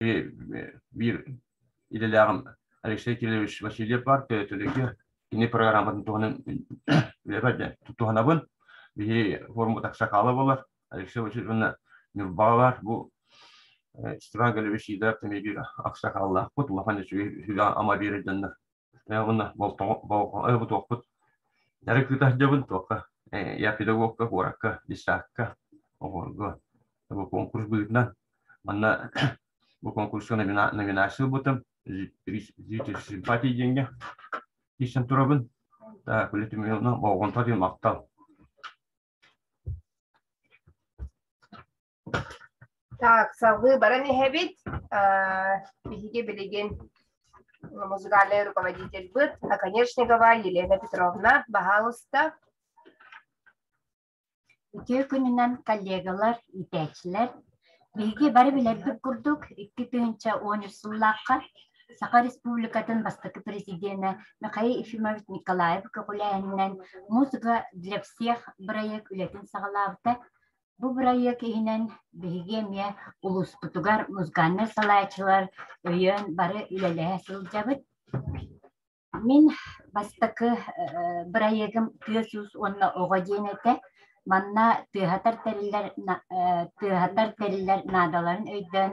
Биир идэлээҕим Алексей Кириллович Васильев баар, Төлөкө кини программатын туһанан үлэбэр туһанабын. Биһи форуммут аксакала буолар. Алексей Васильевич уонна Ньурбаҕа баар. Бу Степан Галевич Идов эмиэ биир аксакаллаахпыт, улахан үчүгэй сүгэ-ама биэрэр дьоннор. Уонна болҕомтобут дьарык ыыта сылдьабын туохха я педагогка, куоракка, детсадка, оҕолорго бу конкурс быһыытынан манна бу конкурска номинация ылбытым зритель симпатии диэҥҥэ киирсэн турабын. Так, үлэ түмүгүнэн болҕомто диэн махтал. Так, салгыы баран иһэбит. Биһиги билигин музыкальный руководительбыт Оконешникова Елена Петровна, баһаалыста. Үтүө күнүнэн коллегалар, иитээччилэр. Биһиги бары билэрбит курдук, 2013 сыллаахха Саха Республикатын бастакы президенэ Михаил Ефимович Николаев көҕүлээһининэн «Музыка для всех» бырайыак үлэтин саҕалаабыта. Бу бырайыак иһинэн биһиги эмиэ улууспутугар музыкальнай салайааччылар өйөөн бары үлэлэһэ сылдьабыт. Мин бастакы бырайыагым тыас-уус уонна оҕо диэн этэ. Манна тыаһатар тэриллэр тыаһатар тэриллэр наадаларын өйдөөн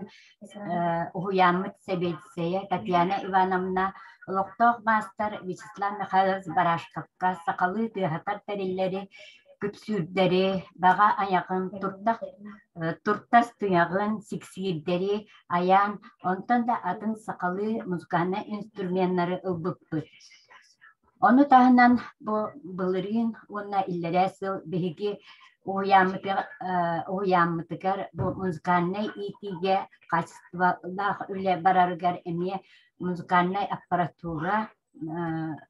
уһуйааммыт сэбиэдиссэйэ Татьяна Ивановна олохтоох маастар Вячеслав Михайлович Барашковка сахалыы тыаһатар тэриллэри күпсүүрдэри, баҕа айаҕын, туртах, туртас туйаҕын, сиксиирдэри айаан, онтон да атын сахалыы музыкальнай инструменнары ылбыппыт. Ону таһынан бу былырыын уонна иллэрээ сыл биһиги уһуйааммытыгар бу музыкальнай иитиигэ хаачыстыбалаах үлэ барарыгар эмиэ музыкальнай аппаратура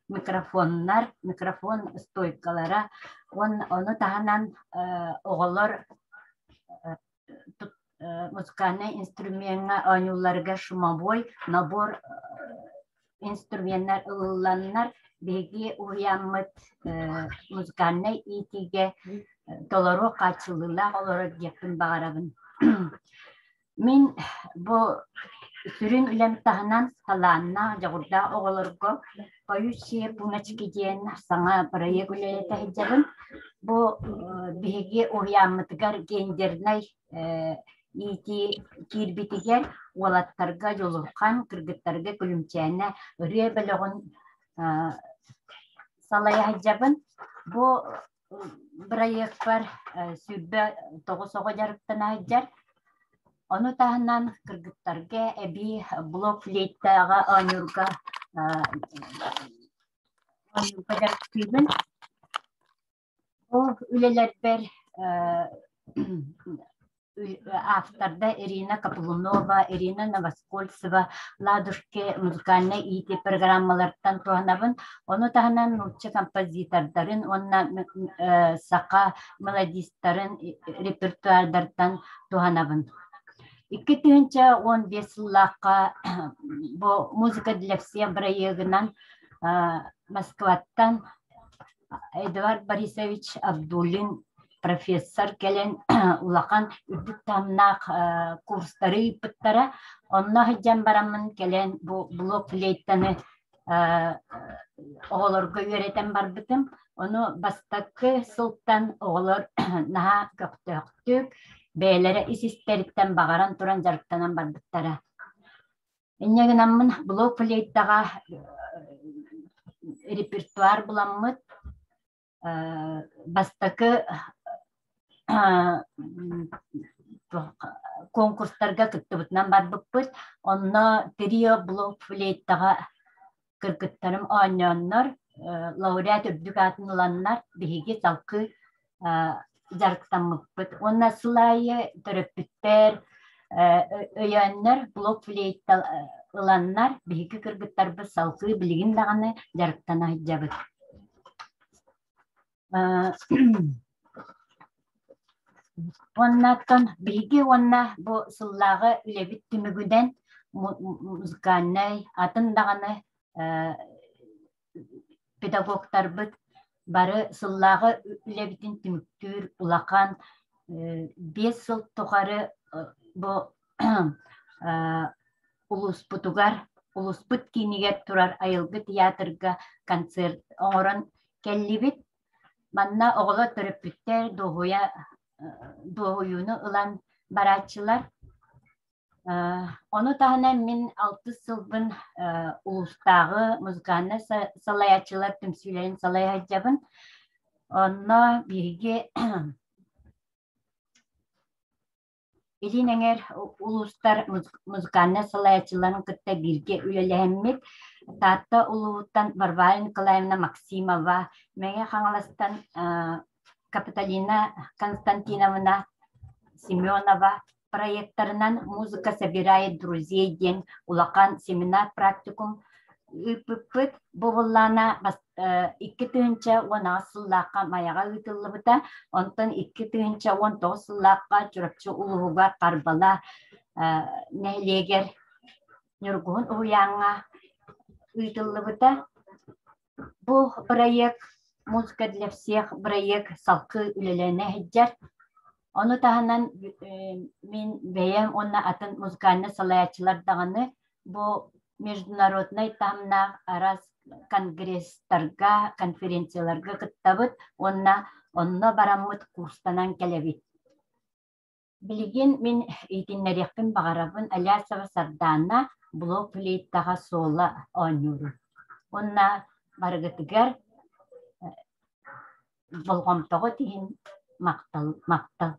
микрофоннар, микрофон стойкалара уонна ону таһынан оҕолор музыкальнай инструмеҥҥа оонньуулларыгар шумовой набор инструменнар ылылланнар биһиги уһуйааммыт музыкальнай иитиигэ толору хааччыллыылаах олорор диэхпин баҕарабын. Мин бу сүрүн үлэм таһынан талааннаах, дьоҕурдаах оҕолорго «Поющие пуночки» диэн саҥа бырайыак үлэлэтэ сылдьабын. Бу биһиги уһуйааммытыгар гендернэй иитии киирбитигэр уолаттарга Дьулурхан, кыргыттарга Күлүмчээнэ ырыа бөлөҕүн салайа сылдьабын. Бу бырайыакпар 29 оҕо дьарыктана сылдьар. Ону таһынан кыргыттарга эбии блок флейтаҕа оонньуурга оонньуурга дьарыктыыбын. Бу үлэлэрбэр авторда Ирина Каплунова, Ирина Новоскольцева «Ладушки» музыкальнай иитии программалартан туһанабын. Ону таһынан нуучча композитордарын уонна саха мелодистарын репертуардартан туһанабын. 2015 сыллаахха бу «Музыка для всех» бырайыагынан Москваттан Эдуард Борисович Абдуллин профессор кэлэн улахан үрдүк таһымнаах курстары ыыппыттара. Онно сылдьан бараммын кэлэн бу блок флейтаны оҕолорго үөрэтэн барбытым. Ону бастакы сылтан оҕолор наһаа көхтөөхтүк, бэйэлэрэ ис-истэриттэн баҕаран туран дьарыктанан барбыттара. Инньэ гынаммын блок флейтаҕа репертуар буламмыт бастакы конкурстарга кыттыбытынан барбыппыт. Онно трио блок флейтаҕа кыргыттарым оонньооннор, лауреат үрдүк аатын ыланнар, биһиги салгыы дьарыктаммыппыт. Уонна сыл аайы төрөппүттэр өйөөннөр блок флейта ыланнар, биһиги кыргыттарбыт салгыы билигин даҕаны дьарыктана сылдьабыт. Уоннаттан биһиги уонна бу сыллааҕы үлэбит түмүгүнэн музыкальнай, атын даҕаны педагогтарбыт бары сыллааҕы үлэбитин түмүктүүр улахан 5 сыл тухары бу улууспутугар, улууспут киинигэр турар Айылгы театрга концерт оҥорон кэллибит. Манна оҕолор төрөппүттэр дуоһуйа дуоһуйууну ылан барааччылар. Ону таһынан мин алтыс сылбын улуустааҕы музыкальнай салайааччылар түмсүүлэрин салайа сылдьабын. Онно биһиги Илин эҥэр улуустар музыкальнай салайааччыларын кытта бииргэ үлэлэһэммит, Таатта улууһуттан Варвара Николаевна Максимова, Мэҥэ Хаҥаластан Капитолина Константиновна Семенова проектарынан «Музыка собирает друзей» диэн улахан семинар-практикум ыыппыппыт. Бу буоллаҕына 2018 сыллаахха Майаҕа ыытыллыбыта, онтон 2019 сыллаахха Чурапчы улууһугар Харбала нэһилиэгэр Ньургуһун уһуйааҥҥа ыытыллыбыта. Бу бырайыак «Музыка для всех» бырайыак салгыы үлэлэнэ сылдьар. Ону таһынан мин бэйэм уонна атын музыкальнай салайааччылар даҕаны бу международнай таһымнаах араас конгресстарга, конференцияларга кыттабыт уонна онно бараммыт курстанан кэлэбит. Билигин мин иһитиннэриэхпин баҕарабын Алясова Сардаана блок флейтаҕа соло оонньуурун уонна барыгытыгар болҕомтоҕут иһин махтал махтал.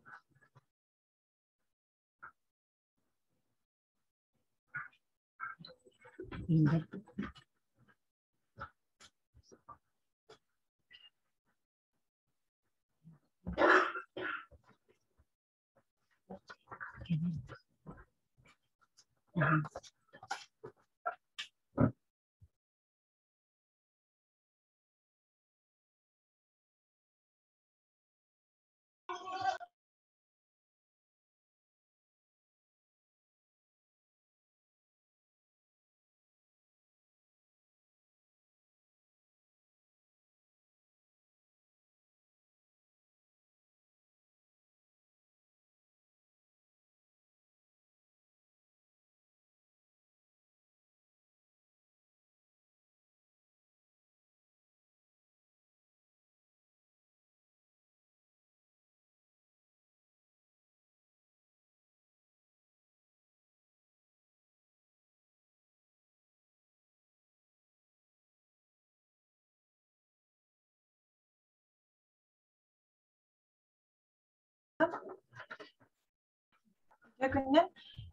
Үтүө күнүнэн!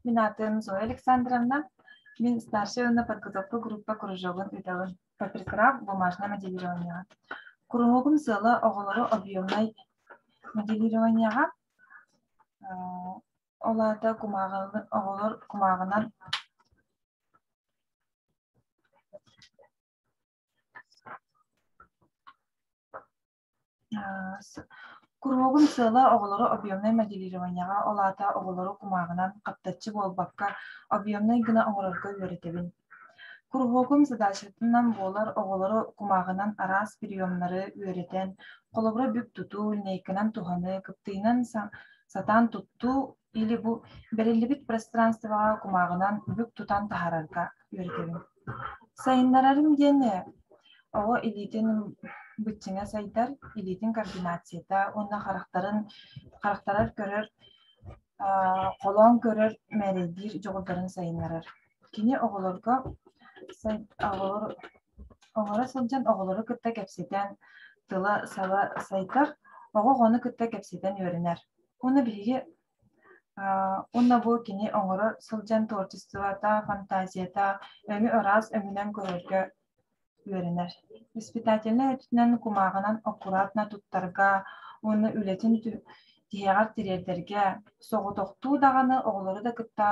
Мин аатым Зоя Александровна. Мин старшая уонна подготовка группа кружогун ыытабын. Паперкрафт бумажное моделированиеҕа. Куруһуогум сыала оҕолору объемнай моделированиеҕа, ол аата кумааҕы оҕолор кумааҕынан Куруһуогум сыала оҕолору объемнай моделированиеҕа, ол аата оҕолору кумааҕынан хаптаччы буолбакка, объемнай гына оҥорорго үөрэтэбин. Куруһуогум задачатынан буолар оҕолору кумааҕынан араас приемнары үөрэтэн, холобура бүк тутуу, линейканан туһаныы, кыптыйынан сатаан туттуу или бу бэриллибит пространствоҕа кумааҕынан бүк тутан таһаарарга үөрэтэбин. Сайыннарарым диэн оҕо илиитин быччыҥа сайдар, илиитин координацията уонна харахтарын харахтарар көрөр, холоон көрөр, мээрэйдиир дьоҕурдарын сайыннарар. Кини оҕолорго оҕолор оҥоро сылдьан оҕолору кытта кэпсэтэн, тыла-сала сайдар, оҕо оҕону кытта кэпсэтэн үөрэнэр. Уонна биһиги Уонна бу кини оҥоро сылдьан творчествота, фантазията өҥү ыраас өҥүнэн көрөргө үөрэнэр. Воспитательнай өттүнэн кумааҕынан аккуратно туттарга уонна үлэтин тиһэҕэр тириэрдэргэ, соҕотохтуу даҕаны оҕолору да кытта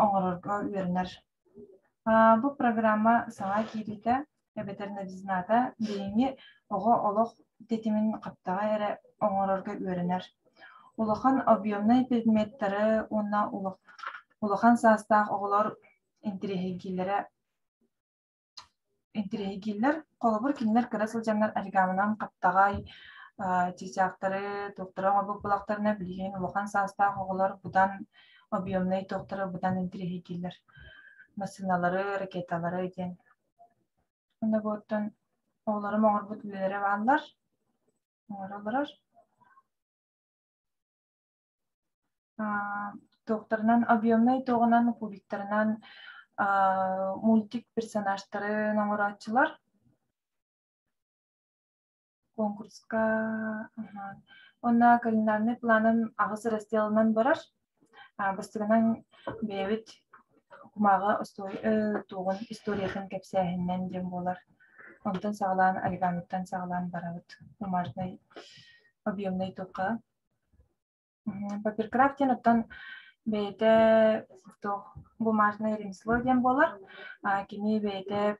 оҥорорго үөрэнэр. Бу программа саҥа киириитэ эбэтэр новизната билиҥҥи оҕо олох тэтимин хаптаҕай эрэ оҥорорго үөрэнэр. Улахан объемнай предметтары уонна улахан саастаах оҕолор интэриэһиргииллэрэ интэриэһиргииллэр. Холобур, кинилэр кыра сылдьаннар оригамынан хаптаҕай чыычаахтары, туохтары оҥорбут буоллахтарына, билигин улахан саастаах оҕолор быдан Объемнай туохтары быдан интириэһиргииллэр. Массыыналары, ракеталары диэн. Онно буоттан оҕолорум оҥорбут үлэлэрэ бааллар. Оҥороллорор. Туохтарынан объемнай туоҕунан кубиктарынан мультик персонажтарын оҥорооччулар. Конкурска уонна кулинарный планым аҕыс разделынан барар. Бастакынан бэйэбит кумааҕы туоҕун историятын кэпсээһининэн диэн буолар. Онтон саҕалаан оригамиттан саҕалаан барабыт бумажнай объемнай туохха. Паперкрафт диэн оттон бэйэтэ туох бумажное ремесло диэн буолар. Кини бэйэтэ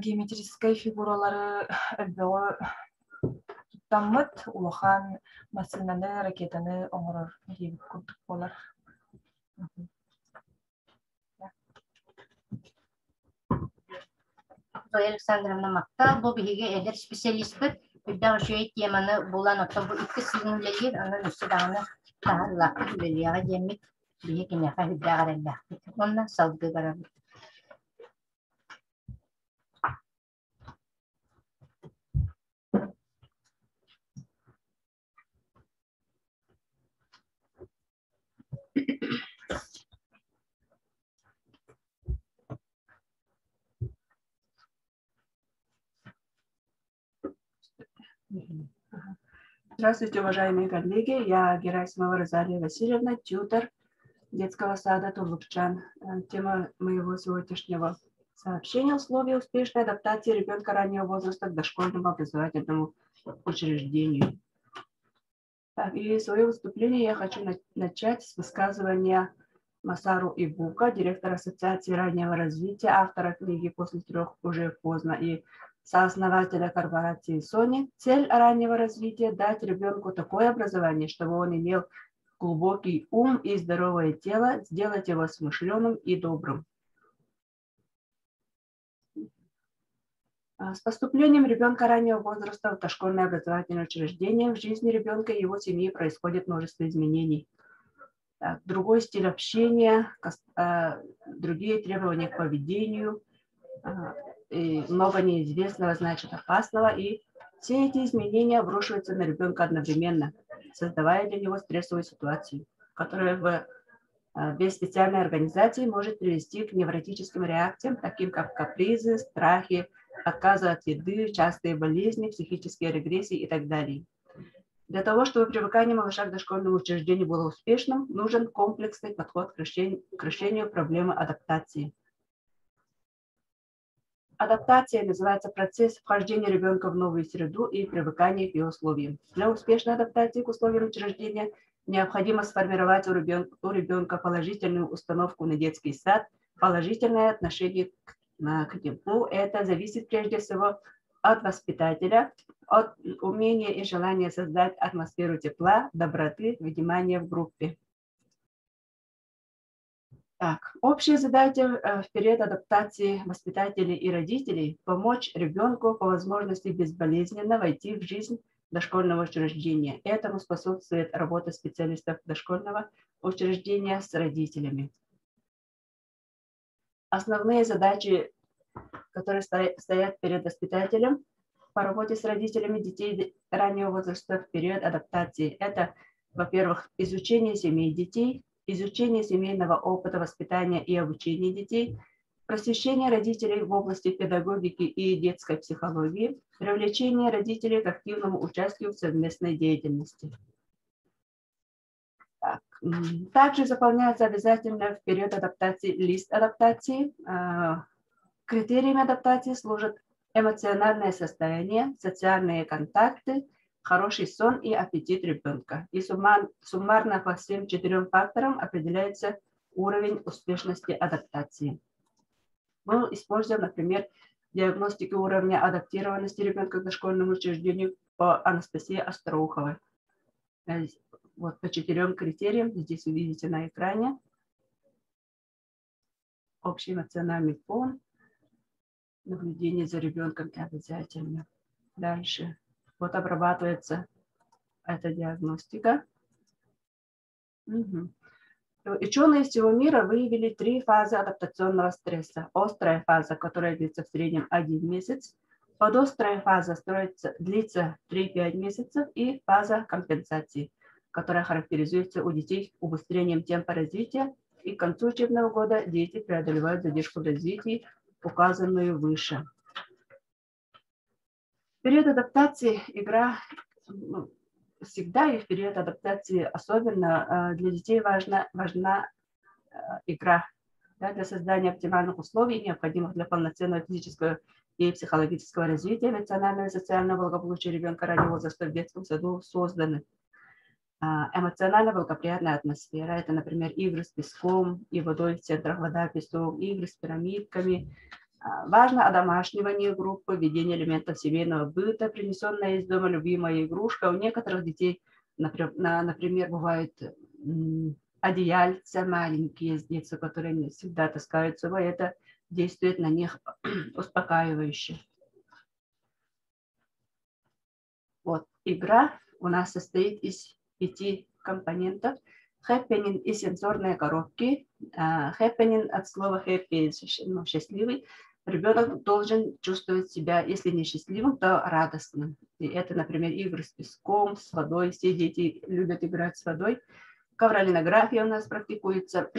геометрическай фигуралары элбэҕи туттаммыт улахан массыынаны, ракетаны оҥорор диэбит курдук буолар. Зоя Александровна махтал. Бу биһиги эдэр специалиспыт үрдээх үчүгэй теманы булан, оттон бу икки сылын үлэлиир, онон өссө даҕаны таһаарыылаахтык үлэлиэҕэ диэммит биһи киниэхэ үрдээх эрэллээхпит. Уонна салгыы барабыт. Здравствуйте, уважаемые коллеги. Я Герасимова Розалия Васильевна, тьютор детского сада Туллукчан. Тема моего сегодняшнего сообщения – условия успешной адаптации ребенка раннего возраста к дошкольному образовательному учреждению. Так, и свое выступление я хочу начать с высказывания Масару Ибука, директора Ассоциации раннего развития, автора книги «После трех уже поздно» и сооснователя корпорации Sony. Цель раннего развития – дать ребенку такое образование, чтобы он имел глубокий ум и здоровое тело, сделать его смышленым и добрым. С поступлением ребенка раннего возраста в дошкольное образовательное учреждение в жизни ребенка и его семьи происходит множество изменений. Так, другой стиль общения, другие требования к поведению, и много неизвестного, значит опасного, и все эти изменения обрушиваются на ребенка одновременно, создавая для него стрессовую ситуацию, которая без специальной организации может привести к невротическим реакциям, таким как капризы, страхи, отказы от еды, частые болезни, психические регрессии и так далее. Для того, чтобы привыкание малыша к дошкольному учреждению было успешным, нужен комплексный подход к решению проблемы адаптации. Адаптация называется процесс вхождения ребенка в новую среду и привыкания к ее условиям. Для успешной адаптации к условиям учреждения необходимо сформировать у ребенка положительную установку на детский сад, положительное отношение к нему. Это зависит прежде всего от воспитателя, от умения и желания создать атмосферу тепла, доброты, внимания в группе. Так, общая задача в период адаптации воспитателей и родителей – помочь ребенку по возможности безболезненно войти в жизнь дошкольного учреждения. Этому способствует работа специалистов дошкольного учреждения с родителями. Основные задачи, которые стоят перед воспитателем по работе с родителями детей раннего возраста в период адаптации, это, во-первых, изучение семей детей, изучение семейного опыта воспитания и обучения детей, просвещение родителей в области педагогики и детской психологии, привлечение родителей к активному участию в совместной деятельности. Так. Также заполняется обязательно в период адаптации лист адаптации. Критериями адаптации служат эмоциональное состояние, социальные контакты, хороший сон и аппетит ребенка. И суммарно по всем 4 факторам определяется уровень успешности адаптации. Мы используем, например, диагностику уровня адаптированности ребенка к дошкольному учреждению по Анастасии Остроуховой. Вот по 4 критериям, здесь вы видите на экране. Общий эмоциональный фон, наблюдение за ребенком обязательно. Дальше. Вот обрабатывается эта диагностика. Угу. Ученые всего мира выявили три фазы адаптационного стресса. Острая фаза, которая длится в среднем 1 месяц, подострая фаза строится, длится 3-5 месяцев и фаза компенсации, которая характеризуется у детей убыстрением темпа развития, и к концу учебного года дети преодолевают задержку в развитии, указанную выше. В период адаптации игра ну, всегда и в период адаптации особенно для детей важна игра, да, для создания оптимальных условий, необходимых для полноценного физического и психологического развития, эмоционального и социального благополучия ребенка раннего возраста в детском саду созданы эмоционально благоприятная атмосфера. Это, например, игры с песком и водой в центрах вода, песок, игры с пирамидками. Важно одомашнивание группы, введение элементов семейного быта, принесенная из дома любимая игрушка. У некоторых детей, например, бывают одеяльца маленькие с детства, которые они всегда таскают с собой. Это действует на них успокаивающе. Вот, игра у нас состоит из 5 компонентов. Хэппенинг и сенсорные коробки. Хэппенинг от слова happy, ну, счастливый. Ребенок должен чувствовать себя, если не счастливым, то радостным. И это, например, игры с песком, с водой. Все дети любят играть с водой. Ковролинография у нас практикуется.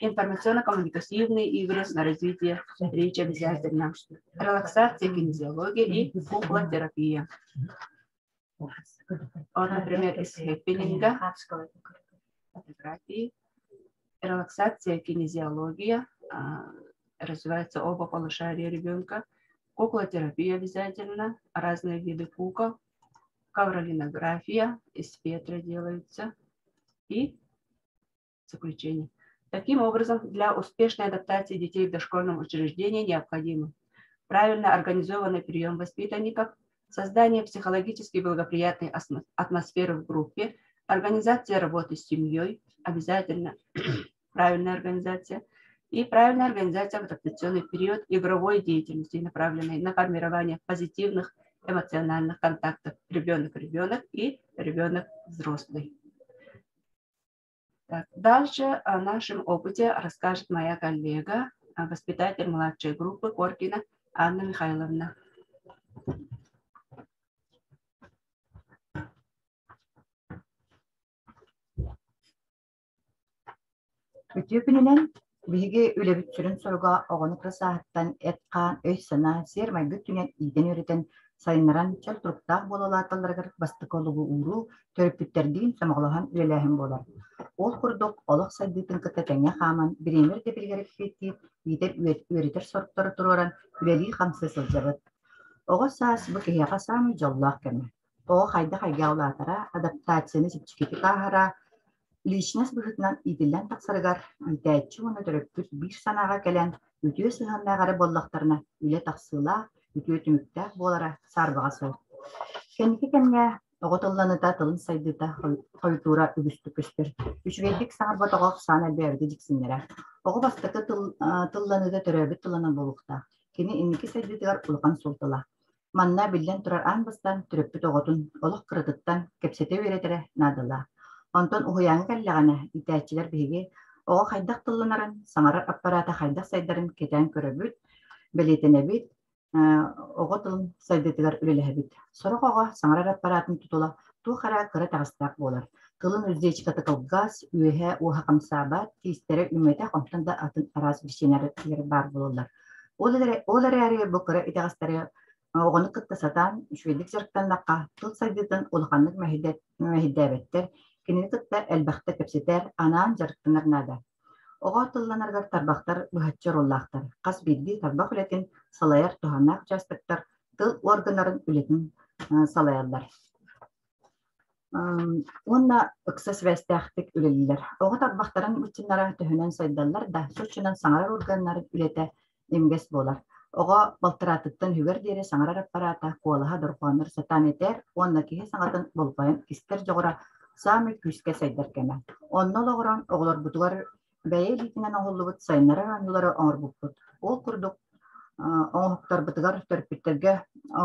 Информационно-коммуникативные игры на развитие речи обязательно. Релаксация, кинезиология и куклотерапия. Вот, например, из хэппенинга, фотографии, релаксация, кинезиология, развиваются оба полушария ребенка, куклотерапия обязательно, разные виды кукол, ковролинография из фетра делаются и заключение. Таким образом, для успешной адаптации детей в дошкольном учреждении необходимо правильно организованный прием воспитанников, создание психологически благоприятной атмосферы в группе, организация работы с семьей, обязательно правильная организация, и правильная организация в адаптационный период игровой деятельности, направленной на формирование позитивных эмоциональных контактов ребенок-ребенок и ребенок-взрослый. Так, дальше о нашем опыте расскажет моя коллега, воспитатель младшей группы Коркина Анна Михайловна. Үтүө күнүнэн биһиги үлэбит сүрүн соруга оҕону кыра сааһыттан эт-хаан, өй-санаа, сиэр-майгы өттүнэн иитэн-үөрэтэн, сайыннаран чөл туруктаах буола улааталларыгар бастакы олугу ууруу, төрөппүттэрдиин сомоҕолоһон үлэлээһин буолар. Ол курдук, олох сайдыытын кытта тэҥҥэ хааман, бириэмэ ирдэбилигэр эппиэттиир, иитэр үөрэтэр соруктары туруоран үлэлии-хамсыы сылдьабыт. Оҕо саас бу киһиэхэ саамай дьоллоох кэмэ. Оҕо хайдах эйгэҕэ улаатара, адаптацияны чэпчэкитик ааһара, личность быһыытынан иитиллэн тахсарыгар иитээччи уонна төрөппүт биир санааҕа кэлэн, үтүө сыһыаннаах эрэ буоллахтарына үлэ тахсыылаах, үтүө түмүктээх буолара саарбаҕа суох. Кэнники кэмҥэ оҕо тылланыыта, тылын сайдыыта хойутуура үгүстүк көстөр. Үчүгэйдик саҥарбат оҕо ахсаана элбээбитэ дьиксиннэрэ. Оҕо бастакы тыл, тылланыыта төрөөбүт тылынан буолуохтаах. Кини инники сайдыытыгар улахан суолталаах. Манна, биллэн турар, аан бастаан төрөппүт оҕотун олох кыратыттан кэпсэтэ үөрэтэрэ наадалаах. Онтон уһуйааҥҥа кэллэҕинэ, иитээччилэр биһиги оҕо хайдах тылланарын, саҥарар аппараата хайдах сайдарын кэтээн көрөбүт, бэлиэтэнэбит, оҕо тылын сайдыытыгар үлэлэһэбит. Сорох оҕо саҥарар аппараатын тутула туох эрэ кыра таҕыстаах буолар. Тылын уздечката кылгас, үөһэ уоһа хамсаабат, тиистэрэ үүммэтэх, онтон да атын араас биричиинэлэр баар буолаллар. Ол эрээри бу кыра итэҕэстэри оҕону кытта сатаан үчүгэйдик дьарыктаннахха, тыл сайдыытын улаханнык мэһэйдээбэттэр, кинини кытта элбэхтэ кэпсэтэр, анаан дьарыктанар наада. Оҕо тылланарыгар тарбахтар быһаччы оруоллаахтар. Хас биирдии тарбах үлэтин салайар туһааннаах учаастактар тыл органнарын үлэтин салайаллар. Уонна ыкса сибээстээхтик үлэлииллэр. Оҕо тарбахтарын быччыннара төһөнөн сайдаллар да, соччонон саҥарар органнарын үлэтэ имигэс буолар. Оҕо балтараатыттан үһүгэр диэри саҥарар аппараата, куолаһа дорҕооннор сатаан этэр уонна киһи саҥатын болҕойон истэр дьоҕура саамай күүскэ сайдар кэмэ. Онно олоҕуран оҕолорбутугар бэйэ илиитинэн оҥоһуллубут сайыннарар оонньуулары оҥорбуппут. Ол курдук оҥоһуктарбытыгар төрөппүттэргэ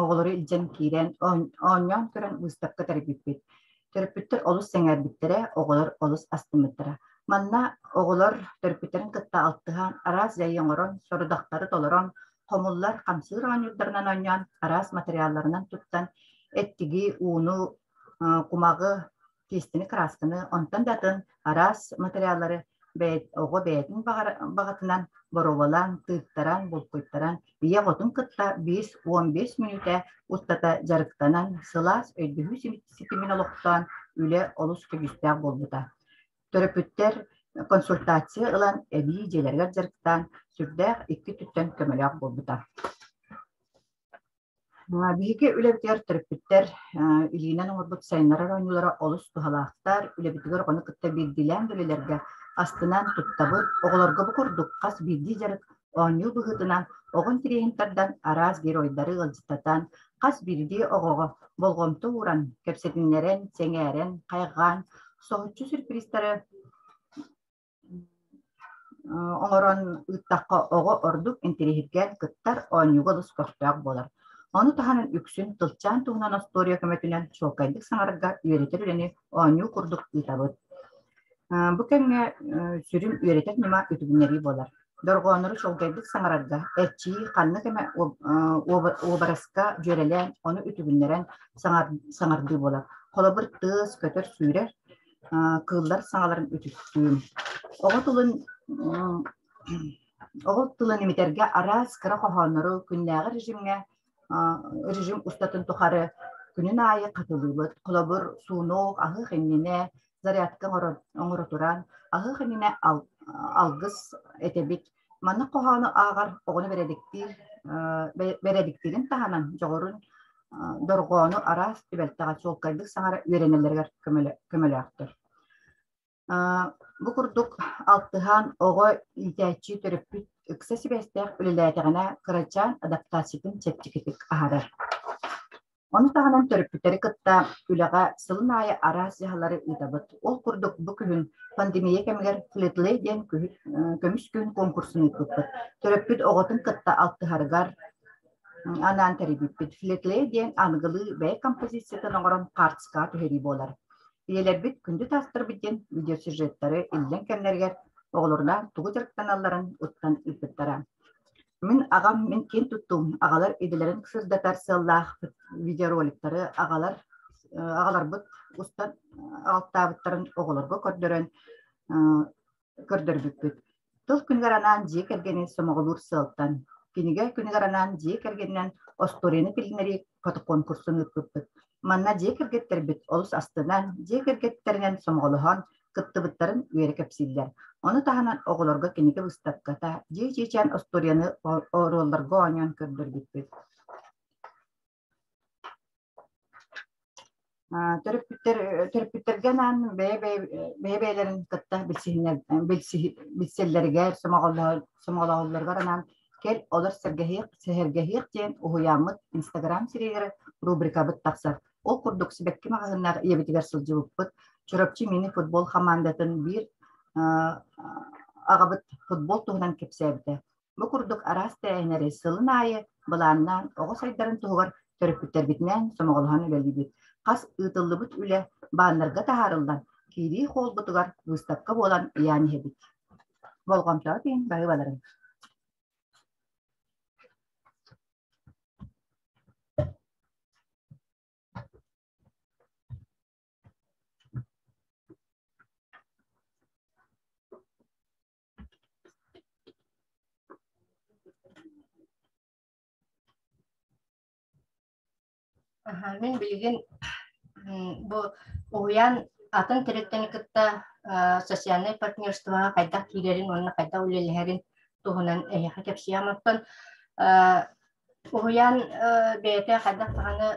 оҕолору илдьэн киирэн оонньоон көрөн выставка тэрийбиппит. Төрөппүттэр олус сэҥээрбиттэрэ, оҕолор олус астыммыттара. Манна оҕолор төрөппүттэрин кытта алтыһан, араас дьайыы оҥорон, сорудахтары толорон, хомуллар, хамсыыр оонньуурдарынан оонньоон, араас материалларынан туттан, эттиги, ууну, кумаҕы, тиэстэни, кыраасканы, онтон да атын араас материаллары оҕо бэйэтин баҕатынан боруобалаан, тыыттаран, булкуйтаран, ийэ оҕотун кытта 5-15 мүнүүтэ устата дьарыктанан, сылаас өйдөһүү ситимин олохтоон, үлэ олус көдьүүстээх буолбута. Төрөппүттэр консультация ылан, эбии дьиэлэригэр дьарыктаан, сүрдээх икки өттүттэн көмөлөөх буолбута. Биһиги үлэбитигэр төрөппүттэр илиинэн оҥорбут сайыннарар оонньуулара олус туһалаахтар. Үлэбитигэр оҕону кытта биирдиилээн да үлэлэргэ астынан туттабыт. Оҕолорго бу курдук хас биирдии дьарык оонньуу быһыытынан оҕо интэриэһин тардан араас геройдары ыалдьыттатан, хас биирдии оҕоҕо болҕомто ууран, кэпсэтиннэрэн, сэҥээрэн, хайҕаан, соһуччу сюрпризтары оҥорон ыыттахха оҕо ордук интэриэһиргээн кыттар, оонньууга олус көхтөөх буолар. Ону таһынан үксүн тылчаан туһунан остуоруйа көмөтүнэн чуолкайдык саҥарарга үөрэтэр үлэни оонньуу курдук ыытабыт. Бу кэмҥэ сүрүн үөрэтэр ньыма үтүгүннэрии буолар. Дорҕооннору чуолкайдык саҥарарга эрчийии ханнык эмэ уобараска дьүөрэлээн, ону үтүгүннэрэн саҥардыы буолар. Холобур, тыас, көтөр, сүүрэр кыыллар саҥаларын үтүктүүм. Оҕо тылын оҕо тылын имитэргэ араас кыра хоһооннору күннээҕи режимҥэ режим устатын тухары күнүн аайы хатылыыбыт. Холобур, суунуох, аһыах иннинэ зарядка оҥоро туран, аһыах иннинэ алгыс этэбит. Маннык хоһоону ааҕар оҕону бэрэдиктиир бэрэдиктиирин таһынан дьоҕурун дорҕоону араас түбэлтэҕэ чуолкайдык саҥара үөрэнэллэригэр көмөлөөхтөр. Бу курдук алтыһан оҕо иитээччи төрөппүт ыкса сибээстээх үлэлээтэҕинэ кырачаан адаптациятын чэпчэкитик аһарар. Ону таһынан төрөппүттэри кытта үлэҕэ сылын аайы араас дьаһаллары ыытабыт. Ол курдук бу күһүн пандемия кэмигэр Флетлей диэн көмүс күһүн конкурсун ыыппыппыт. Төрөппүт оҕотун кытта алтыһарыгар анаан тэрийбиппит. Флетлей диэн аныгылыы бэйэ композициятын оҥорон хаартыскаҕа түһэрии буолар. Ийэлэрбит күндү таастарбыт диэн видеосюжеттары иллэҥ кэмнэригэр оҕолорунаан тугу дьарыктаналларын уттан ыыппыттара. Мин аҕам, мин киэн туттуум, аҕалар идэлэрин сырдатар сыаллаах видеороликтары аҕалар аҕаларбыт устан аҕалтаабыттарын оҕолорго көрдөрөн көрдөрбүппүт. Тыл күнүгэр анаан дьиэ кэргэни сомоҕолуур сыалтан, кинигэ күнүгэр анаан дьиэ кэргэнинэн остуоруйаны тилиннэрии фотоконкурсун ыыппыппыт. Манна дьиэ кэргэттэрбит олус астынан, дьиэ кэргэттэринэн сомоҕолоһон кыттыбыттарын үөрэ кэпсииллэр. Ону таһынан оҕолорго кинигэ быыстапката, дьиэ чиэчээн остуоруйаны оруолларга оонньоон көрдөрбүппүт. Төрөппүттэр төрөппүттэргэ анаан бэйэ-бэйэлэрин кытта билсэллэригэр, сомоҕолоһоллоругар анаан «Кэл, олор сэргэһиэх, сэһэргэһиэх» диэн уһуйааммыт Инстаграм сирэйигэр рубрикабыт тахсар. Ол курдук сибэкки маҕаһыыннаах ийэбитигэр сылдьыбыппыт. Чурапчы мини-футбол хамаандатын биир аҕабыт футбол туһунан кэпсээбитэ. Бу курдук араас тэрээһиннэри сылын аайы былааннаан оҕо сайдарын туһугар төрөппүттэрбитинээн сомоҕолоһон үлэлиибит. Хас ыытыллыбыт үлэ бааннарга таһаарыллан, киирии холбутугар выставка буолан ыйаан иһэбит. Болҕомтоҕо иһин баһыыбаларыҥ. Мин билигин бу уһуйаан атын тэрилтэни кытта социальнай партнерствоҕа хайдах киирэрин уонна хайдах үлэлэһэрин туһунан эһиэхэ кэпсиэм. Оттон Уһуйаан бэйэтэ хайдах даҕаны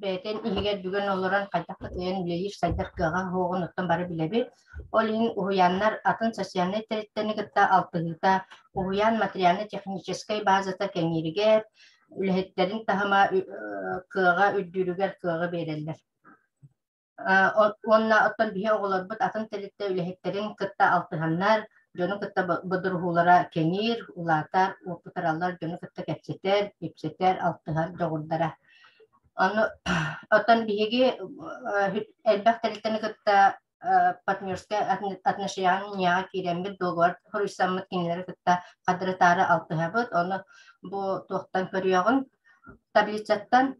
бэйэтин иһигэр бүгэн олорон хайдах да кыайан үлэлиир сайдар кыаҕа суоҕун оттон бары билэбит. Ол иһин уһуйааннар атын социальнай тэрилтэни кытта алтыһыыта, уһуйаан материально-техническэй базата кэҥииригэр, үлэһиттэрин таһыма кыаҕа үрдүүрүгэр кыаҕы биэрэллэр. Уонна оттон биһи оҕолорбут атын тэрилтэ үлэһиттэрин кытта алтыһаннар, дьону кытта бодоруһуулара кэҥиир, улаатар, уопутураллар, дьону кытта кэпсэтэр, ипсэтэр, алтыһар дьоҕурдара. Ону оттон биһиги элбэх тэрилтэни кытта партнерскай отношенияҕа киирэммит договор хоруйсаммыт кинилэри кытта хадырытаары алтыһабыт. Ону бу туохтан көрүөҕүн таблицаттан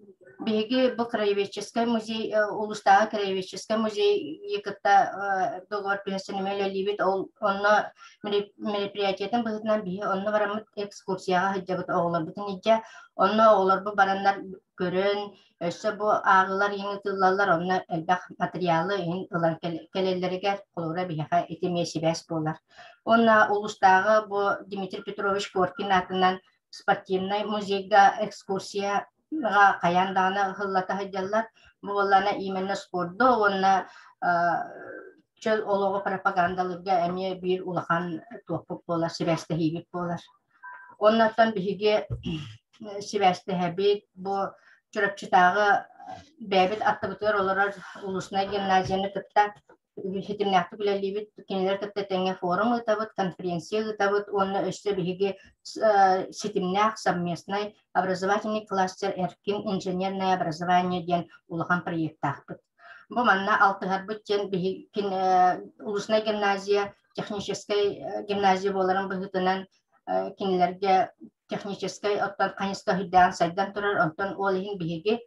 биһиги бу краеведческай музей улуустааҕы краеведческай музейы кытта договор түһэрсэн эмиэ үлэлиибит. Ол онно мероприятиетын быһыытынан биһи онно бараммыт экскурсияҕа сылдьабыт оҕолорбутун илдьэ. Онно оҕолорбут бараннар көрөн, өссө бу ааҕыылар иһин ыытыллаллар, онно элбэх материалы иһин ылан кэлэллэригэр, холобура биһиэхэ ити эмиэ сибээс буолар. Уонна улуустааҕы бу Дмитрий Петрович Коркин аатынан спортивнай музейга экскурсияҕа хайаан даҕаны ыһыллата сылдьаллар. Бу буоллаҕына именно спорду уонна чөл олоҕу пропагандалыырга эмиэ биир улахан туохпут буолар, сибээстэһиибит буолар. Оннуттан биһиги сибээстэһэбит, бу Чурапчытааҕы бэйэбит аттыбытыгар олорор улуснай гимназияны кытта ситимнээхтик үлэлиибит, кинилэр кытта тэҥҥэ форум ыытабыт, конференция ыытабыт уонна өссө биһиги ситимнээх совместный образовательный кластер Эркин инженерное образование диэн улахан проектаахпыт. Бу манна алтыһарбыт диэн биһиги улуснай гимназия техническэй гимназия буоларын быһыытынан кинилэргэ техническэй оттон хайыска үрдээн сайдан турар, онтон ол иһин биһиги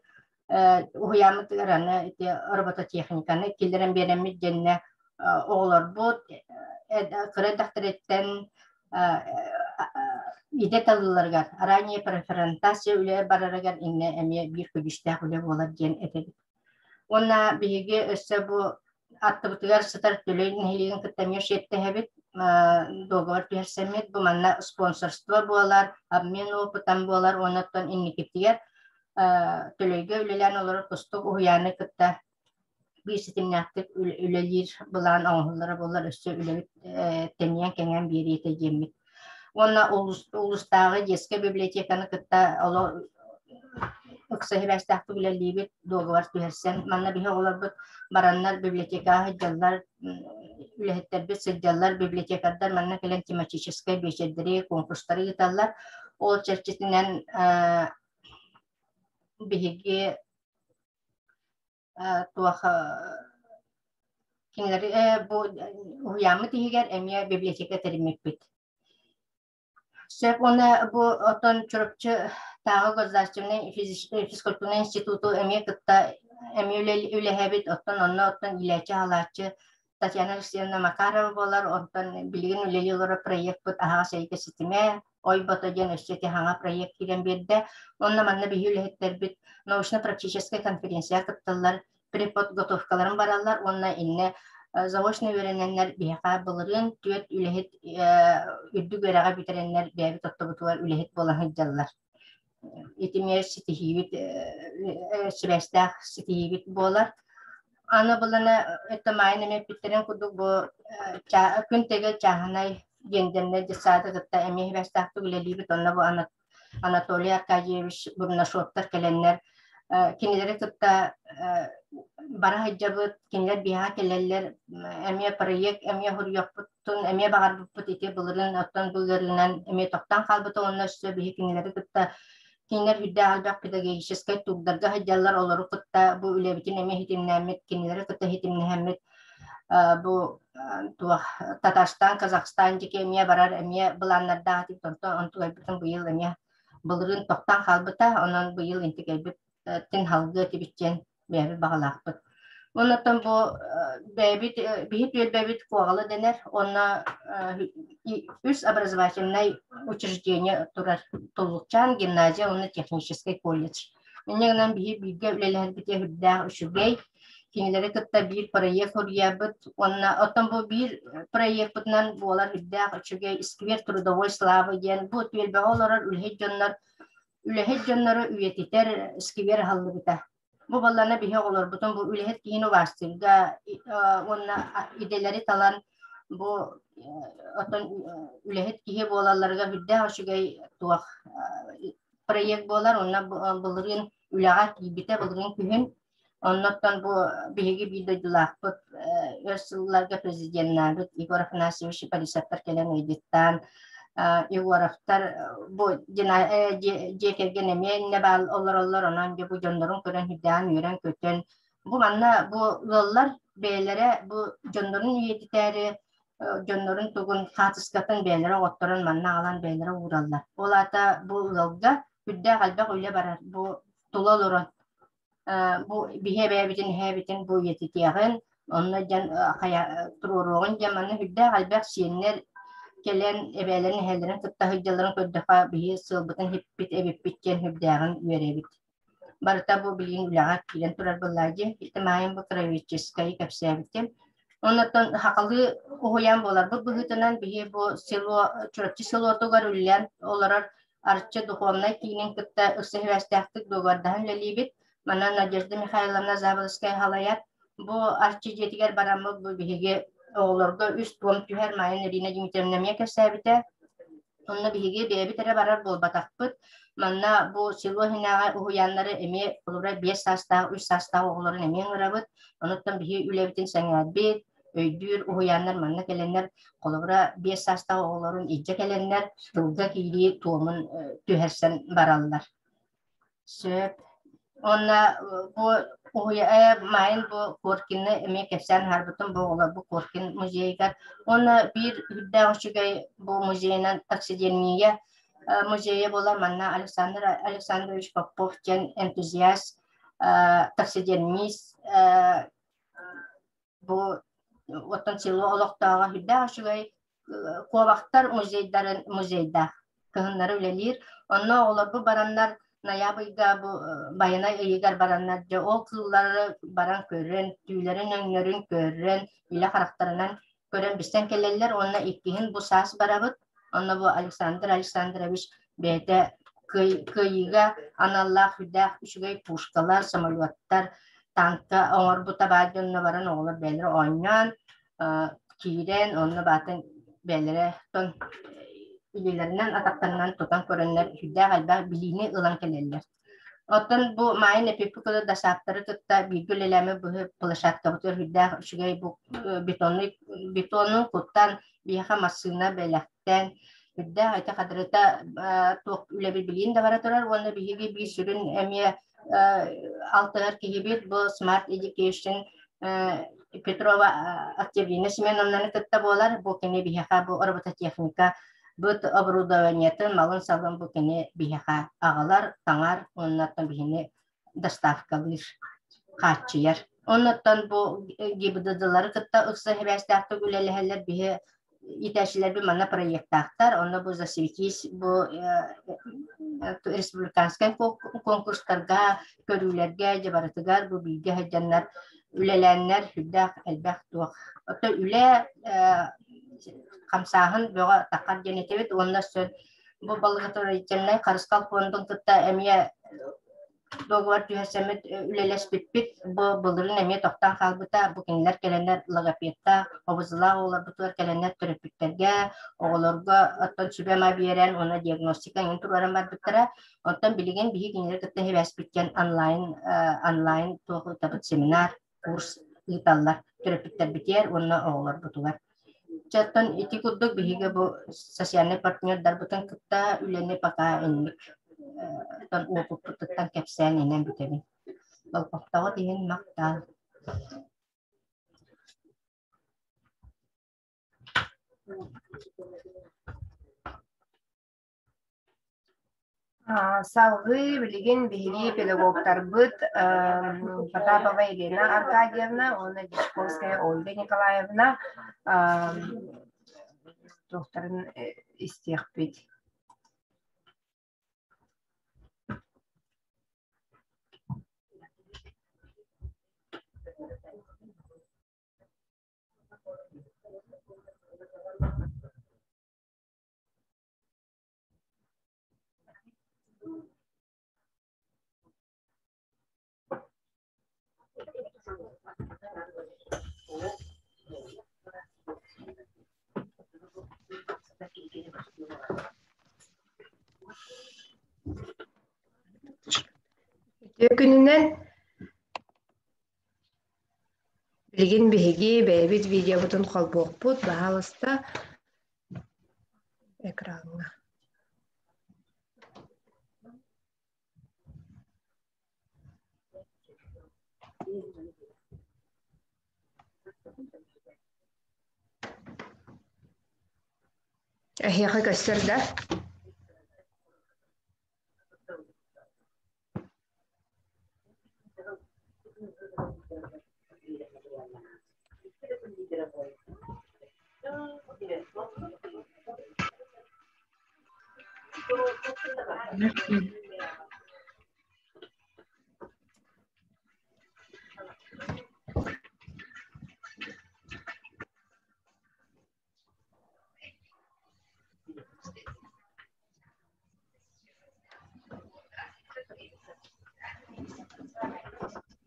уһуйааммытыгар аны ити робототехниканы киллэрэн биэрэммит дьэннэ оҕолорбут кыра эрдэхтэриттэн идэ талыыларыгар ранее преферентация үлэ барарыгар иннэ эмиэ биир көдьүүстээх үлэ буолар диэн этэбит. Уонна биһиги өссө бу аттыбытыгар сытар Төлөй нэһилиэгин кытта эмиэ шиэттэһэбит, договор түһэрсэммит. Бу манна спонсорство буолар, обмен опытом буолар уонна оттон инникитигэр Төлөйгө үлэлээн олорор кустук уһуйааны кытта биир ситимнээхтик үлэлиир былаан оҥоһуллара буоллар өссө үлэбит тэнийэн кэҥээн биэриэ этэ диэммит. Уонна улуустааҕы детскай библиотеканы кытта олох ыкса сибээстээхтик үлэлиибит, дуогабар түһэрсэн. Манна биһи оҕолорбут бараннар библиотекаҕа сылдьаллар, үлэһиттэрбит сылдьаллар, библиотекардар манна кэлэн тематическай биэчэрдэри, конкурстары ыыталлар. Ол чэрчитинэн биһиги туох кинилэри бу уһуйааммыт иһигэр эмиэ библиотека тэриммиппит. Сөп уонна бу оттон Чурапчытааҕы государственнай физкультурнай институту эмиэ кытта эмиэ үлэһэбит, оттон онно оттон иилээччи-аһалааччы Татьяна Алексеевна Макарова буолар, онтон билигин үлэлии олорор проекпыт аһаҕас эйгэ ситимэ, Ой-бото диэн өссө ити хаҥа проект киирэн биэрдэ. Онно манна биһи үлэһиттэрбит научно-практическай конференция кытталлар, преподготовкаларын бараллар уонна иннэ заочно үөрэнэннэр биһиэхэ былырыын түөрт үлэһит үрдүк үөрэҕи бүтэрэннэр бэйэбит оттобутугар үлэһит буолан сылдьаллар. Ити эмиэ ситиһиибит сибээстээх ситиһиибит буолар. Аны быланы это маайын эмиэ эппиттэрин курдук бу күн тэгэ чааһынай гендернэй детсады кытта эмиэ сибээстээхтик үлэлиибит. Онно бу Анатолий Аркадьевич Бурнашовтар кэлэннэр кинилэри кытта бара сылдьабыт, кинилэр биһиэхэ кэлэллэр, эмиэ проект эмиэ суруйуохпутун, эмиэ баҕарбыппыт ити былырыын оттон бу ыарыынан эмиэ тохтоон хаалбыта уонна өссө биһи кинилэри кытта кинилэр үрдээх элбэх педагогическай туурдарга сылдьаллар, олору кытта бу үлэбитин эмиэ ситимнээммит, кинилэри кытта ситимнэһэммит бу туох Татарстан, Казахстан диэки эмиэ барар эмиэ былааннардаах этибит, онтон онтугайбытын быйыл эмиэ былырыын тохтоон хаалбыта, онон быйыл интикэйбит тин халгыа этибит диэн бэйэбит баҕалаахпыт. Оннуттан бу бэйэбит биһи түөлбэбит Куоҕалы дэнэр, онно үс образовательнай учреждение турар Туллукчаан гимназия уонна техническэй колледж. Инньэ гынан биһи бииргэ үлэлэһэрбитэ үрдээх үчүгэй. Кинилэри кытта биир проект суруйабыт уонна оттон бу биир проекпытынан буолар үрдээх үчүгэй сквер трудовой славы диэн бу түөлбэҕэ олорор үлэһит дьоннор үлэһит дьоннору үйэтитэр сквер аһыллыбыта. Бу баллана биһи оҕолорбутун бу үлэһит киһини убаастыырга уонна идэлэри талан бу оттон үлэһит киһи буолалларыгар үрдээх үчүгэй туох проект буолар уонна былырыын үлэҕэ киирбитэ былырыын күһүн Оннуттан бу биһиги биир дойдулаахпыт өр сылларга президеннаабыт Егор Афанасьевич Борисовтар кэлэн ыйдыттаан Егоровтар бу дьиэ кэргэн эмиэ иннэ баал олороллор, онон дьэ бу дьоннорун көрөн үрдээн үөрэн-көтөн бу манна бу ыаллар бэйэлэрэ бу дьоннорун үйэтитээри дьоннорун тугун хаатыскатын бэйэлэрэ оҕотторон манна аҕалан бэйэлэрэ уураллар. Ол аата бу ыалга үрдээх элбэх үлэ барар. Бу тула олорон бу биһи эбээбитин эһээбитин бу үйэтитиэҕин, онно дьон хайа туруоруоҕун диэн манна үрдээх элбэх сиэннэр кэлэн эбээлэрин эһээлэрин кытта сылдьалларын көрдөххө биһи сыалбытын хиппит эбиппит диэн үрдээҕин үөрэбит. Барыта бу билигин үлэҕэ киирэн турар буоллаа дии. Ити маайын бу краеведческайы кэпсээбитим. Оннуттан хахалыы уһуйаан буоларбыт быһыытынан биһи бу село Чурапчы селотугар үлэлээн олорор Арчы духовнай киинин кытта ыкса сибээстээхтик дуогабардаһан үлэлиибит. Манна Надежда Михайловна Заболоцкая салайар. Бу Арчы дьиэтигэр бараммыт бу биһиги оҕолорго үс туом түһэр Майя Ирина Дмитриевна эмиэ кэпсээбитэ. Онно биһиги бэйэбит эрэ барар буолбатахпыт. Манна бу село иһинээҕи уһуйааннары эмиэ холобура 5 саастаах, 3 саастаах оҕолорун эмиэ ыҥырабыт. Онуттан биһиги үлэбитин сэҥээрбит, өйдүүр уһуйааннар манна кэлэннэр холобура 5 саастаах оҕолорун илдьэ кэлэннэр тылга киирии туомун түһэрсэн бараллар. Сөп. Уонна бу уһуйа Майын бу Коркины эмиэ кэпсээн аһарбытым бу оҕолор бу Коркин музейыгар. Уонна биир үрдээх үчүгэй бу музейынан таксидермия музейа буолар манна Александр Александрович Попов диэн энтузиаст таксидермист бу оттон село олохтооҕо үрдээх үчүгэй куобахтар музейдарын музейдаах кыһыннары үлэлиир. Онно оҕолорбут бараннар ноябрьга бу байанай ыйыгар бараннар дьэ ол кыыллары баран көрөн, түүлэрин өҥнөрүн көрөн, илэ харахтарынан көрөн билсэн кэлэллэр уонна иккиһин бу саас барабыт. Онно бу Александр Александрович бэйэтэ кыайыыга аналлаах үрдээх үчүгэй пушкалар, самолеттар, танка оҥорбута баар дьонно баран оҕолор бэйэлэрэ оонньоон киирэн онно баатын бэйэлэрэ тон илиилэринэн атахтарынан тутан көрөннөр сүрдээх элбэх билиини ылан кэлэллэр. Оттон бу Майын эпиппикулы досаадтары кытта бииргэ үлэлээммит быһы площадкабытыгар сүрдээх үчүгэй бу бетонный бетону куттан биһиэхэ массыына бэлэхтээн үрдээх ити хадырыта туох үлэбит билиин да бара турар уонна биһиги биир сүрүн эмиэ алтыһар киһибит бу Smart Education Петрова Октябрина Семеновнаны кытта буолар. Бу кини биһиэхэ бу робототехника быт оборудованиетын, малын-салын бу кини биһиэхэ аҕалар, таҥар, уоннаттан биһини доставкалыыр, хааччыйар. Оннуттан бу ГИБДДлары кытта ыкса сибээстээхтик үлэлэһэллэр биһи иитээччилэрбит манна проектаахтар, онно бу засветись бу республиканскай конкурстарга, көрүүлэргэ, дьабарытыгар бу бииргэ сылдьаннар үлэлээннэр сүрдээх элбэх туох. Оттон үлэ хамсааһын бөҕө таххар диэн этибит уонна сөн бу благотворительнай харысхал фондун кытта эмиэ Договор түһэрсэммит үлэлэспиппит бу былырыын эмиэ тохтоон хаалбыта. Бу кинилэр кэлэннэр логопедтаах, обузылаах оҕолорбутугар кэлэннэр төрөппүттэргэ, оҕолорго оттон сүбэ-ама биэрэн уонна диагностика эҥин туруоран барбыттара. Оттон билигин биһиги кинилэри кытта сибээспиттэн онлайн онлайн туох ыытабыт семинар, курс ыыталлар төрөппүттэрбитигэр уонна оҕолорбутугар. Чэ, оттон ити курдук биһиги бу социальнай партнердарбытын кытта үлэни пока инник оттон уопуппутуттан кэпсээн инэн бүтэбин. Болҕомтоҕут иһин махтал. Салгыы билигин биһиги педагогтарбыт Потапова Елена Аркадьевна уонна Дьячковская Ольга Николаевна туохтарын истиэхпит. Үтүө күнүнэн Билигин биһиги бэйэбит видеобутун холбуохпут, баһаалыста, экраҥҥа. Эһиэхэ көстөр да?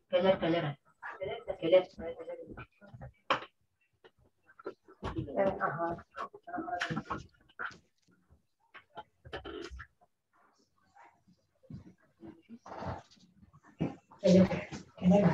Кэлэр кэлэр. Кэлэр. Аха. Кэлэр. Кэлэр.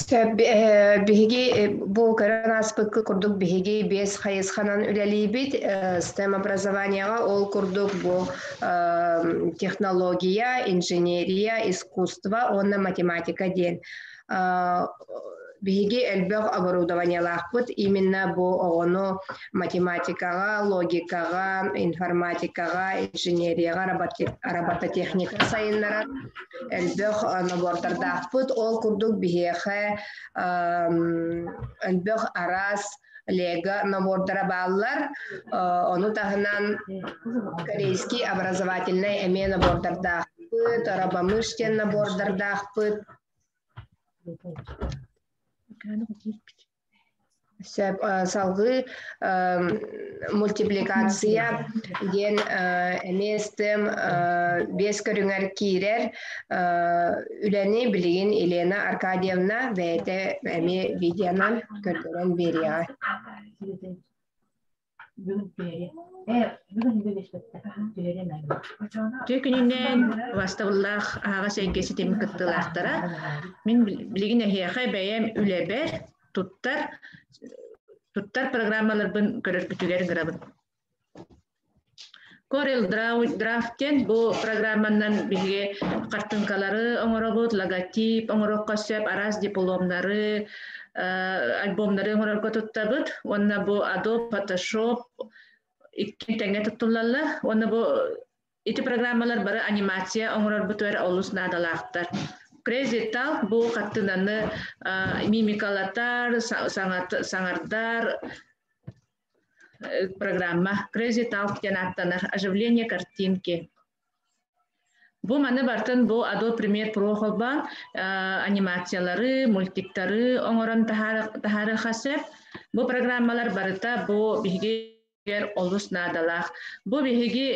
Сөп, биһиги бу көрөн ааспыкка курдук биһиги биэс хайысханан үлэлиибит. STEM образованияҕа ол курдук бу технология, инженерия, искусство уонна математика диэн. Биһиги элбэх оборудованиелаахпыт именно бу оҕону математикаҕа, логикаҕа, информатикаҕа, инженерияҕа, робототехника сайыннарар элбэх набордардаахпыт. Ол курдук биһиэхэ элбэх араас лего набордара бааллар. Ону таһынан корейский образовательный эмиэ набордардаахпыт, робомыш диэн набордардаахпыт. Сөп, салгыы мультипликация диэн эмиэ STEM биэс көрүҥэр киирэр үлэни билигин Елена Аркадьевна бэйэтэ эмиэ видеонан көрдөрөн биэриэҕэ. Бүгүн түһэриэ. Ээ, бүгүн бүгүн түһэриэ Үтүө күнүнэн убастабыллаах аһаҕас эйгэ ситимин кыттыылаахтара. Мин билигин эһиэхэ бэйэм үлэбэр туттар туттар программаларбын көрөргүтүгэр ыҥырабын. Corel Draft диэн бу программанан биһиги хартыынкалары оҥоробут, логотип оҥоруохха сөп, араас дипломнары, альбомнары оҥорорго туттабыт. Уонна бу Adobe Photoshop икки тэҥҥэ туттуллаллар. Уонна бу ити программалар бары анимация оҥорорбутугар олус наадалаахтар. Crazy Talk бу хартыынаны мимикалатар, саҥардар программа Crazy Talk диэн ааттанар оживление картинки. Бу маны бартын бу Adobe Premiere Pro холбоон анимациялары, мультиктары оҥорон таһаарыахха сөп. Бу программалар барыта бу биһиги олус наадалаах. Бу биһиги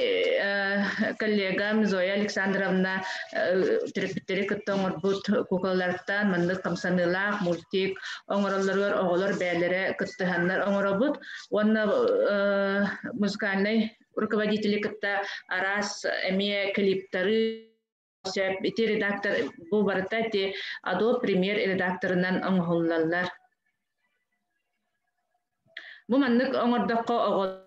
коллегам Зоя Александровна төрөппүттэри кытта оҥорбут куклалартан маннык хамсаныылаах мультик оҥороллоругар оҕолор бэйэлэрэ кыттыһаннар оҥоробут. Уонна музыкальнай руководители кытта араас эмиэ клиптары сөп ити редактор бу барыта ити Adobe Premiere редакторынан оҥоһуллаллар. Бу маннык оҥордоххо оҕо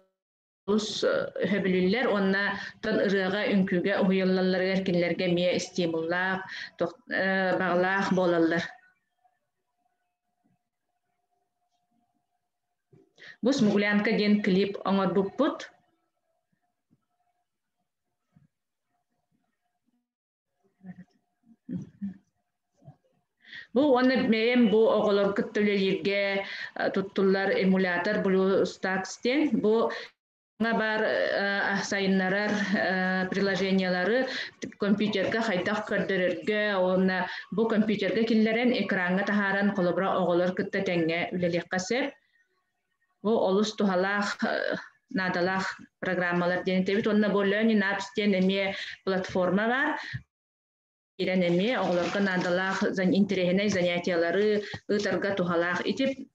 олус сөбүлүүллэр уонна тон ырыаҕа, үҥкүүгэ уһуйуллалларыгар кинилэргэ эмиэ стимуллаах, баҕалаах буолаллар. Бу «Смуглянка» диэн клип оҥорбуппут. Бу уонна бэйэм бу оҕолор кытта үлэлииргэ туттуллар эмулятор BlueStacks диэн. Бу баар сайыннарар приложениялары компьютерга хайдах көрдөрөргө уонна бу компьютерга киллэрэн экраҥҥа таһааран холобура оҕолор кытта тэҥҥэ үлэлиэххэ сөп. Бу олус туһалаах наадалаах программалар диэн этэбит. Уонна бу Learning Apps диэн эмиэ платформа баар. Киирэн эмиэ оҕолорго наадалаах интэриэһинэй занятиялары ыытарга туһалаах. Ити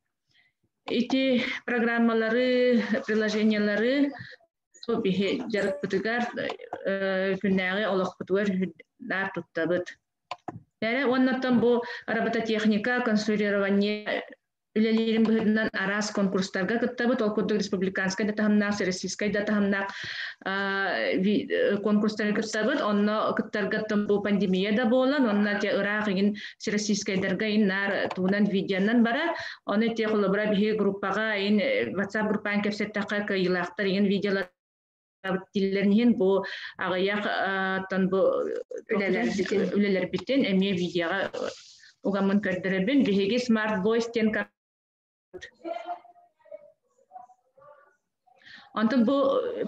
ити программалары, приложениялары биһи дьарыкпытыгар күннээҕи олохпутугар наар туттабыт. Эрэ уоннаттан бу робототехника, конструирование үлэлиирин быһыытынан араас конкурстарга кыттабыт. Ол курдук республиканскай да таһымнаах, российскай да таһымнаах конкурстарга кыттабыт. Онно кыттарга бу пандемия да буолан, онно те ыраах игин всероссийскайдарга ин наар тугунан видеонан барар. Оны те холобура биһи группаҕа ин WhatsApp группаан кэпсэттэххэ кыайыылаахтар игин видеолар тиллэрин иһин бу аҕыйах тон бу үлэлэрбитин эмиэ видеоҕа угаммын көрдөрөбүн. Биһиги Smart Voice диэн Онтон бу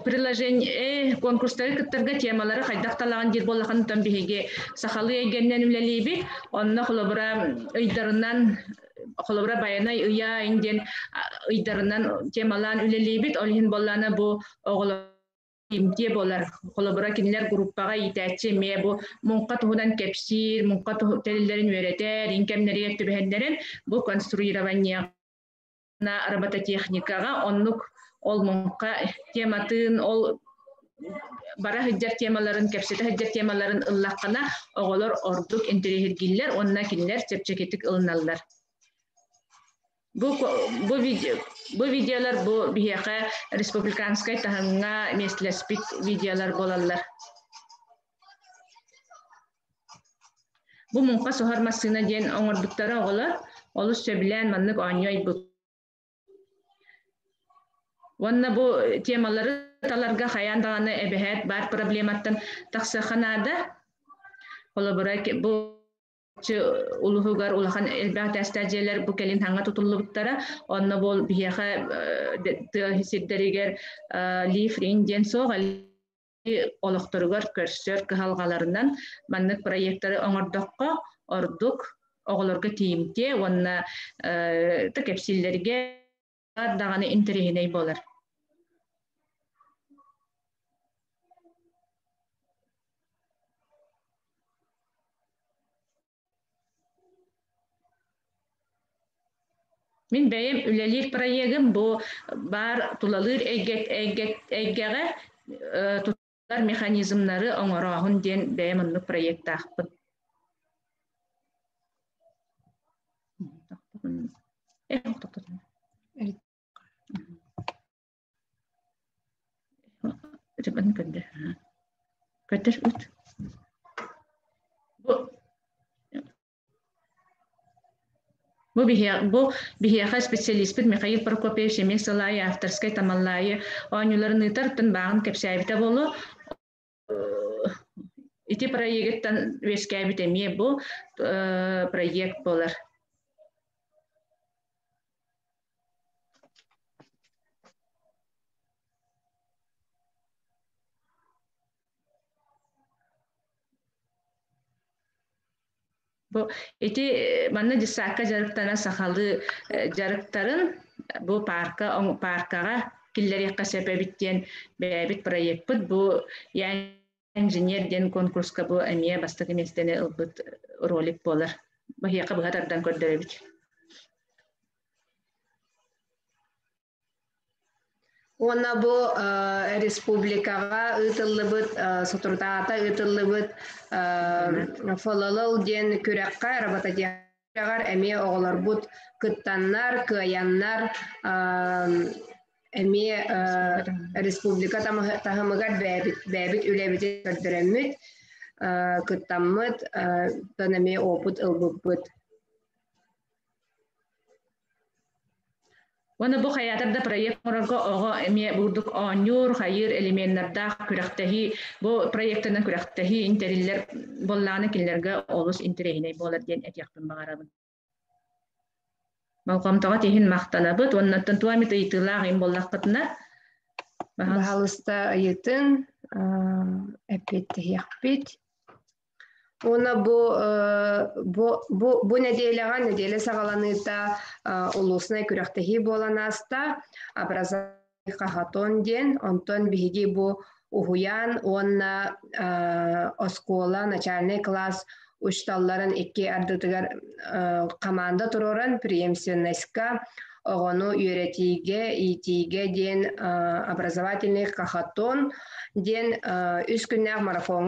приложение конкурстары кыттарга темалары хайдах талаҕын диир буоллахын биһиги сахалыы эйгэннэн үлэлиибит. Онно холобура ыйдарынан холобура байанай ыйа диэн ыйдарынан темалаан үлэлиибит. Ол иһин буоллаана бу оҕолор имтиэ буолар. Холобура кинилэр группаҕа иитээччи эмиэ бу муҥха туһунан кэпсиир, муҥха тэриллэрин үөрэтэр, инкэмнэригэр түбэһэннэрин бу конструирование на робототехникаҕа оннук ол муҥха тематын, ол бара сылдьар темаларын, кэпсэтэ сылдьар темаларын ыллаххына, оҕолор ордук интэриэһиргииллэр уонна кинилэр чэпчэкитик ылыналлар. Бу, бу, видео, бу видеолар бу биһиэхэ республиканскай таһымҥа миэстэлэспит видеолар буолаллар. Бу муҥха соһор массыына диэн оҥорбуттара оҕолор олус сөбүлээн маннык оонньуу айбыт. Уонна бу темалары таларга хайаан даҕаны эбэһээт баар проблематтан тахсыахха наада. Холобура, бу улуһугар улахан элбэх этээстээх дьиэлэр бу кэлин хаҥа тутуллубуттара. Онно бу биһиэхэ тыа сирдэригэр лифрин диэн суох олохторугар көрсөр кыһалҕаларынан маннык проектары оҥордоххо ордук оҕолорго тиийимтиэ уонна кэпсииллэргэ даҕаны интэриэһинэй буолар. Мин бэйэм үлэлиир проегым бу баар тулалыыр эйгэҕэ тутар механизмнары оҥорооһун диэн бэйэм оннук проектаахпын. Көтөр Бу Бу бу биһиэхэ специалиспит Михаил Прокопьевич эмиэ сыл аайы авторскай тамаллаайы оонньууларын ыытар, тын бааҕын кэпсээбитэ буолуо. Ити проегыттан үөскээбит эмиэ бу проект буолар. Бу ити манна десакка дьарыктана сахалыы дьарыктарын бу парка паркаҕа киллэриэххэ сөп эбит диэн бэйэбит проекпыт бу я инженер диэн конкурска бу эмиэ бастакы миэстэни ылбыт ролик буолар. Баһыйака быһа тардан көрдөрөбүт. Уонна бу республикаҕа ыытыллыбыт, соторутааҕыта ыытыллыбыт ФЛЛ диэн күрэххэ робототехникаҕар эмиэ оҕолорбут кыттаннар, кыайаннар эмиэ республика таһымыгар бэйэбит, бэйэбит үлэбитин көрдөрөммүт, кыттаммыт, тон эмиэ опыт ылбыппыт. Уонна бу хайаатар да проект оҥорорго оҕо эмиэ бурдук оонньуур, хайыыр элеменнардаах күрэхтэһии, бу проектынан күрэхтэһии интэриллэр буоллаҕына кинилэргэ олус интэриэһинэй буолар диэн этиэхпин баҕарабын. Болҕомтоҕо тиһин махтанабыт уонна туох эмит ыйытыылаах им буоллаххытына Баһалыста ыйытын эппиэттэһиэхпит. Уонна бу, бу, бу, бу нэдиэлэҕэ нэдиэлэ саҕаланыыта улуусунай күрэхтэһии буолан ааста. Образование хахатон диэн. Онтон биһиги бу уһуйаан уонна оскуола начальный класс учууталларын икки ардытыгар команда туруоран преемственностька оҕону үөрэтиигэ, иитиигэ диэн образовательный хахатон диэн үс күннээх марафон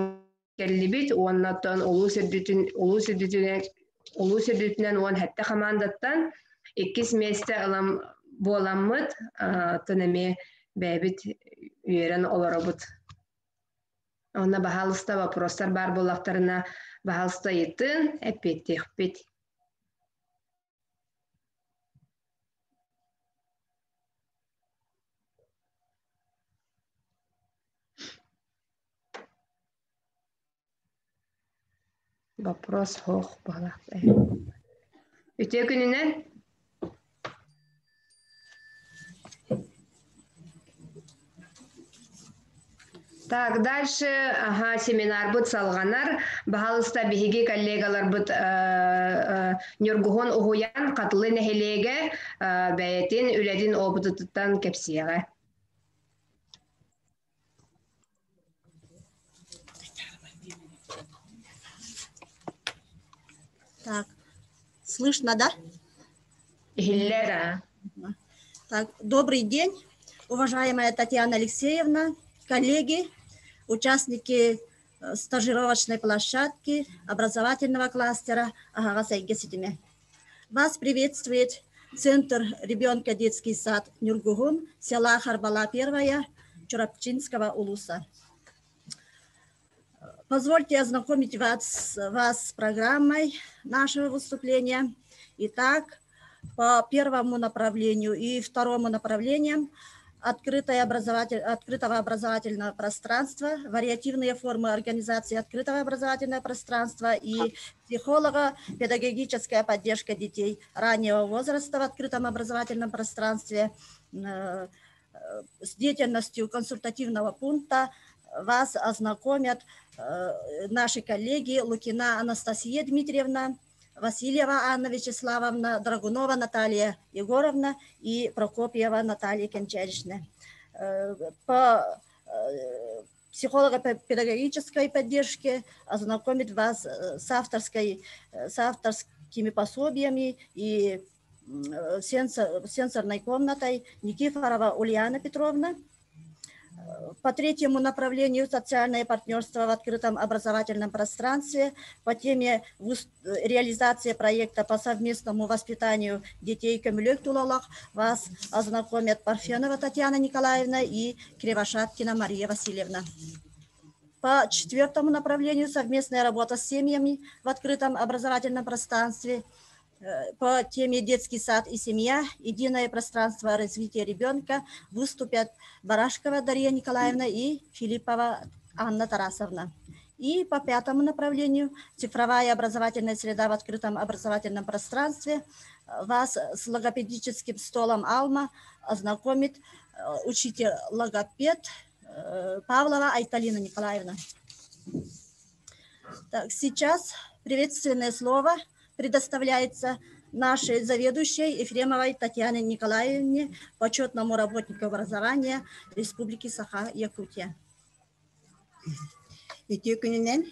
кэллибит уонна оттон улуус үрдүтүн улуус үрдүтүнэн улуус үрдүтүнэн уон сэттэ хамаандаттан иккис миэстэ ылан буоламмыт оттон эмиэ бэйэбит үөрэн олоробут. Онно баһаалыста вопростар баар буоллахтарына баһаалыста ыйытын, эппиэттиэхпит. Вопрос суох буолар. Үтүө күнүнэн. Так, дальше ага, семинарбыт салҕанар. Баһалыста биһиги коллегаларбыт Ньургуһун уһуйаан Хатылы нэһилиэгэ бэйэтин үлэтин опытыттан кэпсиэҕэ. Так, слышно, да? Иһиллэр. Так, добрый день, уважаемая Татьяна Алексеевна, коллеги, участники стажировочной площадки образовательного кластера Аһаҕас эйгэ ситимэ. Вас приветствует Центр ребенка детский сад Нюргугун, села Харбала Первая, Чурапчинского улуса. Позвольте ознакомить вас, вас с программой нашего выступления. Итак, по первому направлению и второму направлениям открытое образователь, открытого образовательного пространства, вариативные формы организации открытого образовательного пространства и психолога, педагогическая поддержка детей раннего возраста в открытом образовательном пространстве с деятельностью консультативного пункта вас ознакомят наши коллеги Лукина Анастасия Дмитриевна, Васильева Анна Вячеславовна, Драгунова Наталья Егоровна и Прокопьева Наталья Кенчерична. По психолого-педагогической поддержке ознакомит вас с, авторской, с авторскими пособиями и сенсорной комнатой Никифорова Ульяна Петровна. По третьему направлению «Социальное партнерство в открытом образовательном пространстве» по теме реализации проекта по совместному воспитанию детей Көмүлүөк тула олох вас ознакомят Парфенова Татьяна Николаевна и Кривошапкина Мария Васильевна. По четвертому направлению «Совместная работа с семьями в открытом образовательном пространстве» по теме «Детский сад и семья. Единое пространство развития ребенка» выступят Барашкова Дарья Николаевна и Филиппова Анна Тарасовна. И по пятому направлению «Цифровая образовательная среда в открытом образовательном пространстве» вас с логопедическим столом «Алма» ознакомит учитель-логопед Павлова Айталина Николаевна. Так, сейчас приветственное слово предоставляется нашей заведующей Ефремовой Татьяне Николаевне, почетному работнику образования Республики Саха-Якутия. Үтүө күнүнэн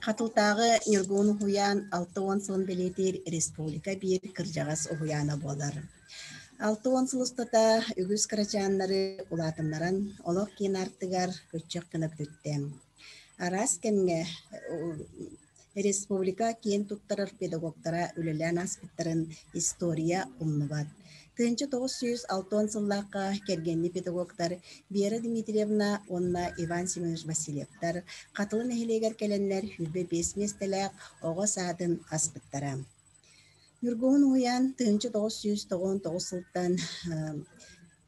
Хатылытааҕы Ньургуһун уһуйаан 60 сылын бэлиэтиир республика биир кырдьаҕас уһуйаана буолар. 60 сыл устата үгүс кырачааннары улаатыннаран олох киин артыгар көччөх гына көтүттэ. Араас кэмҥэ республика киэн туттарар педагогтара үлэлээн ааспыттарын история умнубат. 1960 сыллаахха кэргэнни педагогтар Вера Дмитриевна уонна Иван Семенович Васильевтар Хатылы нэһилиэгэр кэлэннэр 25 миэстэлээх оҕо саадын аспыттара. Ньургуһун уһуйаан 1999 сылтан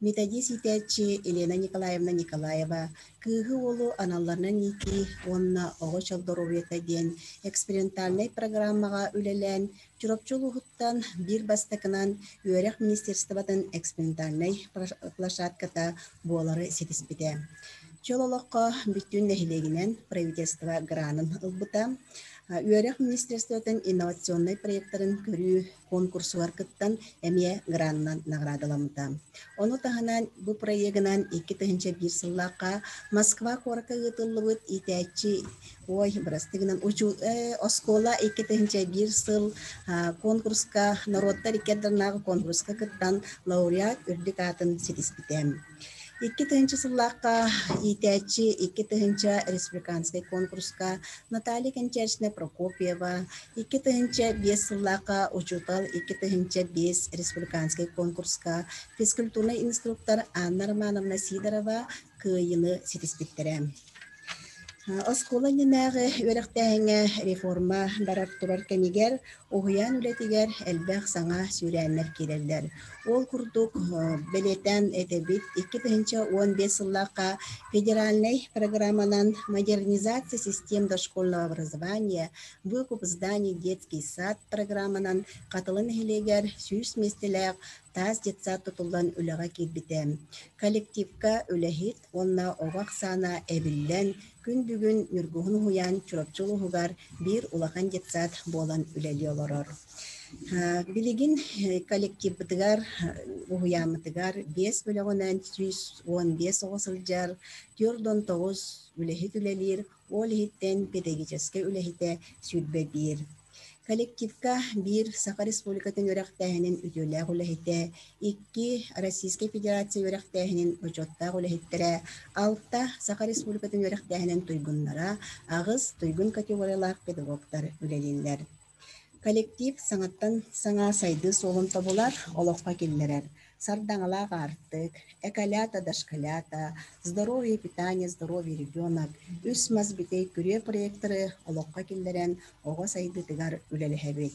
методист иитээччи Елена Николаевна Николаева кыыһы-уолу аналларынан иитии уонна оҕо чөл доруобуйата диэн экспериментальнай программаҕа үлэлээн Чурапчы улууһуттан биир бастакынан үөрэх министерствотын экспериментальнай площадката буолары ситиспитэ. Чөл олоххо бүттүүн нэһилиэгинэн правительство гранын ылбыта. Үөрэх министерствотын инновационнай проектарын көрүү конкурсугар кыттан эмиэ гранынан наҕараадаламмыта. Ону таһынан бу проегынан 2001 сыллаахха Москва куоракка ыытыллыбыт иитээччи ой бырастыы гынан оскуола 2001 сыл конкурска норуоттар икки ардыларынааҕы конкурска кыттан лауреат үрдүк аатын ситиспитэ. 2000 сыллаахха иитээччи 2000 республиканскай конкурска Наталья Кончачна Прокопьева, 2005 сыллаахха учуутал 2005 республиканскай конкурска физкультурнай инструктор Анна Романовна Сидорова кыайыыны ситиспиттэрэ. Оскуола иннинээҕи үөрэхтээһиҥҥэ реформа барар турар кэмигэр уһуйаан үлэтигэр элбэх саҥа сүүрээннэр киирэллэр. Ол курдук, бэлиэтээн этэбит, 2015 сыллаахха федеральнай программанан «Модернизация систем дошкольного образования, выкуп зданий детский сад» программанан Хатылы нэһилиэгэр 100 миэстэлээх таас детсад тутуллан үлэҕэ киирбитэ. Коллективка үлэһит уонна оҕо ахсаана эбиллэн, күн бүгүн Ньургуһун уһуйаан Чурапчы улууһугар биир улахан детсад буолан үлэлии олорор. Билигин коллективбытыгар, уһуйааммытыгар биэс бөлөҕүнэн 115 оҕо сылдьар, 49 үлэһит үлэлиир, ол иһиттэн педагогическай үлэһитэ 21. Коллективка биир Саха Республикатын үөрэхтээһинин үтүөлээх үлэһитэ, икки Российскай Федерация үөрэхтээһинин бочуоттаах үлэһиттэрэ, алта Саха Республикатын үөрэхтээһинин туйгуннара, аҕыс туйгун категориялаах педагогтар үлэлииллэр. Коллектив саҥаттан саҥа сайдыы суолун тобулар, олоххо киллэрэр. Сардаҥалаах аартык, Эколята дошколята, Здоровье питание, здоровье ребенок, Үс мас бүтэй күрүө проекторы олоххо киллэрэн оҕо сайдыытыгар үлэлэһэбит.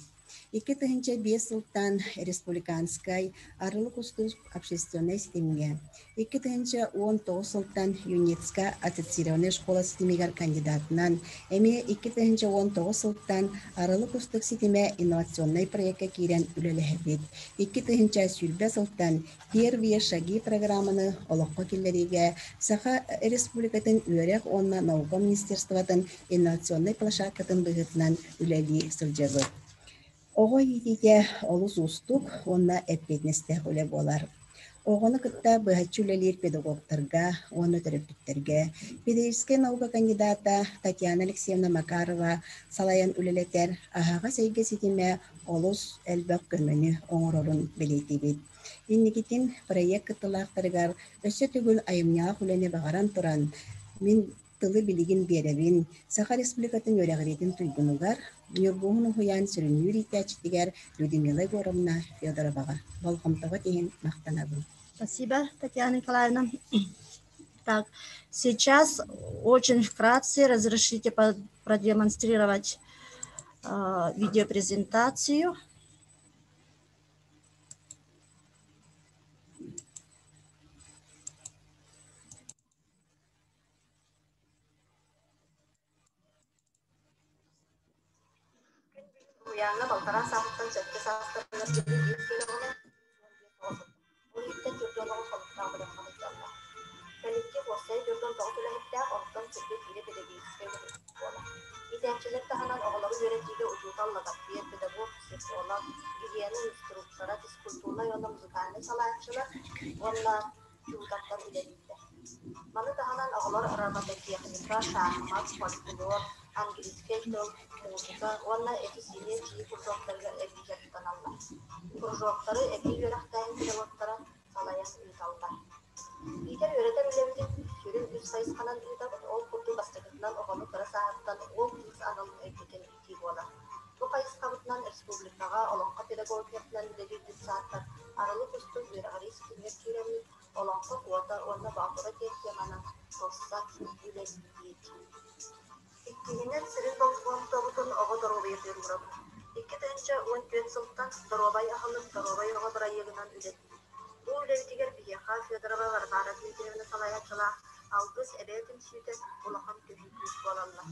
2005 сылтан республиканскай Арылы Кустук общественнай ситимҥэ, 2019 сылтан ЮНЕСКО ассоциированнай школа ситимигэр кандидатынан, эмиэ 2019 сылтан Арылы Кустук ситимэ инновационнай проекка киирэн үлэлэһэбит. 2020 сылтан Первые шаги программаны олоххо киллэриигэ Саха Республикатын үөрэх уонна наука министерствотын инновационнай площадкатын быһыытынан үлэлии сылдьабыт. Оҕо иитиитэ олус уустук уонна эппиэтинэстээх үлэ буолар. Оҕону кытта быһаччы үлэлиир педагогтарга уонна төрөппүттэргэ педагогическай наука кандидата Татьяна Алексеевна Макарова салайан үлэлэтэр аһаҕас эйгэ ситимэ олус элбэх көмөнү оҥорорун бэлиэтиибит. Инникитин проект кыттыылаахтарыгар өссө төгүл айымньылаах үлэни баҕаран туран, мин тылы билигин биэрэбин Саха Республикатын үөрэҕириитин туйгунугар, Ньургуһун уһуйаан сүрүннүүр иитээччитигэр Людмила Егоровна Федороваҕа болҕомтоҕут иһин махтанабын. Спасибо, Татьяна Николаевна. Так, сейчас очень вкратце разрешите продемонстрировать видеопрезентацию. Уйааҥҥа балтараа сааһыттан сэттэ саастарыгар диэри биир киһи оҕону Ол иһиттэн төрдүөн оҕо хонуктаах бөлөххө сылдьаллар. Коллектив уопсайа 49 үлэһиттээх, онтон сиргэ киирэ педагогическай үлэһит буолар. Иитээччилэр таһынан оҕолору үөрэтиигэ учуутал, логопед, педагог, психолог, гигиена инструктора, физкультурнай уонна музыкальнай салааччылар уонна учууталлар үлэлииллэр. Маны таһынан оҕолор робототехника, шахмат, фольклор, английскай тыл, музыка уонна эти-сиини эчийии кружоктарыгар эбии дьарыктаналлар. Кружоктары эбии үөрэхтээһин педагогтара салайан ыыталлар. Иитэр-үөрэтэр үлэбитин сүрүн үс хайысханан ыытабыт. Ол курдук бастакытынан оҕону кыра сааһыттан уол-кыыс аналын өйдөтөн иитии буолар. Бу хайысхабытынан республикаҕа олоҥхо педагогикатынан үлэлиир детсадтар Арылы кустук үөрэҕирии ситимигэр киирэммит Олоҥхо куота уонна Боотура диэн теманан сылсан үлэлиибит. Иккиһинэн, сүрүн болҕомтобутун оҕо доруобуйатыгар уурабыт. 2014 сылтан «Доруобай аһылык, доруобай оҕо» бырайыагынан үлэлиибит. Бу үлэбитигэр биһиэхэ Федорова Варвара Дмитриевна салайааччылаах «Алгыс эбээ түмсүүтэ» улахан төһүү күүс буолаллар.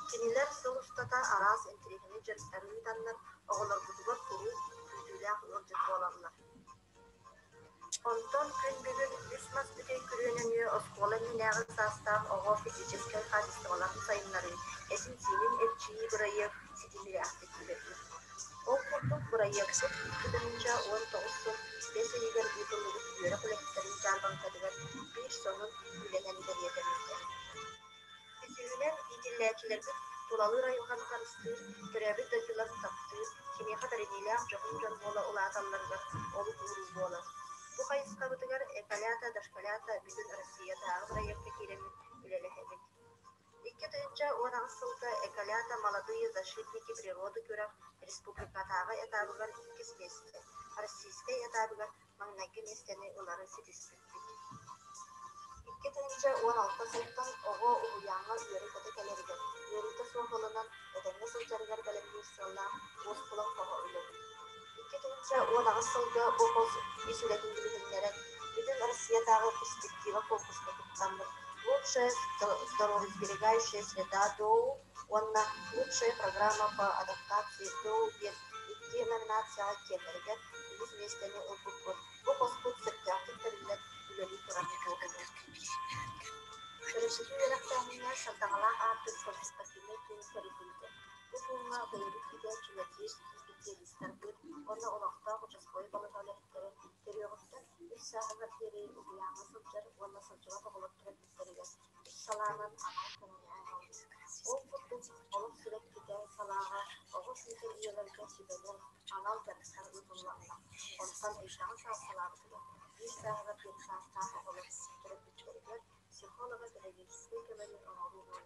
Кинилэр сыл устата араас интэриэһинэй дьарыктары ыытаннар, оҕолорбутугар куруук күүтүүлээх ыалдьыт буолаллар. Онтон күн бүгүн үс мас бүтэй күрүө нөҥүө оскуола иннинээҕи саастаах оҕо физическэй хаачыстыбаларын сайыннарыы, этин-сиинин эрчийии бырайыак ситиһиилээхтик үлэлиир. Ол курдук, бырайыакпыт 2019 сыл бэс ыйыгар ыытыллыбыт үөрэх үлэһиттэрин дьаарбаҥкатыгар биир сонун үлэнэн бэлиэтэммитэ. Үсүһүнэн, иитиллээччилэрбит тулалыыр айылҕаны харыстыыр, төрөөбүт дойдуларын таптыыр, киниэхэ бэриниилээх дьоһун дьон буола улааталларыгар олук ууруу буолар. Бу хайысхабытыгар «Эколята, дошколята» бүтүн Россиятааҕы бырайыакка киирэммит үлэлэһэбит. 2018 сылга «Эколята молодые защитники природы» күрэх республикатааҕы этабыгар иккис миэстэ, российскай этабыгар маҥнайгы миэстэни ылары ситиспиппит. 2016 сылтан оҕо уһуйааҥҥа үөрэ-көтө кэлэригэр, ыарыыта суох ылынан, этэҥҥэ сылдьарыгар бэлэмниир сыаллаах уоскулаҥ хоһо үлэлиир. 2018 сылга бу хос ис үлэтин билиһиннэрэн, Бүтүн Россиятааҕы перспектива конкурска кыттаммыт «Лучшая здоровьесберегающая среда ДОУ» уонна «Лучшая программа по адаптации ДОУ» диэн икки номинацияҕа киэннэригэр үһүс миэстэни ылбыппыт. Бу хоспут сөптөөхтүк тэриллэн үлэлии турар буолуо. Төрөппүтү үөрэхтээһиҥҥэ Сардаҥалаах аартык консультативнай пуун тэриллибитэ. Бу пууҥҥа бэйэбит иитээччилэрбит, специалистарбыт уонна олохтоох участковай балыыһа үлэһиттэрэ төрүөҕүттэн үс сааһыгар диэри уһуйааҥҥа сылдьар уонна сылдьыбат оҕолор төрөппүттэригэр үс салаанан анал көмөнү оҥоробут. Ол курдук, олох сибэккитэ салааҕа оҕо күүтэр ийэлэргэ сүбэлэр, анал дьарыктар ыытыллаллар. Онтон ыйдаҕа сааллаабытыгар биир сааһыгар диэри саастаах оҕолор төрөппүттэригэр психолого-педагогическай көмөнү оҥоруу буолар.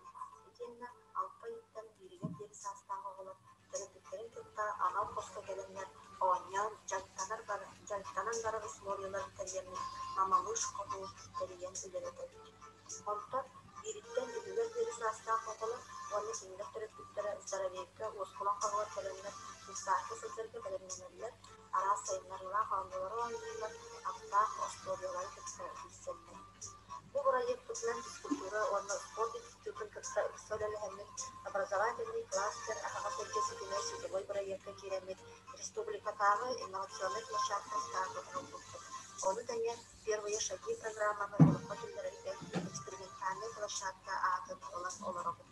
Итиэннэ алта ыйыттан бииригэр диэри саастаах оҕолор төрөппүттэрин кытта анал хоско кэлэннэр оонньоон, дьарыктанан барар условияларын тэрийэммит мамалыш хоһу тэрийэн үлэлэтэбит. Онтон биириттэн үһүгэр диэри саастаах оҕолор уонна кинилэр төрөппүттэрэ здоровейка уоскулаҥ хоһугар кэлэннэр детсадка сылдьарга бэлэмнэнэллэр, араас сайыннарыылаах оонньуулары оонньууллар, аптаах остуоруйалары кытта билсэллэр. Бу бырайыакпытынан физкультура уонна спорт институтун кытта ыкса үлэлэһэммит образовательный кластер аһаҕас эйгэ ситимэ сетевой бырайыакка киирэммит республикатааҕы инновационнай площадка статуһун ылбыппыт. Ону тэҥэ Первые шаги программаны олоххо киллэрэргэ экспериментальнай площадка аатын ылан олоробут.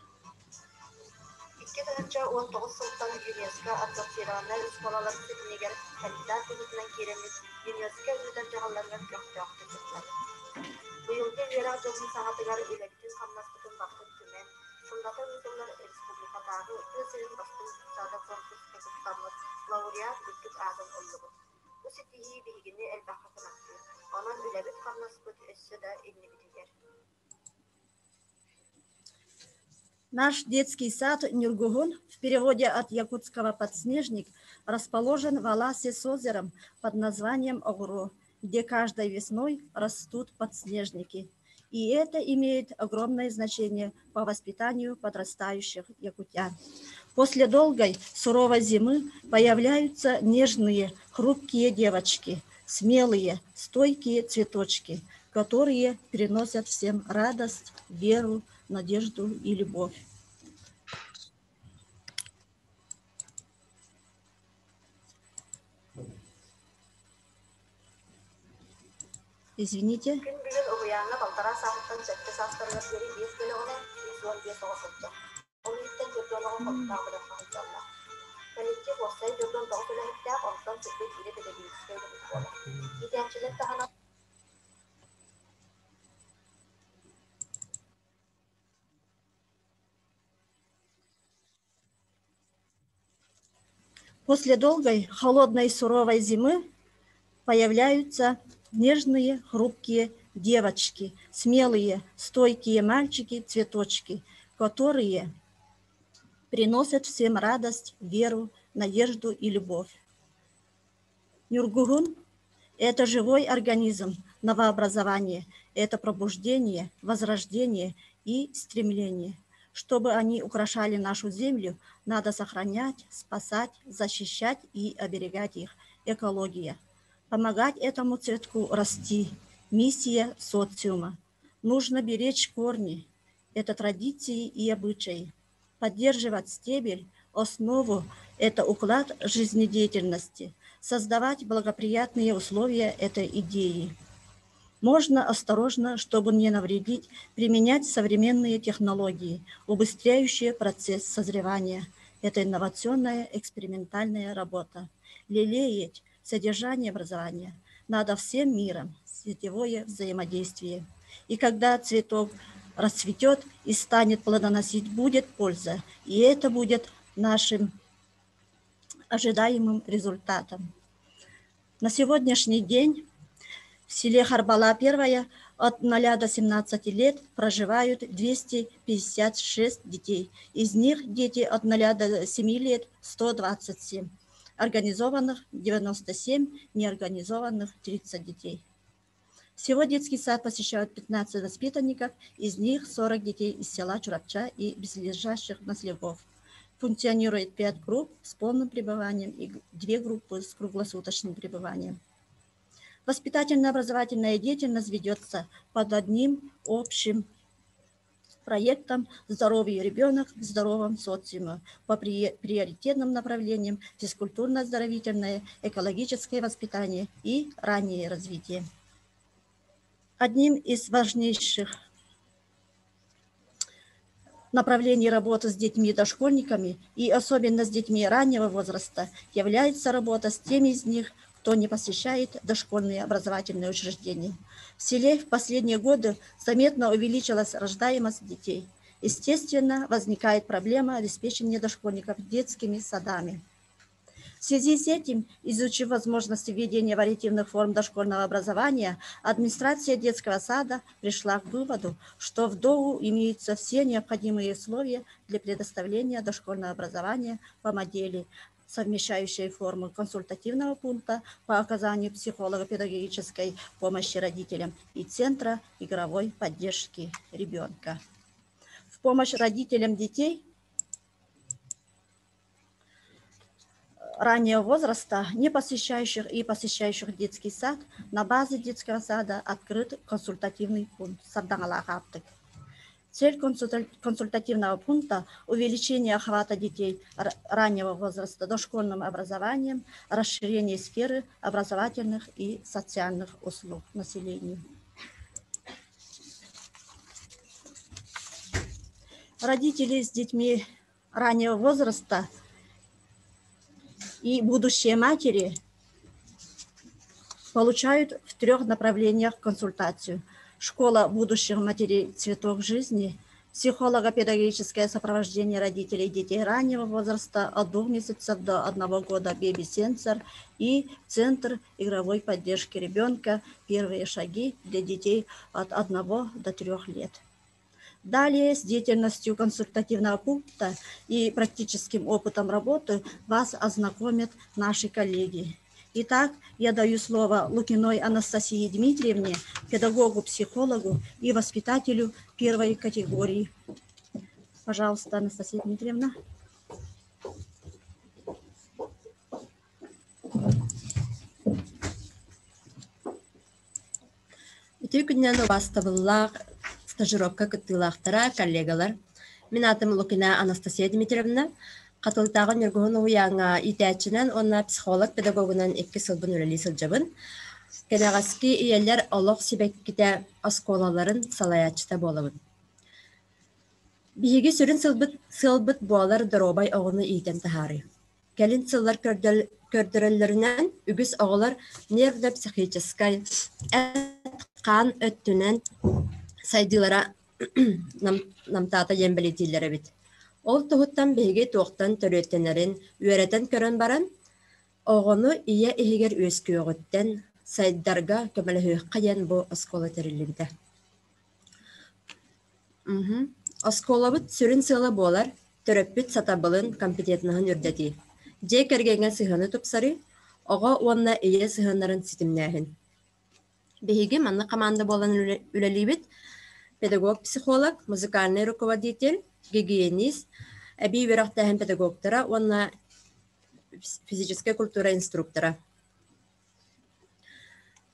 2019 сылтан ЮНЕСКО ассоциированнай оскуолалар ситимигэр кандидат быһыытынан киирэммит ЮНЕСКО ыытар дьаһалларыгар көхтөөхтүк кыттабыт. Быйылгы үөрэх дьылын саҥатыгар үлэбитин-хамнаспытын барытын түмэн, сыллата ыытыллар республикатааҕы тыа сирин бастыҥ сада конкурска кыттаммыт лауреат үрдүк аатын ыллыбыт. Бу ситиһии биһигини элбэххэ кынаттыыр, онон үлэбит-хамнаспыт өссө да иннибитигэр. Наш детский сад Нюргугун, в переводе от якутского «подснежник», расположен в Аласе с озером под названием Огуро, где каждой весной растут подснежники. И это имеет огромное значение по воспитанию подрастающих якутян. После долгой суровой зимы появляются нежные, хрупкие девочки, смелые, стойкие цветочки, которые приносят всем радость, веру, надежду и любовь. Извините. Күн бүгүн уһуйааҥҥа балтараа сааһыттан сэттэ саастарыгар диэри биэс бөлөҕүнэн 115 оҕо сылдьар. Ол иһиттэн 40 оҕо хонуктаах бөлөххө сылдьаллар. Коллектив уопсай 49 үлэһиттээх, онтон сырдык биирэ педагогическай үлэһит буолар. Иитээччилэр таһынан После долгой, холодной, суровой зимы появляются нежные, хрупкие девочки, смелые, стойкие мальчики, цветочки, которые приносят всем радость, веру, надежду и любовь. Нюргугун – это живой организм новообразование, это пробуждение, возрождение и стремление. Чтобы они украшали нашу землю, надо сохранять, спасать, защищать и оберегать их. Экология. Помогать этому цветку расти. Миссия социума. Нужно беречь корни. Это традиции и обычаи. Поддерживать стебель, основу – это уклад жизнедеятельности. Создавать благоприятные условия этой идеи. Можно осторожно, чтобы не навредить, применять современные технологии, убыстряющие процесс созревания. Это инновационная экспериментальная работа. Лелеять содержание образования надо всем миром, сетевое взаимодействие. И когда цветок расцветет и станет плодоносить, будет польза. И это будет нашим ожидаемым результатом. На сегодняшний день в селе Харбала первая от 0 до 17 лет проживают 256 детей. Из них дети от 0 до 7 лет 127. Организованных 97, неорганизованных 30 детей. Всего детский сад посещают 15 воспитанников, из них 40 детей из села Чурапча и близлежащих наслегов. Функционирует 5 групп с полным пребыванием и 2 группы с круглосуточным пребыванием. Воспитательно-образовательная деятельность ведется под одним общим проектом «Здоровый ребенок в здоровом социуме» по приоритетным направлениям физкультурно-оздоровительное, экологическое воспитание и раннее развитие. Одним из важнейших направлений работы с детьми-дошкольниками и особенно с детьми раннего возраста является работа с теми из них, кто не посещает дошкольные образовательные учреждения. В селе в последние годы заметно увеличилась рождаемость детей. Естественно, возникает проблема обеспечения дошкольников детскими садами. В связи с этим, изучив возможности введения вариативных форм дошкольного образования, администрация детского сада пришла к выводу, что в ДОУ имеются все необходимые условия для предоставления дошкольного образования по модели, совмещающей форму консультативного пункта по оказанию психолого-педагогической помощи родителям и центра игровой поддержки ребенка. В помощь родителям детей раннего возраста, не посещающих и посещающих детский сад, на базе детского сада открыт консультативный пункт Сардаҥалаах аартык. Цель консультативного пункта – увеличение охвата детей раннего возраста дошкольным образованием, расширение сферы образовательных и социальных услуг населению. Родители с детьми раннего возраста и будущие матери получают в трех направлениях консультацию. Школа будущих матерей «Цветок жизни», психолого-педагогическое сопровождение родителей детей раннего возраста от 2 месяцев до 1 года «Беби-сенсор» и Центр игровой поддержки ребенка «Первые шаги» для детей от 1 до 3 лет. Далее с деятельностью консультативного пункта и практическим опытом работы вас ознакомят наши коллеги. Итак, я даю слово Лукиной Анастасии Дмитриевне, педагогу-психологу и воспитателю первой категории. Пожалуйста, Анастасия Дмитриевна. Үтүө күнүнэн убаастабыллаах стажировка кыттыылаахтара, коллегалар. Мин аатым Лукина Анастасия Дмитриевна. Хатылытааҕы Ньургуһун уһуйааҥҥа иитээччинэн уонна психолог-педагогунан икки сылбын үлэлии сылдьабын. Кэнэҕэски ийэлэр олох сибэккитэ оскуолаларын салайааччыта буолабын. Биһиги сүрүн сылбыт, сыалбыт буолар доруобай оҕону иитэн таһаарыы. Кэлин сыллар көрдөрөллөрүнэн, үгүс оҕолор нервно-психическай, эт-хаан өттүнэн сайдыылара намтаата диэн бэлиэтииллэр эбит. Ол туһуттан биһиги туохтан төрүөттэнэрин үөрэтэн көрөн баран, оҕону ийэ иһигэр үөскүөҕүттэн сайдарга көмөлөһүөххэ диэн бу оскуола тэриллибитэ. Оскуолабыт сүрүн сыала буолар төрөппүт сатабылын, компетентноһын үрдэтии, дьиэ кэргэҥҥэ сыһыаны тупсарыы, оҕо уонна ийэ сыһыаннарын ситимнээһин. Биһиги маннык хамаанда буолан үлэлиибит: педагог-психолог, музыкальный руководитель, гигиенист, эбии үөрэхтээһин педагогтара уонна физическэй культура инструктора.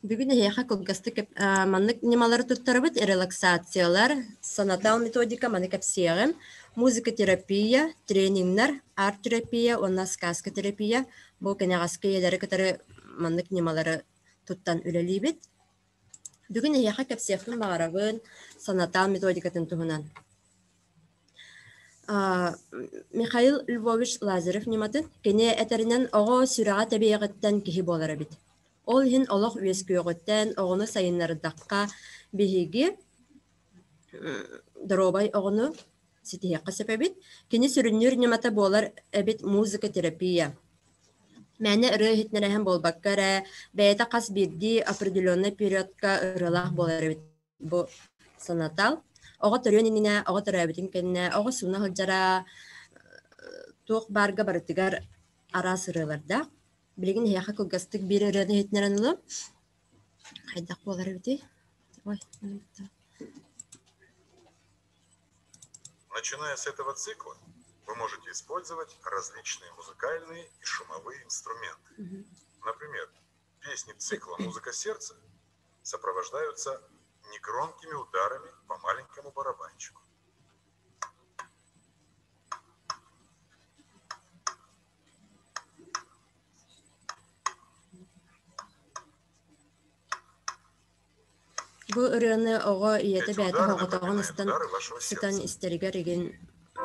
Бүгүн эһиэхэ кылгастык маннык ньымалары туттарабыт: релаксациялар, санатал методика маны кэпсиэҕим, музыкотерапия, тренингнэр, арт-терапия уонна сказка-терапия. Бу кэнэҕэски ийэлэри кытары маннык ньымалары туттан үлэлиибит. Бүгүн эһиэхэ кэпсиэхпин баҕарабын санатал методикатын туһунан. Михаил Львович Лазарев ньыматын кини этэринэн оҕо сүрэҕэ тэбиэҕиттэн киһи буолар эбит. Ол иһин олох үөскүөҕүттэн оҕону сайыннардахха биһиги доруобай оҕону ситиһиэххэ сөп эбит. Кини сүрүннүүр ньымата буолар эбит музыкотерапия. Мээнэ ырыа иһитиннэрэһэн буолбакка эрэ, бэйэтэ хас биирдии определенный периодка ырыалаах буолар эбит бу санатал. Оҕо төрүөн иннинэ, оҕо төрөөбүтүн кэннэ, оҕо сууна сылдьара туох баарга барытыгар араас ырыалардаах. Билигин эһиэхэ кылгастык биир ырыаны иһитиннэрэн ылыам. Хайдах буолар эбитий? Ой, Начиная с этого цикла, вы можете использовать различные музыкальные и шумовые инструменты. Например, песни цикла «Музыка сердца» сопровождаются негромкими ударами по маленькому барабанчику. Бу ырыаны оҕо ийэтэ Эти бэйэтэ удары соҕотоҕун напоминают истэн удары вашего сытан сердца. истэригэр игин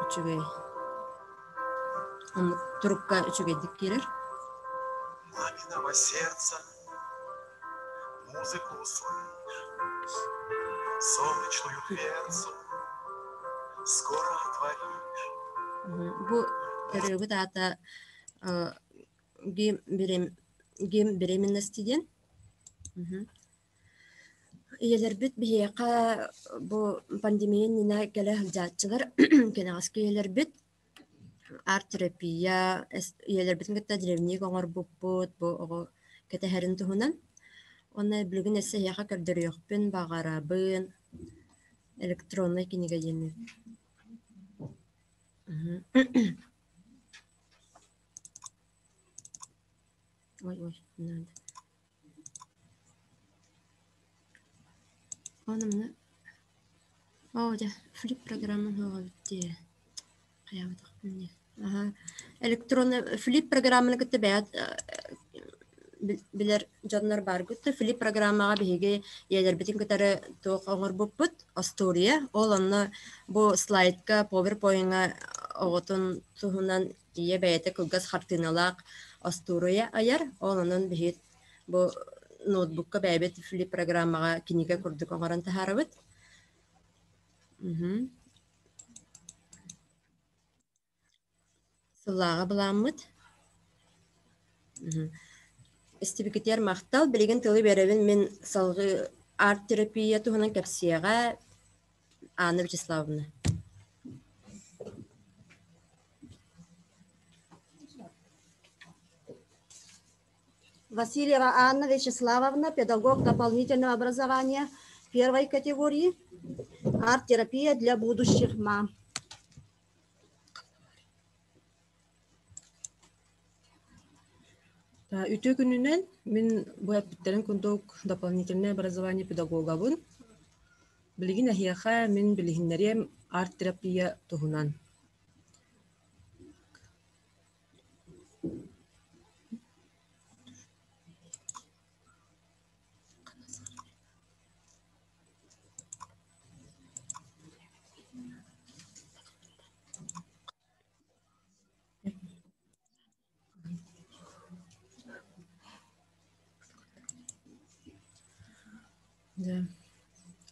үчүгэй оннук турукка үчүгэйдик киирэр. Маминого сердца музыку услышь, солнечную дверцу скоро отворишь. Бу ырыабыт аата гимн беременности диэн. Ийэлэрбит биһиэхэ бу пандемия иннинэ кэлэ сылдьааччылар, кэнэҕэски ийэлэрбит арт-терапия, ийэлэрбитин кытта дневник оҥорбуппут, бу оҕо кэтэһэрин туһунан. Уонна билигин өссө эһиэхэ көрдөрүөхпүн баҕарабын электроннай кинигэ диэни. Ой, ой, надо. Онно оо дьэ флип программа суоҕа дии хайаабатахпын дии аһа электронный флип программаны кытта бэйэҕит билэр дьоннор бааргыт да Филипп программаҕа биһиги ийэлэрбитин кытары туох оҥорбуппут остуоруйа ол онно бу слайдка PowerPoint-ҥа оҕотун туһунан ийэ бэйэтэ кылгас хартыыналаах остуоруйа айар ол онон биһиги бу ноутбукка бэйэбит Филипп программаҕа кинигэ курдук оҥорон таһаарабыт. Сыллааҕы былааммыт. Истибикитигэр махтал. Билигин тылы биэрэбин мин салгыы арт-терапия туһунан кэпсиэҕэ Анна Вячеславовна. Васильева Анна Вячеславовна, педагог дополнительного образования первой категории, арт-терапия для будущих мам. Үтүө күнүнэн мин бу эппиттэрин курдук дополнительное образование педагогабын. Билигин эһиэхэ мин билиһиннэриэм арт-терапия туһунан.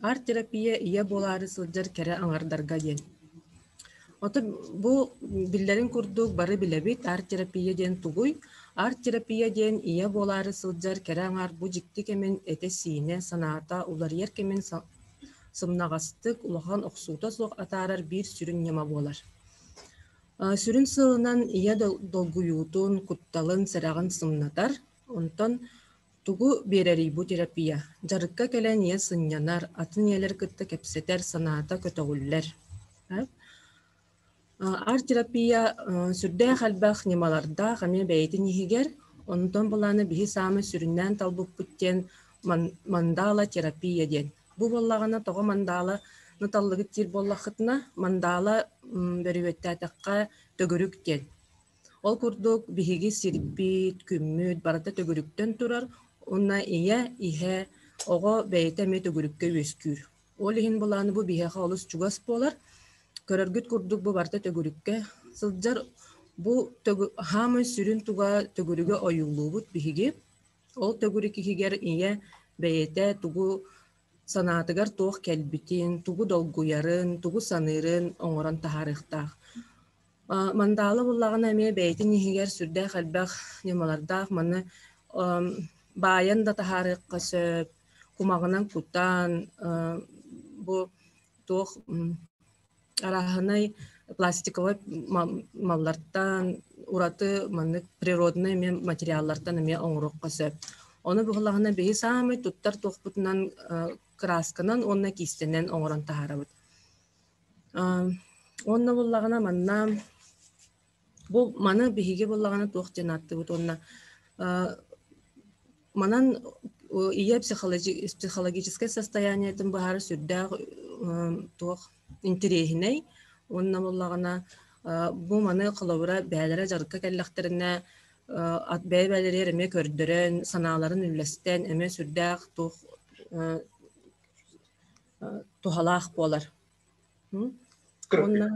Арт-терапия ийэ буолаары сылдьар кэрэ аҥардарга диэн. Ото бу биллэрин курдук бары билэбит арт-терапия диэн тугуй? Арт-терапия диэн ийэ буолаары сылдьар кэрэ аҥаар бу дьикти кэмин этэ-сиинэ, санаата уларыйар кэмин сымнаҕастык, улахан охсуута суох атаарар биир сүрүн ньыма буолар. Сүрүн сыалынан ийэ долгуйуутун, кутталын, сэрэҕин сымнатар, онтон Тугу биэрэрий бу терапия? Дьарыкка кэлэн ийэ сынньанар, атын ийэлэр кытта кэпсэтэр, санаата көтөҕүллэр. Арт-терапия сүрдээх элбэх ньымалардаах эмиэ бэйэтин иһигэр. Онтон былааны биһи саамай сүрүннээн талбыппыт диэн мандала терапия диэн. Бу буоллаҕына тоҕо мандала таллыгыт диир буоллаххытына, мандала бөрүөттээтэххэ төгүрүк диэн. Ол курдук биһиги сирбит, күммүт барыта төгүрүктэн турар уонна ийэ, иһэ, оҕо бэйэтэ эмиэ төгүрүккэ үөскүүр. Ол иһин былааны бу биһиэхэ олус чугас буолар. Көрөргүт курдук бу барыта төгүрүккэ сылдьар. Бу хаамай сүрүн туга төгүрүгү ойуулуубут биһиги. Ол төгүрүк иһигэр ийэ бэйэтэ тугу санаатыгар туох кэлбитин, тугу долгуйарын, тугу саныырын оҥорон таһаарыахтаах. Мандала буллаҕына эмиэ бэйэтин иһигэр сүрдээх элбэх ньымалардаах. Маны баайан да таһаарыахха сөп, кумаҕынан кутан, бу туох арааһынай пластиковай маллартан ураты маннык природнай эмиэ материаллартан эмиэ оҥоруохха сөп. Ону буоллаҕына биһи саамай туттар туохпутунан кыраасканан уонна киистэнэн оҥорон таһаарабыт. Уонна буоллаҕына манна бу маны биһиги буоллаҕына туох диэн ааттыыбыт уонна манан ийэ психологическай состояниетын быһаарар сүрдээх туох интэриэһинэй уонна буоллаҕына бу маны холобура бэйэлэрэ дьарыкка кэллэхтэринэ бэйэ-бэйэлэригэр эмиэ көрдөрөн санааларын үллэстэн эмиэ сүрдээх туох туһалаах буолар. Уонна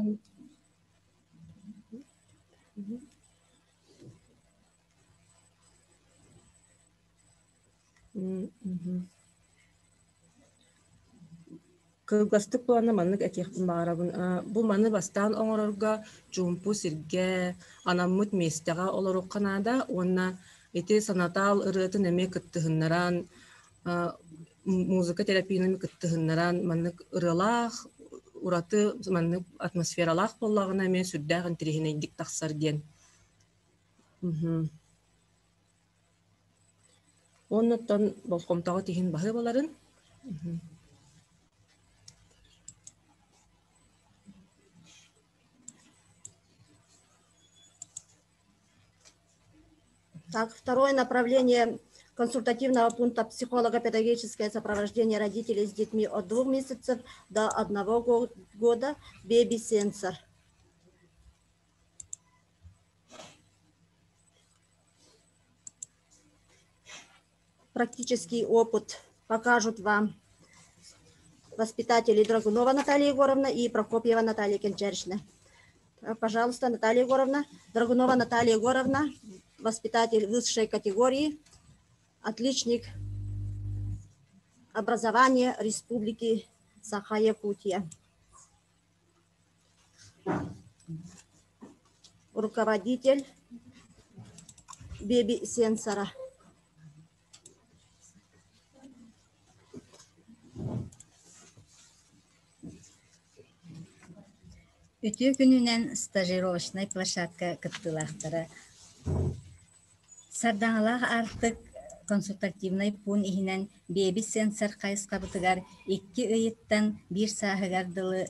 Кылгастык буоланна маннык этиэхпин баҕарабын. Бу маны бастаан оҥорорго чуумпу сиргэ, анаммыт миэстэҕэ олоруохха наада уонна ити санатаал ырыатын эмиэ кыттыһыннаран музыка терапиянын кыттыһыннаран маннык ырыалаах, ураты маннык атмосфералаах буоллаҕына эмиэ сүрдээх интэриэһинэйдик тахсар диэн. Уонна оттон болҕомтоҕо тиһин баһыыбаларын. Так, второе направление консультативного пункта психолого-педагогическое сопровождение родителей с детьми от 2 месяцев до 1 года «Бэби-сенсор». Практический опыт покажут вам воспитатели Драгунова Наталья Егоровна и Прокопьева Наталья Кенчерична. Пожалуйста, Наталья Егоровна. Драгунова Наталья Егоровна, воспитатель высшей категории, отличник образования Республики Саха-Якутия. Руководитель беби-сенсора. Үтүө күнүнэн стажировочнай площадка кыттыылаахтара. Сардаҥалаах аартык консультативнай пуун иһинэн биэбит сенсор хайысхабытыгар икки ыйыттан биир сааһыгар дылы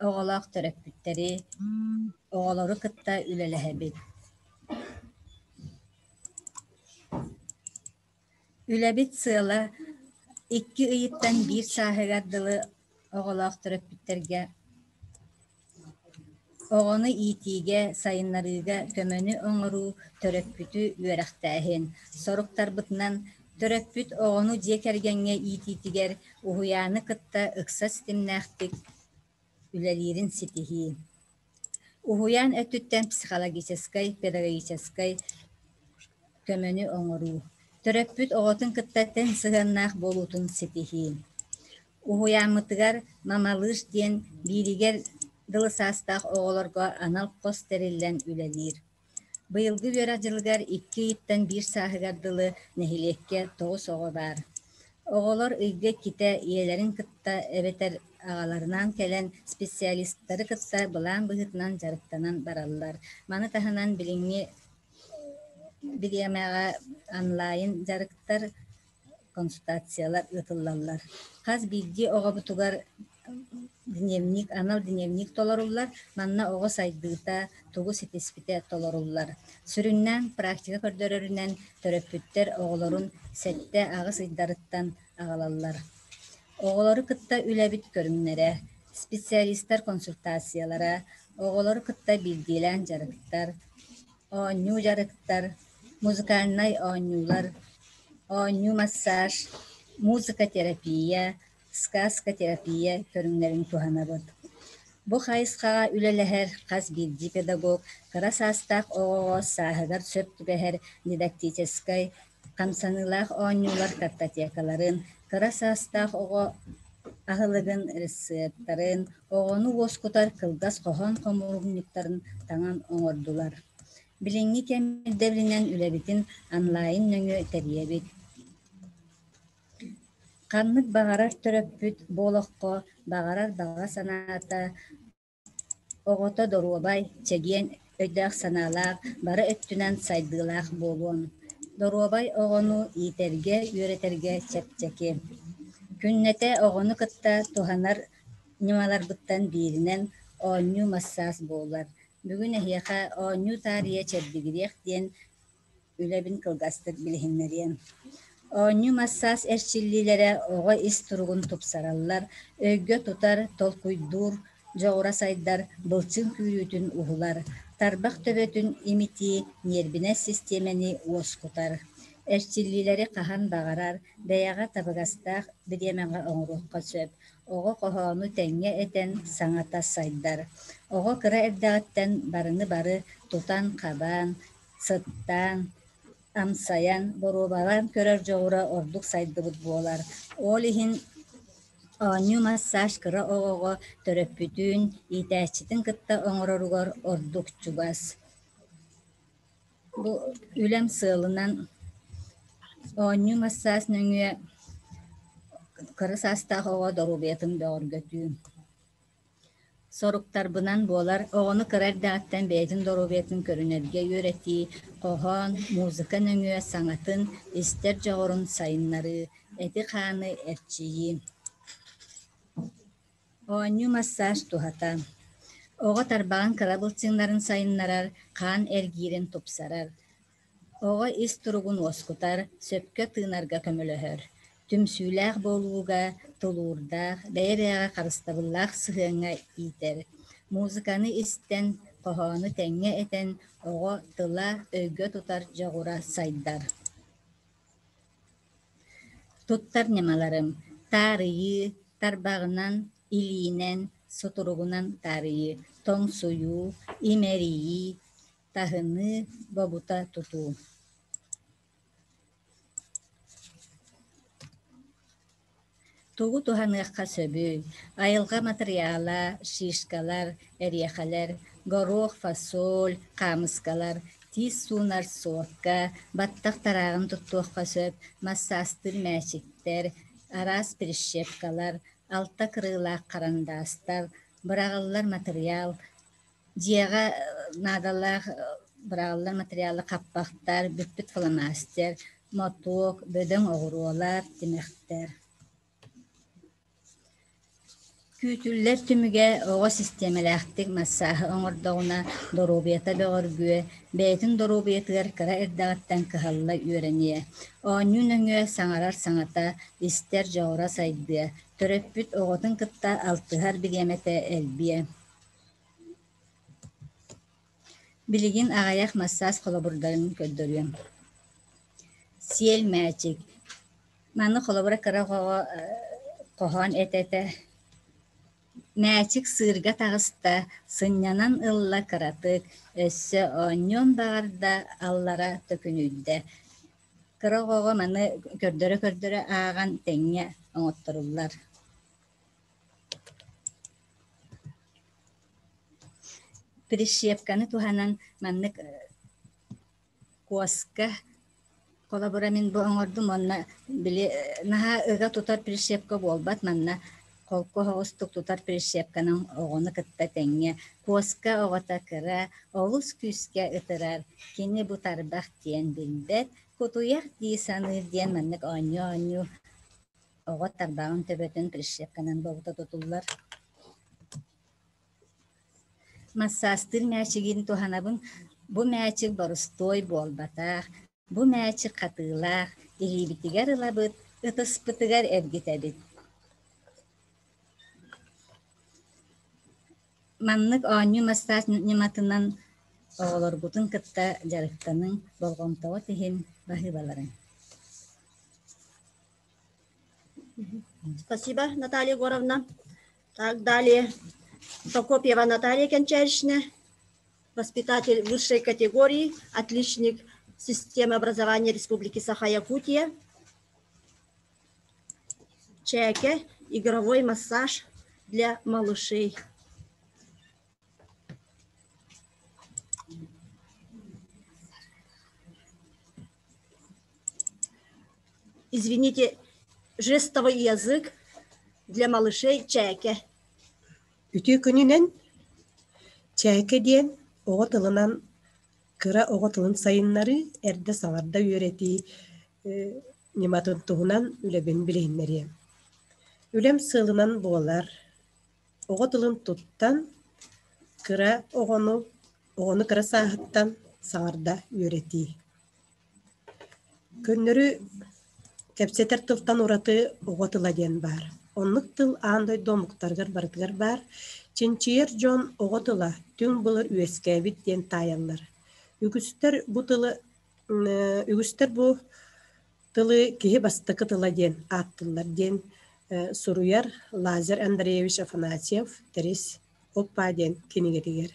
оҕолоох төрөппүттэри, оҕолору кытта үлэлэһэбит. Үлэбит сыала икки ыйыттан биир сааһыгар дылы оҕолоох төрөппүттэргэ оҕону иитиигэ, сайыннарыыга көмөнү оҥоруу, төрөппүтү үөрэхтээһин. Соруктарбытынан төрөппүт оҕону дьиэ кэргэҥҥэ иитиитигэр уһуйааны кытта ыкса ситимнээхтик үлэлиирин ситиһии. Уһуйаан өттүттэн психологическай, педагогическай көмөнү оҥоруу. Төрөппүт оҕотун кытта тэҥ сыһыаннаах буолуутун ситиһии. Уһуйааммытыгар «Мамалыш» диэн бииригэр дылы саастаах оҕолорго анал хос тэриллэн үлэлиир. Быйылгы үөрэх дьылыгар икки ыйыттан биир сааһыгар дылы нэһилиэккэ тоҕус оҕо баар. Оҕолор ыйга иккитэ ийэлэрин кытта эбэтэр аҕаларынаан кэлэн специалистары кытта былаан быһыытынан дьарыктанан бараллар. Маны таһынан билиҥҥи бириэмэҕэ онлайн дьарыктар консультациялар ыытыллаллар. Хас биирдии оҕобутугар дневник, анал дневник толоруллар. Манна оҕо сайдыыта, тугу ситиспитэ толоруллар. Сүрүннээн практика көрдөрөрүнэн төрөппүттэр оҕолорун сэттэ-аҕыс ыйдарыттан аҕалаллар. Оҕолору кытта үлэбит көрүҥнэрэ, специалистар консультациялара, оҕолору кытта биирдиилээн дьарыктар, оонньуу дьарыктар, музыкальнай оонньуулар, оонньуу массаж, музыка терапия, сказка терапия көрүҥнэрин туһанабыт. Бу хайысхаҕа үлэлэһэр хас биирдии педагог кыра саастаах оҕоҕо сааһыгар сөп түбэһэр дидактическай хамсаныылаах оонньуулар картотекаларын, кыра саастаах оҕо аһылыгын рецептарын, оҕону уоскутар кылгас хоһоон хомуурунньуктарын таҥан оҥордулар. Билиҥҥи кэм ирдэбилинэн үлэбитин онлайн нөҥүө тэрийэбит. Ханнык баҕарар төрөппүт бу олоххо баҕарар баҕа санаата оҕото доруобай, чэгиэн өйдөөх-санаалаах, бары өттүнэн сайдыылаах буолуон. Доруобай оҕону иитэргэ, үөрэтэргэ чэпчэки. Күннэтэ оҕону кытта туһанар ньымаларбыттан бииринэн оонньуу массаас буолар. Бүгүн эһиэхэ оонньуу таарыйа чэбдигириэх диэн үлэбин кылгастык билиһиннэриэм. Оонньуу массаас эрчиллиилэрэ оҕо ис туругун тупсараллар, өйгө тутар, толкуйдуур, дьоҕура сайдар, былчыҥ күүрүүтүн уһулар, тарбах төбөтүн имитии, ньиэрбинэй систиэмэни уоскутар. Эрчиллиилэри хаһан баҕарар, бэйэҕэ табыгастаах бириэмэҕэ оҥоруохха сөп. Оҕо хоһоону тэҥҥэ этэн саҥата сайдар. Оҕо кыра эрдэҕиттэн барыны-бары тутан-хабан, сыттаан, амсайан, боруобалаан көрөр дьоҕура ордук сайдыбыт буолар. Ол иһин оонньуу массаж кыра оҕоҕо төрөппүтүн, иитээччитин кытта оҥороругар ордук чугас. Бу үлэм сыалынан оонньуу массаж нөҥүө кыра саастаах оҕо доруобуйатын бөҕөргөтүү. Соруктарбынан буолар оҕону кыра эрдэҕиттэн бэйэтин доруобуйатын көрүнэргэ үөрэтии, хоһоон, музыка нөҥүө саҥатын, истэр дьоҕурун сайыннарыы, эти-хааны эрчийии. Оонньуу массаж туһата. Оҕо тарбаҕын кыра былчыҥнарын сайыннарар, хаан эргиирин тупсарар. Оҕо ис туругун уоскутар, сөпкө тыынарга көмөлөһөр. Түмсүүлээх буолууга, тулуурдаах, бэйэ-бэйэҕэ харыстабыллаах сыһыаҥҥа иитэр. Музыканы истэн, хоһоону тэҥҥэ этэн оҕо тыла, өйгө тутар дьоҕура сайдар. Туттар ньымаларым: таарыйыы, тарбаҕынан, илиинэн, сутуругунан таарыйыы, тоҥсуйуу, имэрийии, таһыныы, бобута тутуу. Тугу туһаныахха сөбүй? Айылҕа матырыйаала, шишкалар, эриэхэлэр, горох, фасоль, хаамыскалар, тиис суунар суокка, баттах тарааҕын туттуохха сөп, массаастыыр мээчиктэр, араас прищепкалар, алта кырыылаах харандаастар, быраҕыллар матырыйаал, дьиэҕэ наадалаах быраҕыллар матырыйаалы хаппахтар, бүппүт фломастер, мотуок, бөдөҥ оҕуруолар, тимэхтэр. Күүтүллэр түмүгэ оҕо систиэмэлээхтик массааһы оҥордоҕуна доруобуйата бөҕөргүө, бэйэтин доруобуйатыгар кыра эрдэҕиттэн кыһалла үөрэниэ, оонньуу нөҥүө саҥарар саҥата, истэр дьоҕура сайдыа, төрөппүт оҕотун кытта алтыһар бириэмэтэ элбиэ. Билигин аҕыйах массаас холобурдарын көрдөрүөм. Сиэл мээчик. Маны холобура кыра оҕоҕо хоһоон этэ-этэ Мээчик сыырга таҕыста, сынньанан ылла кыратык, өссө оонньуон баҕарда, аллара төкүнүйдэ. Кыра оҕоҕо маны көрдөрө-көрдөрө ааҕан тэҥҥэ оҥотторуллар. Прищепканы туһанан маннык куоска холобура мин бу оҥордум уонна били наһаа ыга тутар прищепка буолбат манна холку оһоҕостук тутар прищепканан оҕону кытта тэҥҥэ куоска оҕото кыра олус күүскэ ытырар кини бу тарбах диэн билбэт кутуйах дии саныыр диэн маннык оонньуу-оонньуу Оҕо тарбаҕын төбөтүн прищепканан бобута тутуллар. Массаастыыр мээчигин туһанабын. Бу мээчик борустуой буолбатах. Бу мээчик хатыылаах, илиибитигэр ылабыт, ытыспытыгар эргитэбит. Маннык оонньуу массаж ньыматынан оҕолоргутун кытта дьарыктаныҥ, болҕомтоҕут иһин баһыыбаларыҥ. Спасибо, Наталья Егоровна. Так, далее Прокопьева Наталья Кенчарична, воспитатель высшей категории, отличник системы образования Республики Саха-Якутия. Чайке, игровой массаж для малышей. Извините, жестовый язык для малышей чээкэ. Үтүө күнүнэн чээкэ диэн оҕо тылынан кыра оҕо тылын сайыннарыы, эрдэ саҥарда үөрэтии ньыматын туһунан үлэбин билиһиннэриэм. Үлэм сыалынан буолар оҕо тылын туттан кыра оҕону оҕону кыра сааһыттан саҥарда үөрэтии. Көннөрү кэпсэтэр тылтан ураты оҕо тыла диэн баар. Оннук тыл аан дойду омуктарыгар барытыгар баар. Чинчийэр дьон оҕо тыла түҥ былыр үөскээбит диэн таайаллар. Үгүстэр бу тылы үгүстэр бу тылы киһи бастакы тыла диэн ааттыыллар диэн суруйар Лазарь Андреевич Афанасьев Тэрис Оппа диэн кинигэтигэр.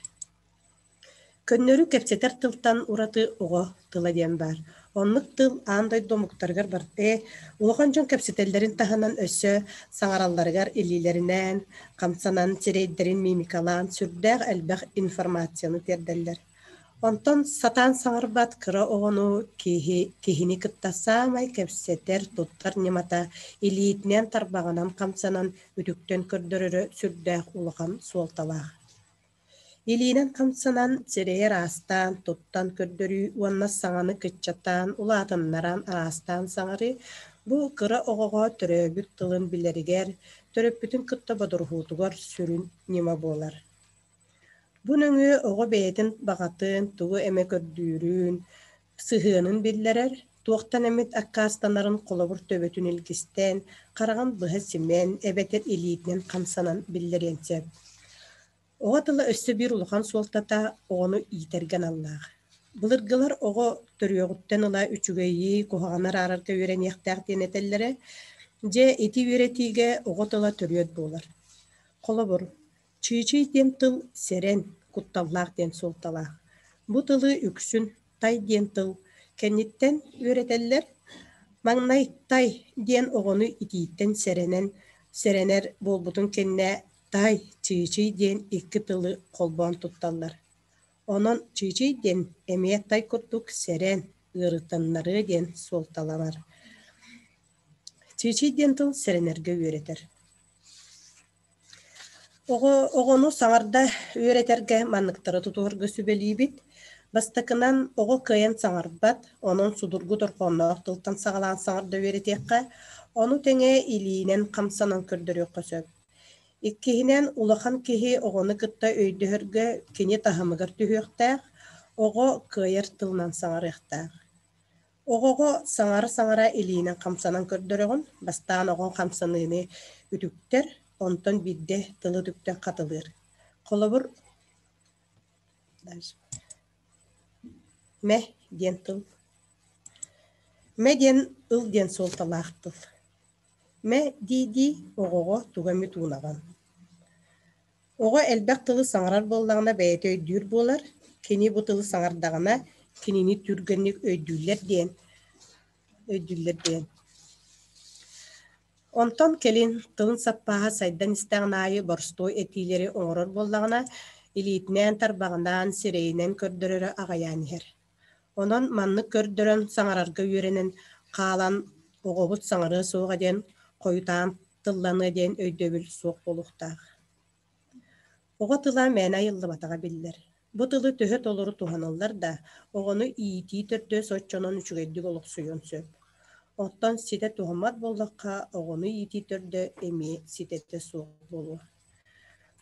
Көннөрү кэпсэтэр тылтан ураты оҕо тыла диэн баар. Оннук тыл аан дойду омуктарыгар барыта улахан дьон кэпсэтэллэрин таһынан өссө саҥаралларыгар илиилэринэн, хамсанан, сирэйдэрин мимикалаан сүрдээх элбэх информацияны тиэрдэллэр. Онтон сатаан саҥарбат кыра оҕону киһи киһини кытта саамай кэпсэтэр, туттар ньымата илиитинэн, тарбаҕынан хамсанан үтүктэн көрдөрөрө сүрдээх улахан суолталаах. Илиинэн хамсанан, сирэйи ыраастаан, туттан көрдөрүү уонна саҥаны кыччатан, улаатыннаран араастаан саҥарыы бу кыра оҕоҕо төрөөбүт тылын билэригэр, төрөппүтүн кытта бодоруһуутугар сүрүн ньыма буолар. Бу нөҥүө оҕо бэйэтин баҕатын, тугу эмэ көрдүүрүн, сыһыанын биллэрэр, туохтан эмит аккаастанарын холобур төбөтүн илгистэн, хараҕын быһа симэн эбэтэр илиитинэн хамсанан биллэриэн сөп. Оҕо тыла өссө биир улахан суолтата оҕону иитэргэ аналлаах. Былыргылар оҕо төрүөҕүттэн ыла үчүгэйи, куһаҕаны араарарга үөрэниэхтээх диэн этэллэрэ. Дьэ, ити үөрэтиигэ оҕо тыла төрүөт буолар. Холобур, чыычый диэн тыл сэрэн, кутталлаах диэн суолталаах. Бу тылы үксүн тай диэн тыл кэнниттэн үөрэтэллэр. Маҥнай тай диэн оҕону итииттэн сэрэнэн сэрэнэр буолбутун кэннэ тай, чыычый диэн икки тылы холбоон тутталлар. Онон чыычый диэн эмиэ тай курдук сэрэн, ыарытыннарыа диэн суолталанар. Чыычый диэн тыл сэрэнэргэ үөрэтэр. Оҕо оҕону саҥарда үөрэтэргэ манныктары тутуһарга сүбэлиибит. Бастакынан, оҕо кыайан саҥарбат, онон судургу дорҕоонноох тылтан саҕалаан саҥарда үөрэтиэххэ, ону тэҥэ илиинэн хамсанан көрдөрүөххэ сөп. Иккиһинэн, улахан киһи оҕону кытта өйдөһөргө кини таһымыгар түһүөхтээх, оҕо кыайар тылынан саҥарыахтаах. Оҕоҕо саҥара-саҥара илиинэн хамсанан көрдөрөҕүн, бастаан оҕоҥ хамсаныыны үтүктэр, онтон биирдэ тылы үтүктэн хатылыыр. Холобур, мэ диэн тыл. Мэ диэн ыл диэн суолталаах тыл. Мэ дии-дии оҕоҕо тугу эмит уунаҕын. Оҕо элбэх тылы саҥарар буоллаҕына бэйэтэ өйдүүр буолар, кини бу тылы саҥардаҕына кинини түргэнник өйдүүллэр диэн өйдүүллэр диэн. Онтон кэлин тылын саппааһа сайдан истэҕин аайы боростуой этиилэри оҥорор буоллаҕына, илиитинэн, тарбаҕынан, сирэйинэн көрдөрөрө аҕыйаан иһэр. Онон маннык көрдөрөн саҥарарга үөрэнэн хаалан оҕобут саҥарыа суоҕа диэн хойутаан тылланыа диэн өйдөбүл суох буолуохтаах. Оҕо тыла мээнэ айыллыбатаҕа биллэр. Бу тылы төһө толору туһаныллар да, оҕону иитии төрдө соччонон үчүгэйдик олохсуйуон сөп. Оттон ситэ туһаммат буоллахха, оҕону иитии төрдө эмиэ ситэтэ суох буолуо.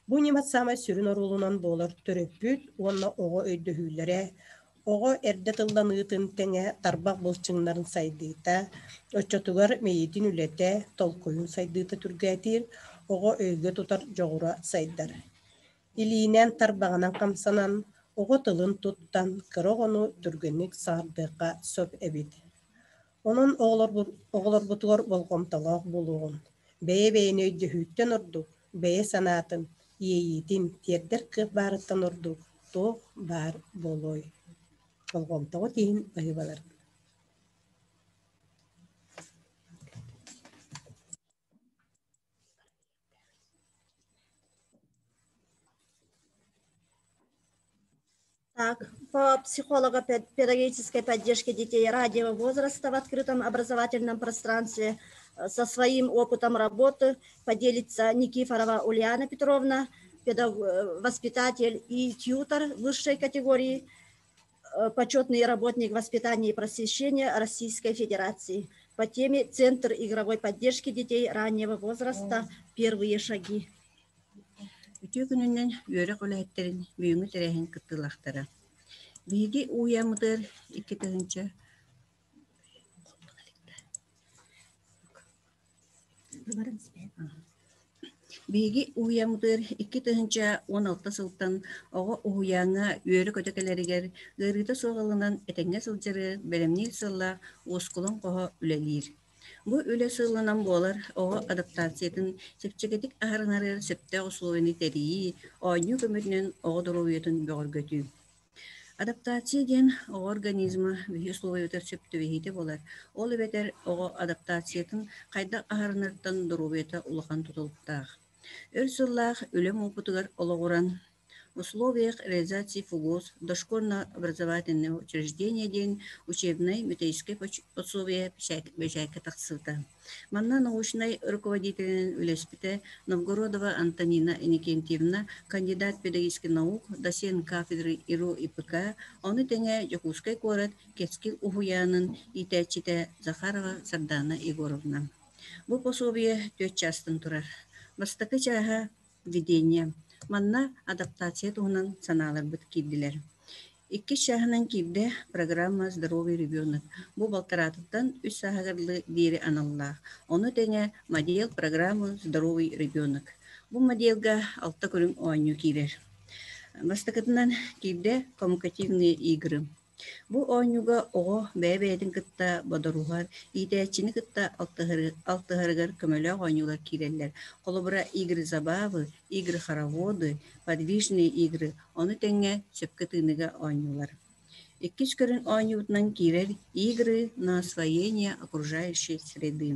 Бу ньыма саамай сүрүн оруолунан буолар төрөппүт уонна оҕо өйдөһүүлэрэ, оҕо эрдэ тылланыытын тэҥэ тарбах былчыҥнарын сайдыыта, оччотугар мэйиитин үлэтэ, толкуйун сайдыыта түргээтиир, оҕо өйгө тутар дьоҕура сайдар. Илиинэн, тарбаҕынан хамсанан, оҕо тылын туттан, кыра оҕону түргэнник саҥардыахха сөп эбит. Онон оҕолорбутугар болҕомтолоох буолуоҕун, бэйэ-бэйэни өйдөһүүттэн ордук, бэйэ санаатын, иэйиитин тиэрдэр кыах баарыттан ордук туох баар буолуой? Болҕомтоҕут иһин баһыыбалар. Так, по психолого-педагогической поддержке детей раннего возраста в открытом образовательном пространстве со своим опытом работы поделится Никифорова Ульяна Петровна, воспитатель и тьютор высшей категории, почетный работник воспитания и просвещения Российской Федерации по теме «Центр игровой поддержки детей раннего возраста. Первые шаги». Үтүө күнүнэн үөрэх үлэһиттэрин бүгүҥҥү тэрээһин кыттыылаахтара. Биһиги уйаммытыгар 2 000 Биһиги уһуйааммытыгар 2016 сылтан оҕо уһуйааҥҥа үөрэ-көтө кэлэригэр, ыарыыта суох ылынан этэҥҥэ сылдьары бэлэмниир сыаллаах уоскулаҥ хоһо үлэлиир. Бу үлэ сыалынан буолар оҕо адаптациятын чэпчэкитик аһарынарыгар сөптөөх условияны тэрийии, оонньуу көмөтүнэн оҕо доруобуйатын бөҕөргөтүү. Адаптация диэн оҕо организма биһи условиятыгар сөп түбэһиитэ буолар. Ол эбэтэр оҕо адаптациятын хайдах аһарынарыттан доруобуйата улахан тутулуктаах. Өр сыллаах үлэм уопутугар олоҕуран В условиях реализации ФУГОС дошкольно-образовательное учреждение диэн учебнай методическай пособие бэчээккэ тахсыбыта. Манна научнай руководителинэн үлэспитэ Новгородова Антонина Иннокентьевна, кандидат педагогических наук, доцент кафедры ИРО ИПК, ону тэҥэ Дьокуускай куорат Кэскил уһуйаанын иитээччитэ Захарова Сардана Егоровна. Бу пособие түөрт чаастан турар. Бастакы чааһа Введение. Манна адаптация туһунан санааларбыт киирдилэр. Иккис чааһынан киирдэ программа «Здоровый ребенок». Бу балтараатыттан үс сааһыгар диэри аналлаах. Ону тэҥэ модель программы «Здоровый ребенок». Бу модельга алта көрүҥ оонньуу киирэр. Бастакытынан киирдэ коммуникативные игры. Бу оонньууга оҕо бэйэ-бэйэтин кытта бодоруһар, иитээччини кытта алтыһарыгар көмөлөөх оонньуулар киирэллэр. Холобура, игры забавы, игры хороводы, подвижные игры, ону тэҥэ сөпкө тыыныга оонньуулар. Иккис көрүн оонньуубутунан киирэр игры на освоение окружающей среды.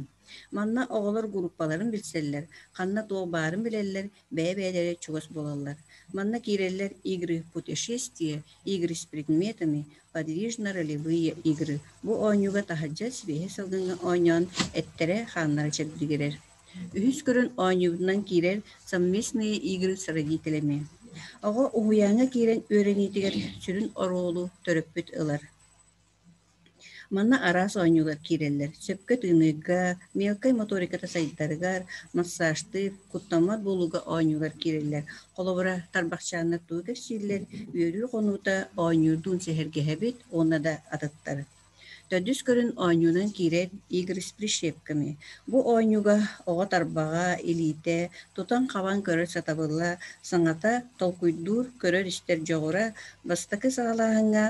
Манна оҕолор группаларын билсэллэр, ханна туох баарын билэллэр, бэйэ-бэйэлэрэ чугас буолаллар. Манна киирэллэр игры путешествия, игры с предметами, подвижно-ролевые игры. Бу оонньууга таһырдьа сибиэһэй салгыҥҥа оонньоон эттэрэ-хааннара чэбдигирэр. Үһүс көрүн оонньуубутунан киирэр совместные игры с родителями. Оҕо уһуйааҥҥа киирэн үөрэниитигэр сүрүн оруолу төрөппүт ылар. Манна араас оонньуулар киирэллэр: сөпкө тыыныыга, мелкай моториката сайдарыгар, массажтыыр, куттаммат буолууга оонньуулар киирэллэр. Холобура, тарбахчааннар тугу кэпсииллэр, үөрүү хонуута оонньуурдуун сэһэргэһэбит уонна да атыттар. Төрдүс көрүн оонньуунан киирэр игры с прищепками. Бу оонньууга оҕо тарбаҕа, илиитэ, тутан-хабан көрөр сатабыла, саҥата, толкуйдуур, көрөр-истэр дьоҕура бастакы саҕалааһыҥҥа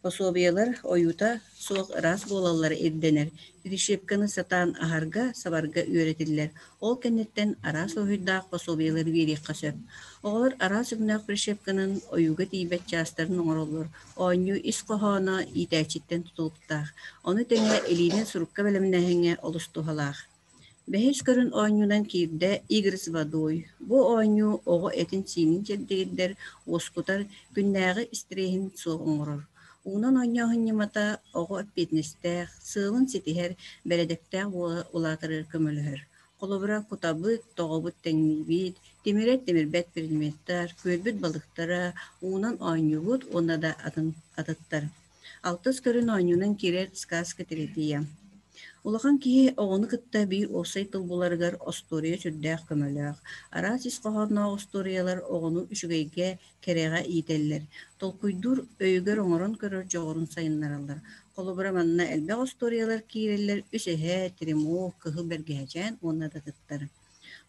Пособиелар ойуута суох ыраас буолаллара ирдэнэр, прищепканы сатаан аһарга, сабарга үөрэтиллэр, ол кэнниттэн араас уруһуйдаах пособиелары биэриэххэ сөп. Оҕолор араас өҥнөөх прищепканан ойууга тиийбэт чаастарын оҥороллор, оонньуу ис хоһооно иитээччиттэн тутулуктаах, ону тэҥэ илиинэн сурукка бэлэмнээһиҥҥэ олус туһалаах. Бэһис көрүн оонньуунан киирдэ «Игры с водой». Бу оонньуу оҕо этин-сиинин чэбдигирдэр, уоскутар, күннээҕи истириэһин суох оҥорор. Уунан оонньооһун ньымата оҕо эппиэтинэстээх, сыалын ситиһэр, бэрэдэктээх буола улаатарыгар көмөлөһөр. Холобура, кутабыт, тоҕобут тэҥниибит, тимирэр тимирбэт предметтэр, күөлбүт балыктара, уунан оонньуубут уонна да атын атыттар. Алтыс көрүн оонньуунан киирэр сказка тиритийэ. Улахан киһи оҕону кытта биир уопсай тыл буларыгар остуоруйа сүрдээх көмөлөөх. Араас ис хоһоонноох остуоруйалар оҕону үчүгэйгэ, кэрэҕэ иитэллэр, толкуйдуур, өйүгэр оҥорон көрөр дьоҕурун сайыннараллар. Холобура, манна элбэх остуоруйалар киирэллэр үс эһэ, теремок, кыһыл бэргэһэчээн уонна да атыттар.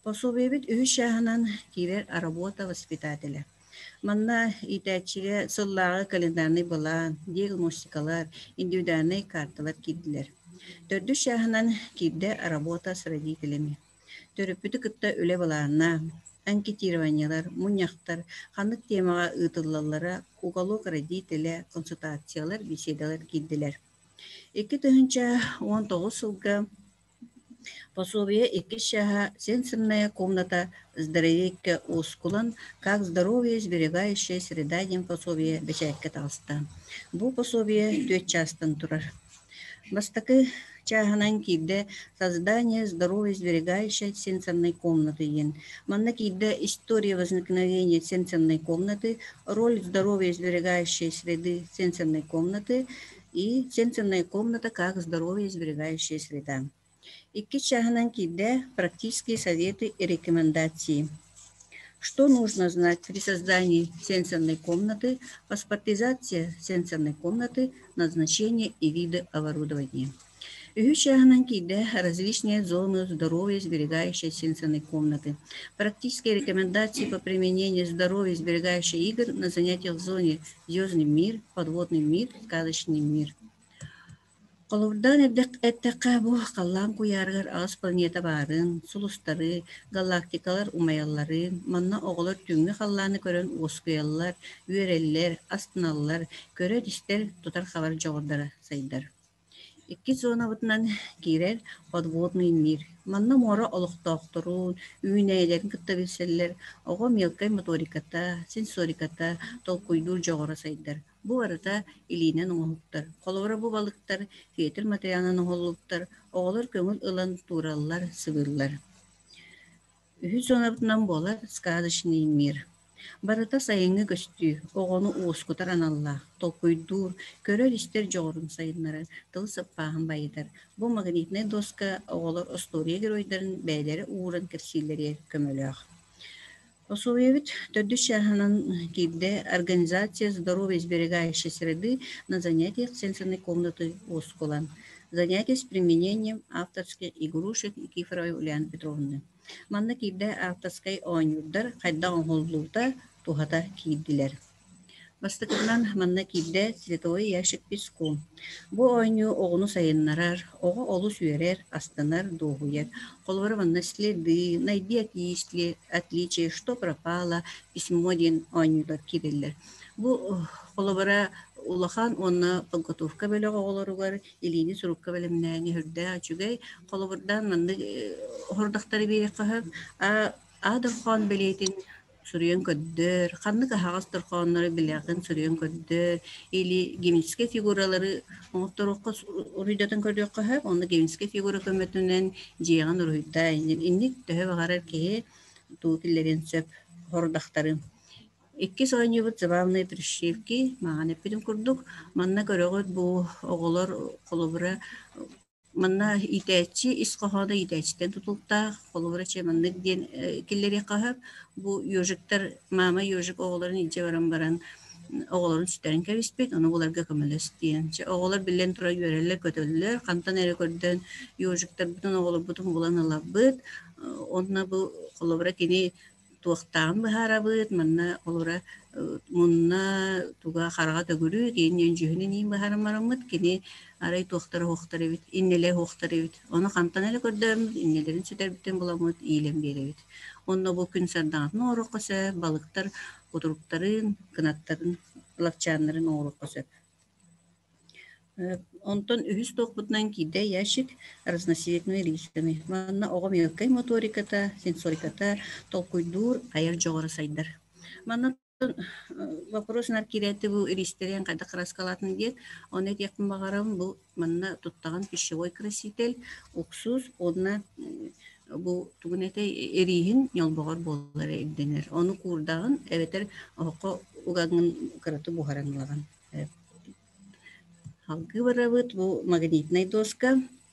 Пособиебит үһүс чааһынан киирэр работа воспитателя. Манна иитээччигэ сыллааҕы календарнай былаан, диагностикалар, индивидуальнай карталар киирдилэр. Төрдүс чааһынан киирдэ работа с родителями. Төрөппүтү кытта үлэ былаана, анкетированиелар, мунньахтар ханнык темаҕа ыытыллаллара, уголок родителя, консультациялар, беседалар киирдилэр. 2019 сылга Пособие иккис чааһа «Сенсорная комната здоровейка уоскулан как здоровье сберегающая среда» диэн пособие бэчээккэ таҕыста. Бу пособие түөрт чаастан турар. Бастакы чааһынан киирдэ «Создание здоровья сберегающей сенсорной комнаты» диэн. Манна киирдэ «История возникновения сенсорной комнаты», «Роль здоровья сберегающей среды сенсорной комнаты» и «Сенсорная комната как здоровье сберегающая среда». Икки чааһынан киирдэ «Практические советы и рекомендации». Что нужно знать при создании сенсорной комнаты, паспортизация сенсорной комнаты, назначение и виды оборудования. Үһүс чааһынан киирдэ различные зоны здоровья сберегающей сенсорной комнаты. Практические рекомендации по применению здоровья сберегающих игр на занятиях в зоне «Звездный мир», «Подводный мир», «Сказочный мир». Холобурдаан эттэххэ, бу халлаан куйаарыгар аҕыс планета баарын, сулустары, галактикалар умайалларын, манна оҕолор түүҥҥү халлааны көрөн уоскуйаллар, үөрэллэр, астыналлар, көрөр-истэр, тутар-хабар дьоҕурдара сайдар. Иккис зонабытынан киирэр подводный мир. Манна муора олохтоохторун, үүнээйилэрин кытта билсэллэр, оҕо мелкай моториката, сенсориката, толкуйдуур дьоҕура сайдар. Бу барыта илиинэн оҥоһуктар. Холобура, бу балыктар фетр материалынан оҥоһуллубуттар, оҕолор көҥүл ылан туураллар, сыбыыллар. Үһүс зонабытынан буолар сказочный мир. Барыта сайыҥҥы көстүү, оҕону уоскутар аналлаах, толкуйдуур, көрөр-истэр дьоҕурун сайыннарар, тыл саппааһын байытар. Бу магнитнай доска оҕолор остуоруйа геройдарын бэйэлэрэ ууран кэпсииллэригэр көмөлөөх. Пособиебит төрдүс чааһынан киирдэ «Организация здоровья сберегающей среды на занятиях сенсорной комнаты уоскулан. Занятия с применением авторских игрушек Никифоровой Ульяны Петровны». Манна киирдэ авторскай оонньуурдар хайдах оҥоһуллуута, туһата киирдилэр. Бастакытынан манна киирдэ Цветовой ящик песку. Бу оонньуу оҕону сайыннарар, оҕо олус үөрэр, астынар, дуоһуйар. Холобура манна следы, найди отличие, что пропало, письмо диэн оонньуулар киирэллэр. Бу холобура улахан уонна подготовка бөлөх оҕолоругар илиини сурукка бэлэмнээни үрдээх үчүгэй. Холобурдаан маннык оһордохтору биэриэххэ сөп. А дорхоон бэлиэтин суруйан көрдөр, ханнык аһаҕас дорхооннору билэҕин суруйан көрдөр, или геометрическай фигуралары оҥотторуохха уруһуйдатан көрүөххэ сөп, онно геометрическай фигура көмөтүнэн дьиэҕин уруһуйдаа инник төһө баҕарар киһи туу киллэриэн сөп хордахтары. Иккис оонньуубут забавные прищепки, мааҕын эппитим курдук, манна көрөҕүт бу оҕолор холобура Манна иитээччи ис хоһооно иитээччиттэн тутулуктаах. Холобура, чэ маннык диэн киллэриэххэ сөп. Бу ежиктар, маама ежик оҕолорун илдьэ баран баран оҕолорун сүтэрэн кэбиспит, ону буларга көмөлөс диэн. Чэ оҕолор биллэн турар үөрэллэр-көтөллөр, хантан эрэ көрдөөн ежиктарбытын, оҕолорбутун булан ылабыт. Онно бу холобура кини туохтааҕын быһаарабыт, манна олора мунна туга хараҕа төгүрүү кини дьүһүнүн иин быһааран бараммыт, кини арай туохтара уохтар эбит, иннэлэ уохтар эбит. Ону хантан эрэ көрдөөммүт, иннэлэрин сүтэрбитин буламмыт, иилэн биэрэбит. Онно бу күн сардаҥатын оҥоруохха сөп, балыктар кутуруктарын, кынаттарын, лапчааннарын оҥоруохха сөп. Онтон үһүс туохпутунан киирдэ ящик разноцветными рисами. Манна оҕо мелкай моториката, сенсориката толкуйдуур, айар дьоҕура сайдар. Манна вопрос нар киирээти бу иристэрин хайдах кырааскалаатын диэн, ону этиэхпин баҕарабын бу манна туттаҕын пищевой краситель, уксус уонна бу тугун этэй ирииһин ньолбоҕор буолара ирдэнэр. Ону куурдаҕын эбэтэр оһоххо угаҥҥын кыратык буһаран ылаҕын. Салгыы барабыт бу магнитнай доска.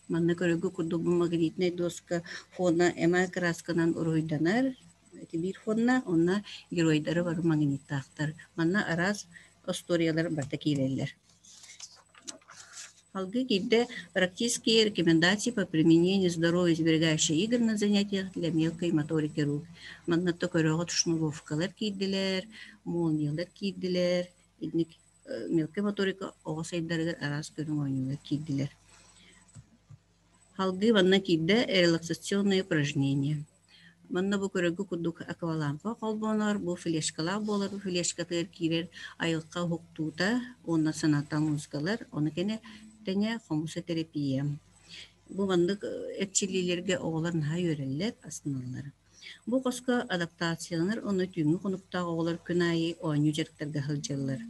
Манна көрөргө курдук бу магнитнай доска фона эмаль красканан уруһуйданар. Ити биир фонна, онно геройдары бары магниттаахтар. Манна араас остуоруйалар барыта киирэллэр. Салгыы киирдэ практические рекомендации по применению здоровья сберегающих игр на занятиях для мелкой моторики рук. Манна то көрөҕүт шнуровкалар киирдилэр, молниялар киирдилэр, Итинник мелкай моторика оҕо сайдарыгар араас көрүҥ оонньуулар киирдилэр. Салгыы манна киирдэ релаксационное упражнение. Манна бу көрөргө курдук аквалампа холбонор, бу флешкалаах буолар, бу флешкатыгар киирэр айылҕа уһуктуута уонна санаатан музыкалар, ону кэнэ тэҥэ хомуса терапия. Бу маннык эрчиллиилэргэ оҕолор наһаа үөрэллэр, астыналлар. Бу хоско адаптацияланар уонна түүҥҥү хонуктаах оҕолор күн аайы оонньуу дьарыктарга сылдьаллар.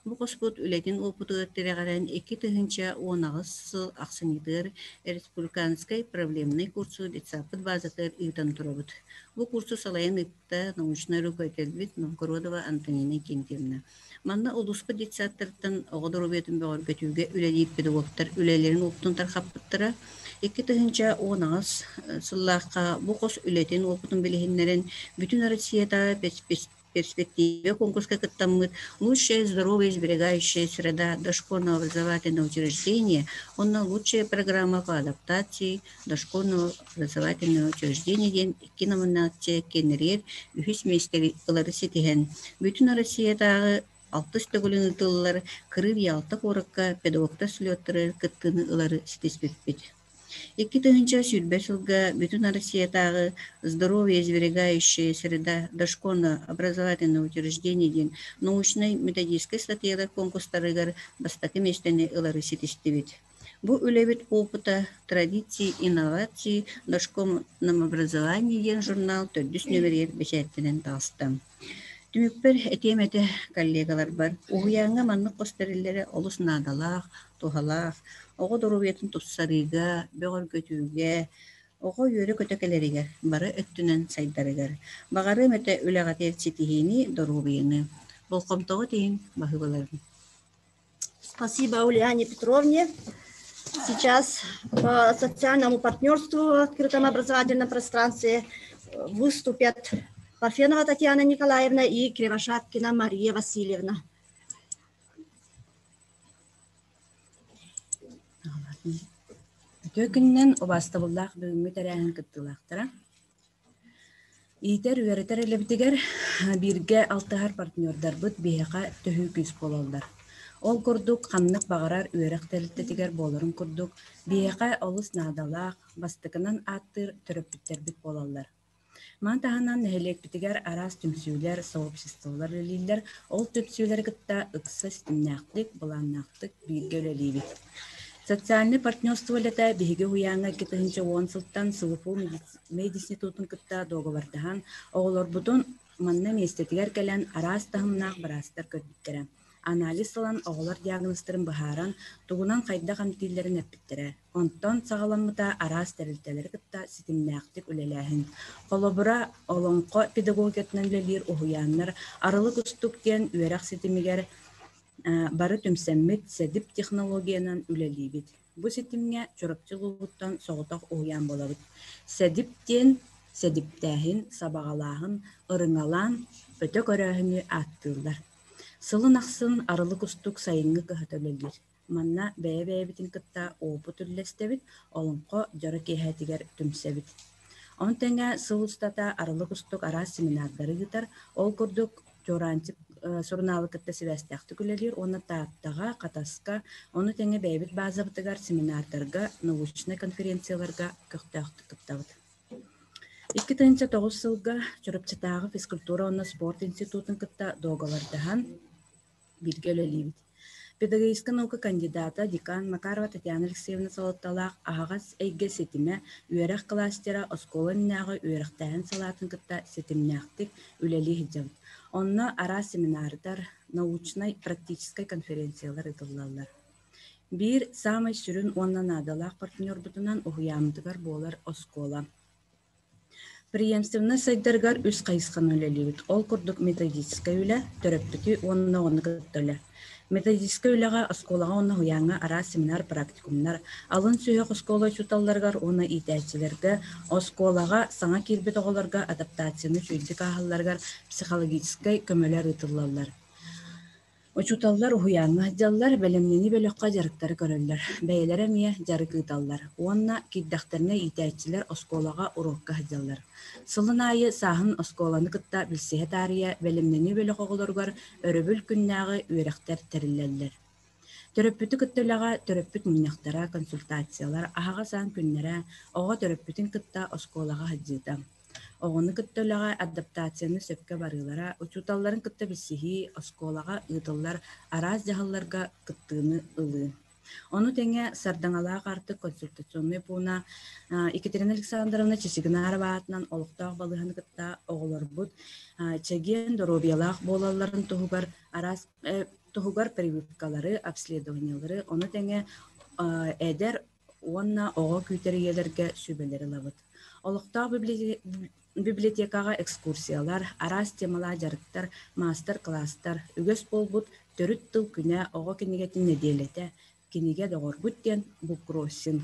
Бу хоспут үлэтин уопутугар тирэҕирэн 2018 сыл ахсынньытыгар республиканскай проблемнай курсу детсадпыт базатыгар ыытан турабыт. Бу курсу салайан ыытта научнай руководителбит Новгородова Антонина Викентьевна. Манна улууспут детсадтарыттан оҕо доруобуйатын бөҕөргөтүүгэ үлэлиир педагогтар үлэлэрин уопутун тарҕаппыттара. 2018 сыллаахха бу хос үлэтин уопутун билиһиннэрэн Бүтүн Россиятааҕы перспективе конкурска кыттаммыт «Лучшее здоровье сберегающая среда дошкольного образовательного учреждения» уонна «Лучшая программа по адаптации дошкольного образовательного учреждения» диэн икки номинация кэнниригэр үһүс миэстэни ылары ситиһэн, Бүтүн Россиятааҕы алтыс төгүлүн ыытыллар Крым Ялта куоракка педагогтар слеттарыгар кыттыыны ылары ситиспиппит. 2020 сылга Бүтүн Россиятааҕы «Здоровье сберегающая среда дошкольно-образовательного учреждения» диэн научнай-методическай статьялар конкурстарыгар бастакы миэстэни ылары ситистибит. Бу үлэбит опыта «Традиции инновации в дошкольном образовании» диэн журнал төрдүс нүөмэригэр бэчээттэнэн таҕыста. Түмүкпэр этиэм этэ коллегаларбар, уһуйааҥҥа маннык хос тэриллэрэ олус наадалаах, туһалаах, оҕо доруобуйатын тупсарыыга, бөҕөргөтүүгэ, оҕо үөрэ-көтө кэлэригэр, бары өттүнэн сайдарыгар. Баҕарыам этэ үлэҕитигэр ситиһиини, доруобуйаны. Болҕомтоҕут иһин баһыыбаларын. Спасибо Ульяне Петровне. Сейчас по социальному партнерству в открытом образовательном пространстве выступят Парфенова Татьяна Николаевна и Кривошапкина Мария Васильевна. Үтүө күнүнэн убаастабыллаах бүгүҥҥү тэрээһин кыттыылаахтара. Иитэр үөрэтэр үлэбитигэр бииргэ алтыһар партнердарбыт биһиэхэ төһүү күүс буолаллар. Ол курдук ханнык баҕарар үөрэх тэрилтэтигэр буоларын курдук, биһиэхэ олус наадалаах, бастакынан ааттыыр төрөппүттэрбит буолаллар. Маны таһынан нэһилиэкпитигэр араас түмсүүлэр, сообществолар үлэлииллэр. Ол түмсүүлэри кытта ыкса ситимнээхтик, былааннаахтык бииргэ үлэлиибит. Социальнай партнерство үлэтэ биһиги уһуйааҥҥа 2010 сылтан СВФУ мединститутун кытта дуогабардаһан, оҕолорбутун манна миэстэтигэр кэлэн араас таһымнаах быраастар көрбүттэрэ. Анализ ылан оҕолор диагнозтарын быһааран, тугунан хайдах эмтииллэрин эппиттэрэ. Онтон саҕаламмыта араас тэрилтэлэри кытта ситимнээхтик үлэлээһин. Холобура, Олоҥхо педагогикатынан үлэлиир уһуйааннар Арылы кустук диэн үөрэх ситимигэр бары түмсэммит СЭДИП технологиянан үлэлиибит. Бу ситимҥэ Чурапчы улууһуттан соҕотох уһуйаан буолабыт. СЭДИП диэн сэдиптээһин, сабаҕалааһын, ырыҥалаан, өтө көрөөһүнү ааттыыллар. Сылын ахсын Арылы кустук сайыҥҥы кыһата үлэлиир. Манна бэйэ-бэйэбитин кытта опыт үллэстэбит, олоҥхо дьоро киэһэтигэр түмсэбит. Ону тэҥэ сыл устата Арылы кустук араас семинардары ыытар. Ол курдук Чуораанчык сурунаалы кытта сибээстээхтик үлэлиир уонна Тааттаҕа, Хатаска, ону тэҥэ бэйэбит базабытыгар семинардарга, научнай конференцияларга көхтөөхтүк кыттабыт. 2009 сылга Чурапчытааҕы физкультура уонна спорт институтун кытта дуогабардаһан бииргэ үлэлиибит. Педагогическай наука кандидата, декан Макарова Татьяна Алексеевна салалталаах аһаҕас эйгэ ситимэ үөрэх кластера оскуола иннинээҕи үөрэхтээһин салаатын кытта ситимнээхтик үлэлии сылдьабыт. Онно араас семинардар, научнай, практическай конференциялар ыытыллаллар. Биир саамай сүрүн уонна наадалаах партнербутунан уһуйааммытыгар буолар оскуола. Преемственность сайдарыгар үс хайысханы үлэлиибит. Ол курдук методическай үлэ, төрөппүтү уонна оҕону кытта үлэ. Методическай үлэҕэ оскуолаҕа уонна уһуйааҥҥа араас семинар, практикумнар, алын сүһүөх оскуола учууталларыгар уонна иитээччилэргэ, оскуолаҕа саҥа киирбит оҕолорго адаптацияны үчүгэйдик ааһалларыгар психологическай көмөлөр ыытыллаллар. Учууталлар уһуйааҥҥа сылдьаллар, бэлэмнэнии бөлөххө дьарыктары көрөллөр, бэйэлэрэ эмиэ дьарык ыыталлар уонна киирдэхтэринэ иитээччилэр оскуолаҕа уруокка сылдьаллар. Сылын аайы сааһын оскуоланы кытта билсиһэ таарыйа бэлэмнэнии бөлөх оҕолоругар өрөбүл күннээҕи үөрэхтэр тэриллэллэр. Төрөппүтү кытта үлэҕэ төрөппүт мунньахтара, консультациялар, аһаҕас аан күннэрэ, оҕо төрөппүтүн кытта оскуолаҕа сылдьыыта. Оҕону кытта үлэҕэ адаптацияны сөпкө барыылара, учууталларын кытта билсиһии, оскуолаҕа ыытыллар араас дьаһалларга кыттыыны ылыы. Ону тэҥэ Сардаҥалаах аартык консультационнай пууна Екатерина Александровна Чичигинарова аатынан олохтоох балыыһаны кытта оҕолорбут чэгиэн доруобуйалаах буолалларын туһугар араас туһугар прививкалары, обследованиелары, ону тэҥэ эдэр уонна оҕо күүтэр ийэлэргэ сүбэлэри ылабыт. Олохтоох библиотекаҕа экскурсиялар, араас темалаах дьарыктар, маастар-кылаастар, үгэс буолбут Төрүт тыл күнэ оҕо кинигэтин нэдиэлэтэ, кинигэ доҕорбут диэн буккроссинг.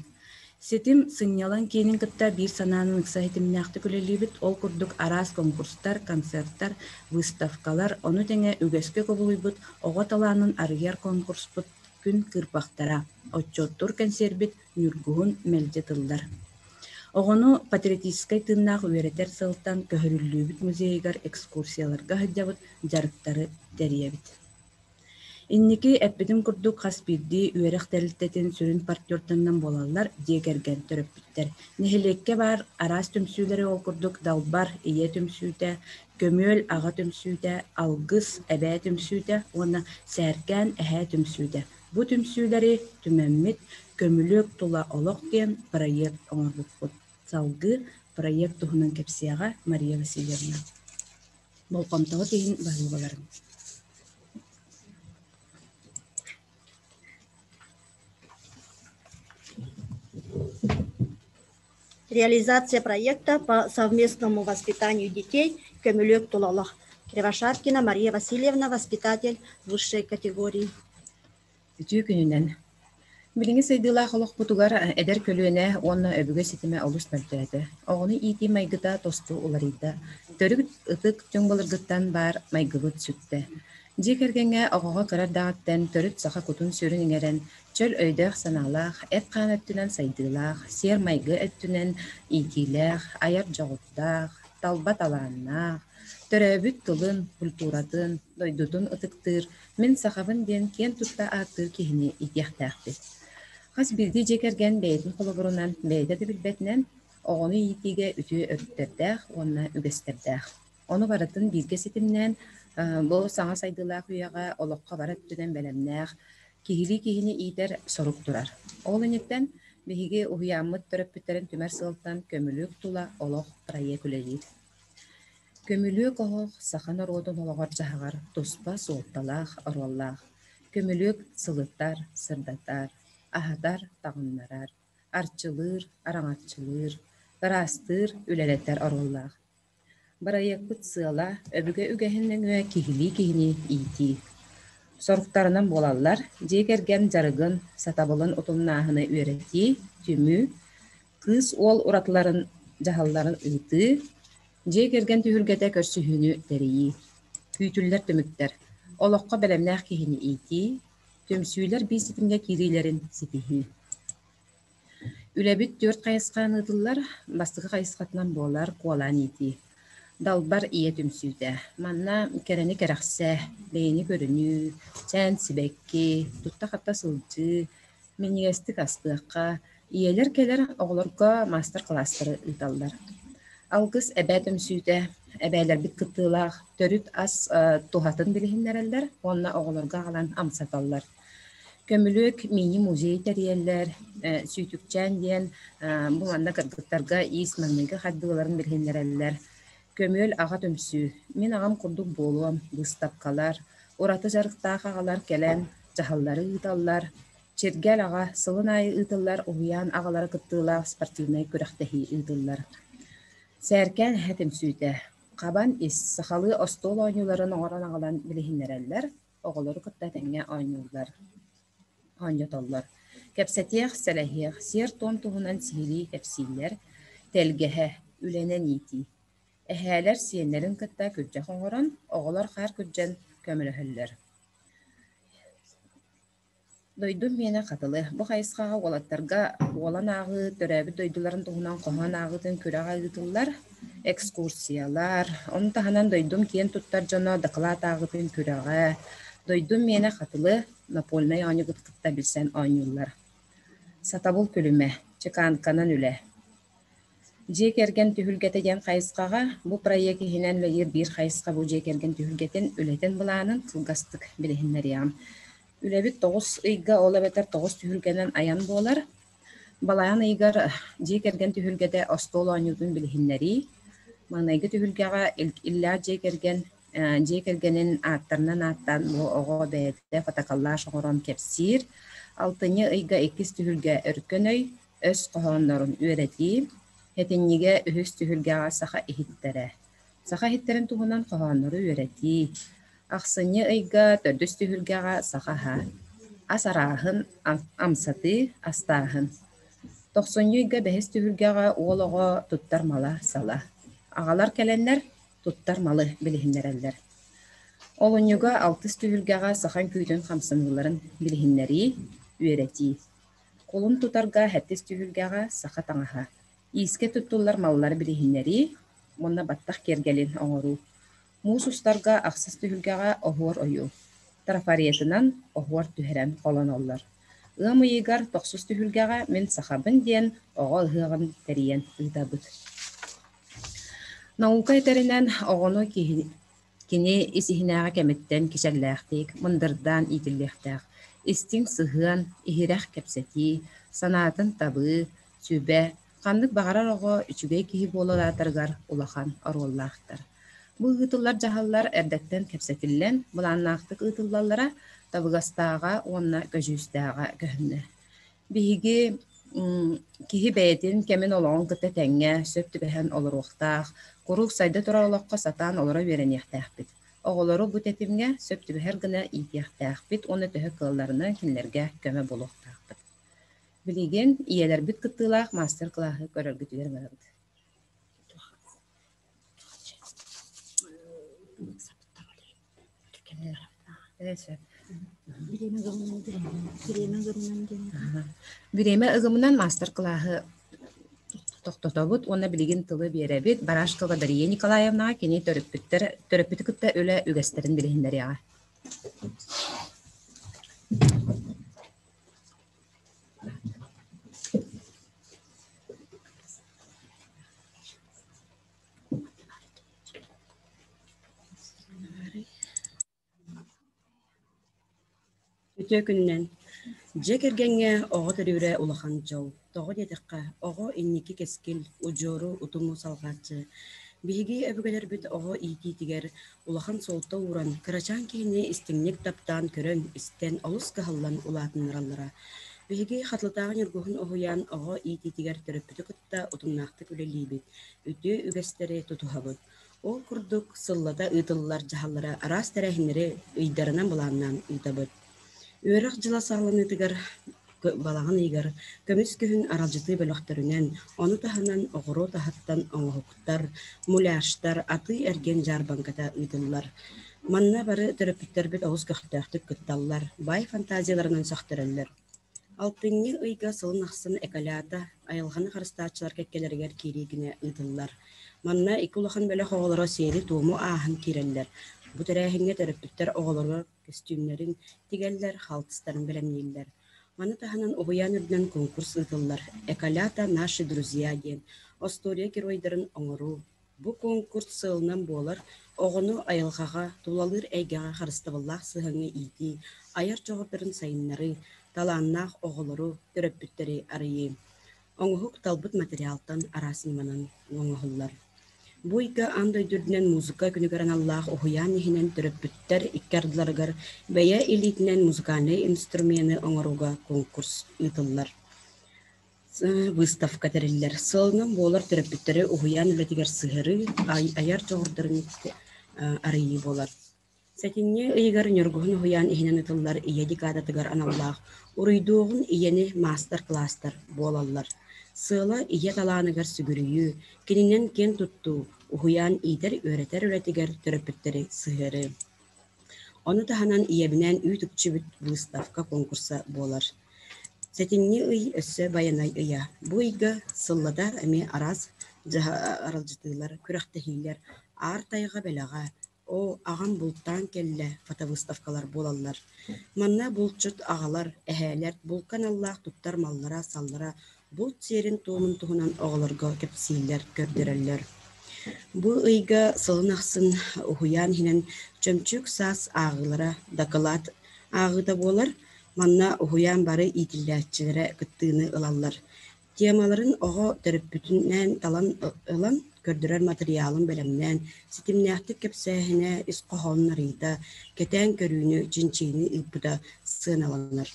Ситим сынньалаҥ киинин кытта биир санаанан ыкса ситимнээхтик үлэлиибит. Ол курдук араас конкурстар, концертар, выставкалар, ону тэҥэ үгэскэ кубулуйбут оҕо талаанын арыйар конкурспут Күн кыырпахтара, отчуоттуур кэнсиэрбит Ньургуһун мэлдьи тыллар. Оҕону патриотическай тыыннаах үөрэтэр сыалтан көһөрүллүүбүт музейыгар экскурсияларга сылдьабыт, дьарыктары тэрийэбит. Инники эппитим курдук хас биирдии үөрэх тэрилтэтин сүрүн партнердарынан буолаллар дьиэ кэргэн төрөппүттэр. Нэһилиэккэ баар араас түмсүүлэри ол курдук Далбар ийэ түмсүүтэ, Көмүөл аҕа түмсүүтэ, Алгыс эбээ түмсүүтэ уонна Сээркээн эһээ түмсүүтэ. Бу түмсүүлэри түмэммит «Көмүлүөк тула олох» диэн проект оҥорбуппут. Салгыы проект туһунан кэпсиэҕэ Мария Васильевна. Болҕомтоҕут иһин баһыыбаларым. Реализация проекта по совместному воспитанию детей «Көмүлүөк тула олох». Кривошапкина Мария Васильевна, воспитатель высшей категории. Үтүө күнүнэн. Билиҥҥи сайдыылаах олохпутугар эдэр көлүөнэ уонна өбүгэ ситимэ олус мөлтөөтө. Оҕону иитии майгыта тосту уларыйда. Төрүт ытык түҥ былыргыттан баар майгыбыт сүттэ. Дьиэ кэргэҥҥэ оҕоҕо кыра эрдэҕиттэн төрүт саха кутун-сүрүн иҥэрэн, чөл өйдөөх-санаалаах, эт-хаан өттүнэн сайдыылаах, сиэр-майгы өттүнэн иитиилээх, айар дьоҕурдаах, талба талааннаах, төрөөбүт тылын, культуратын, дойдутун ытыктыыр, мин сахабын диэн киэн тутта ааттыыр киһини иитиэхтээхпит. Хас биирдии дьиэ кэргэн бэйэтин холобурунан, бэйэтэ да билбэтинэн, оҕону иитиигэ үтүө өрүттэрдээх уонна үгэстэрдээх. Ону барытын бииргэ ситимнээн, бу саҥа сайдыылаах үйэҕэ олоххо бары өттүнэн бэлэмнээх, киһилии киһини иитэр сорук турар. Ол инниттэн биһиги уһуйааммыт төрөппүттэрин түмэр сыалтан Көмүлүөк тула олох проект үлэлиир. Көмүлүөк оһох саха норуотун олоҕор-дьаһаҕар туспа суолталаах оруоллаах. Көмүлүөк сылытар, сырдатар, аһатар, таҕыннарар, арчылыыр, араҥаччылыыр, ыраастыыр, үлэлэтэр оруоллаах. Бырайыакпыт сыала өбүгэ үгэһин нөҥүө киһилии киһини иитии. Соруктарынан буолаллар: дьиэ кэргэн дьарыгын, сатабылын утумнааһыны үөрэтии, түмүү, кыыс-уол уратыларын дьаһалларын ыытыы, дьиэ кэргэн түһүлгэтэ көрсүһүүнү тэрийии. Күүтүллэр түмүктэр: олоххо бэлэмнээх киһини иитии, түмсүүлэр биир ситимҥэ киириилэрин ситиһии. Үлэбит түөрт хайысханан ыытыллар. Бастакы хайысхатынан буолар куолаан иитии. Далбар ийэ түмсүүтэ. Манна кэрэни кэрэхсээ, бэйэни көрүнүү, чээн сибэкки, тутта-хапта сылдьыы, минньигэстик астыахха, ийэлэр кэлэр оҕолорго маастар-кылаастары ыыталлар. Алгыс эбээ түмсүүтэ эбээлэрбит кыттыылаах төрүт ас туһатын билиһиннэрэллэр уонна оҕолорго аҕалан амсаталлар. Көмүлүөк мини-музей тэрийэллэр, Сүүтүкчээн диэн бу манна кыргыттарга иис маҥнайгы хардыыларын билиһиннэрэллэр. Көмүөл аҕа түмсүү, мин аҕам курдук буолуом, быыстапкалар, ураты дьарыктаах аҕалар кэлэн дьаһаллары ыыталлар. Чиргэл аҕа сылын аайы ыытыллар уһуйаан аҕалара кыттыылаах спортивнай күрэхтэһии ыытыллар. Сээркээн эһэ түмсүүтэ хабан ис сахалыы остуол оонньууларын оҥорон аҕалан билиһиннэрэллэр, оҕолору кытта тэҥҥэ оонньууллар, оонньотоллор. Кэпсэтиэх, сэлэһиэх, сиэр-туом туһунан сиһилии кэпсииллэр, тэлгэһэ, үлэнэн иитии. Эһээлэр сиэннэрин кытта күрдьэх оҥорон, оҕолор хаар күрдьэн көмөлөһөллөр. Дойдум миэнэ Хатылы. Бу хайысхаҕа уолаттарга уолан ааҕыы, төрөөбүт дойдуларын туһунан хоһоон ааҕыытын күрэҕэ ыытыллар, экскурсиялар, ону таһынан дойдум киэн туттар дьоно дакылаат ааҕыытын күрэҕэ, дойдум миэнэ Хатылы напольнай оонньуугут кытта билсэн оонньууллар. Сатабыл күлүмэ, чеканканан үлэ. Дьиэ кэргэн түһүлгэтэ диэн хайысхаҕа бу проект иһинэн үлэлиир биир хайысха бу дьиэ кэргэн түһүлгэтин үлэтин былаанын кылгастык билиһиннэриэҕим. Үлэбит тоҕус ыйга, ол эбэтэр тоҕус түһүлгэнэн айан буолар. Балаҕан ыйыгар дьиэ кэргэн түһүлгэтэ остуол оонньуутун билиһиннэрии. Маҥнайгы түһүлгэҕэ иллээх дьиэ кэргэн дьиэ кэргэнин ааттарынан ааттаан бу оҕо бэйэтэ фотоколлаж оҥорон кэпсиир. Алтынньы ыйга иккис түһүлгэ Өркөн өй, өс хоһооннорун үөрэтии. Этинньигэ үһүс түһүлгэҕэ саха иһиттэрэ. Саха иһиттэрин туһунан хоһооннору үөрэтии. Ахсынньы ыйга төрдүс түһүлгэҕэ саха аһа. Ас арааһын амсатыы, астааһын. Тохсунньу ыйга бэһис түһүлгэҕэ уол оҕо туттар мала-сала. Аҕалар кэлэннэр туттар малы билиһиннэрэллэр. Олунньуга алтыс түһүлгэҕэ саха үҥкүүтүн хамсаныыларын билиһиннэрии, үөрэтии. Кулун тутарга сэттис түһүлгэҕэ саха таҥаһа, иискэ туттуллар маллары билиһиннэрии уонна баттах киэргэлин оҥоруу. Муус устарга ахсыс түһүлгэҕэ оһуор ойуу, трафаретынан оһуор түһэрэн холоноллор. Ыам ыйыгар тохсус түһүлгэҕэ Мин сахабын диэн оҕо ыһыаҕын тэрийэн ыытабыт. Наука этэринэн, оҕону кини ис-иһинээҕи кэмиттэн кичэллээхтик, мындырдаан иитиллиэхтээх. Истиҥ сыһыан, иһирэх кэпсэтии, санаатын табыы, сүбэ, ханнык баҕарар оҕо үчүгэй киһи буола улаатарыгар улахан оруоллаахтар. Бу ыытыллар дьаһаллар эрдэттэн кэпсэтиллэн, былааннаахтык ыытыллаллара табыгастааҕа уонна көдьүүстээҕэ көһүннэ. Биһиги киһи бэйэтин кэмин олоҕун кытта тэҥҥэ сөп түбэһэн олоруохтаах, куруук сайда турар олоххо сатаан олоро үөрэниэхтээхпит. Оҕолору бу тэтимҥэ сөп түбэһэр гына иитиэхтээхпит уонна төһө кыалларынан кинилэргэ көмө буолуохтаахпыт. Билигин ийэлэрбит кыттыылаах маастар-кылааһы көрөргүтүгэр ыҥырабыт. Бириэмэ ыгымынан мастер-кылааһы тохтотобут уонна билигин тылы биэрэбит Барашкова Дария Николаевнаҕа кини төрөппүттэр төрөппүтү кытта үлэ үгэстэрин билиһиннэриэҕэ. Үтүө күнүнэн! Дьиэ кэргэҥҥэ оҕо төрүүрэ улахан дьол. Тоҕо диэтэххэ, оҕо инники кэскил, удьуору, утуму салҕааччы. Биһиги өбүгэлэрбит оҕо иитиитигэр улахан суолта ууран, кырачаан киһини истиҥник таптаан көрөн, истэн, олус кыһаллан улаатыннараллара. Биһиги Хатылытааҕы Ньургуһун уһуйаан оҕо иитиитигэр төрөппүтү кытта утумнаахтык үлэлиибит, үтүө үгэстэри тутуһабыт. Ол курдук, сыллата ыытыллар дьаһаллары араас тэрээһиннэри ыйдарынан былааннаан ыытабыт. Үөрэх дьыла саҕаланыытыгар балаҕан ыйыгар көмүс күһүн аралдьытыы бөлөхтөрүнэн, ону таһынан оҕуруот аһыттан оҥоһуктар, муляжтар, атыы-эргиэн дьаарбаҥката ыытыллар. Манна бары төрөппүттэрбит олус көхтөөхтүк кытталлар, баай фантазияларынан сөхтөрөллөр. Алтынньы ыйга сылын ахсын Эколята айылҕаны харыстааччылар кэккэлэригэр киирии гына ыытыллар. Манна икки улахан бөлөх оҕолоро сиэри-туому ааһан киирэллэр. Бу тэрээһиҥҥэ төрөппүттэр оҕолоро көстүүмнэрин тигэллэр, хаалтыстарын бэлэмнииллэр. Маны таһынан уһуйаан үрдүнэн конкурс ыытыллар «Эколята наши друзья» диэн остуоруйа геройдарын оҥоруу. Бу конкурс сыалынан буолар оҕону айылҕаҕа, тулалыыр эйгэҕэ харыстабыллаах сыһыаҥҥа иитии, айар дьоҕурдарын сайыннарыы, талааннаах оҕолору, төрөппүттэри арыйыы. Оҥоһук талбыт материалтан араас ньыманан оҥоһуллар. Бу ыйга аан дойду үрдүнэн музыка күнүгэр аналлаах уһуйаан иһинэн төрөппүттэр икки ардыларыгар бэйэ илиитинэн музыкальнай инструмены оҥорууга конкурс ыытыллар. Выставка тэриллэр. Сыалынан буолар төрөппүттэри уһуйаан үлэтигэр сыһыарыы, айар дьоҕурдарын арыйыы буолар. Сэтинньи ыйыгар Ньургуһун уһуйаан иһинэн ытыллар Ийэ декадатыгар аналлаах «Уруйдуоҕун ийэни» маастар-кылаастар буолаллар. Сыала ийэ талааныгар сүгүрүйүү, кининэн киэн туттуу, уһуйаан иитэр-үөрэтэр үлэтигэр төрөппүттэри сыһыарыы. Ону таһынан ийэбинээн үүт үкчүбүт выставка конкурса буолар. Сэтинньи ый өссө Байанай ыйа. Бу ыйга сыллата эмиэ араас аралдьытыылар, күрэхтэһиилэр, аар тайҕа бэлэҕэ, Оо, аҕам бултаан кэллэ фотовыставкалар буолаллар. Манна булчут аҕалар, эһээлэр булка аналлаах туттар маллара-саллара, булт сиэрин-туомун туһунан оҕолорго кэпсииллэр, көрдөрөллөр. Бу ыйга сылын ахсын уһуйаан иһинэн чөмчүүк саас ааҕыылара, дакылаат ааҕыыта буолар. Манна уһуйаан бары иитиллээччилэрэ кыттыыны ылаллар. Темаларын оҕо төрөппүтүнэн талан ылан, көрдөрөр матырыйаалын бэлэмнээн, ситимнээхтик кэпсээһинэ, ис хоһоонун арыйыыта, кэтээн көрүүнү, чинчийиини ыыппыта сыаналанар.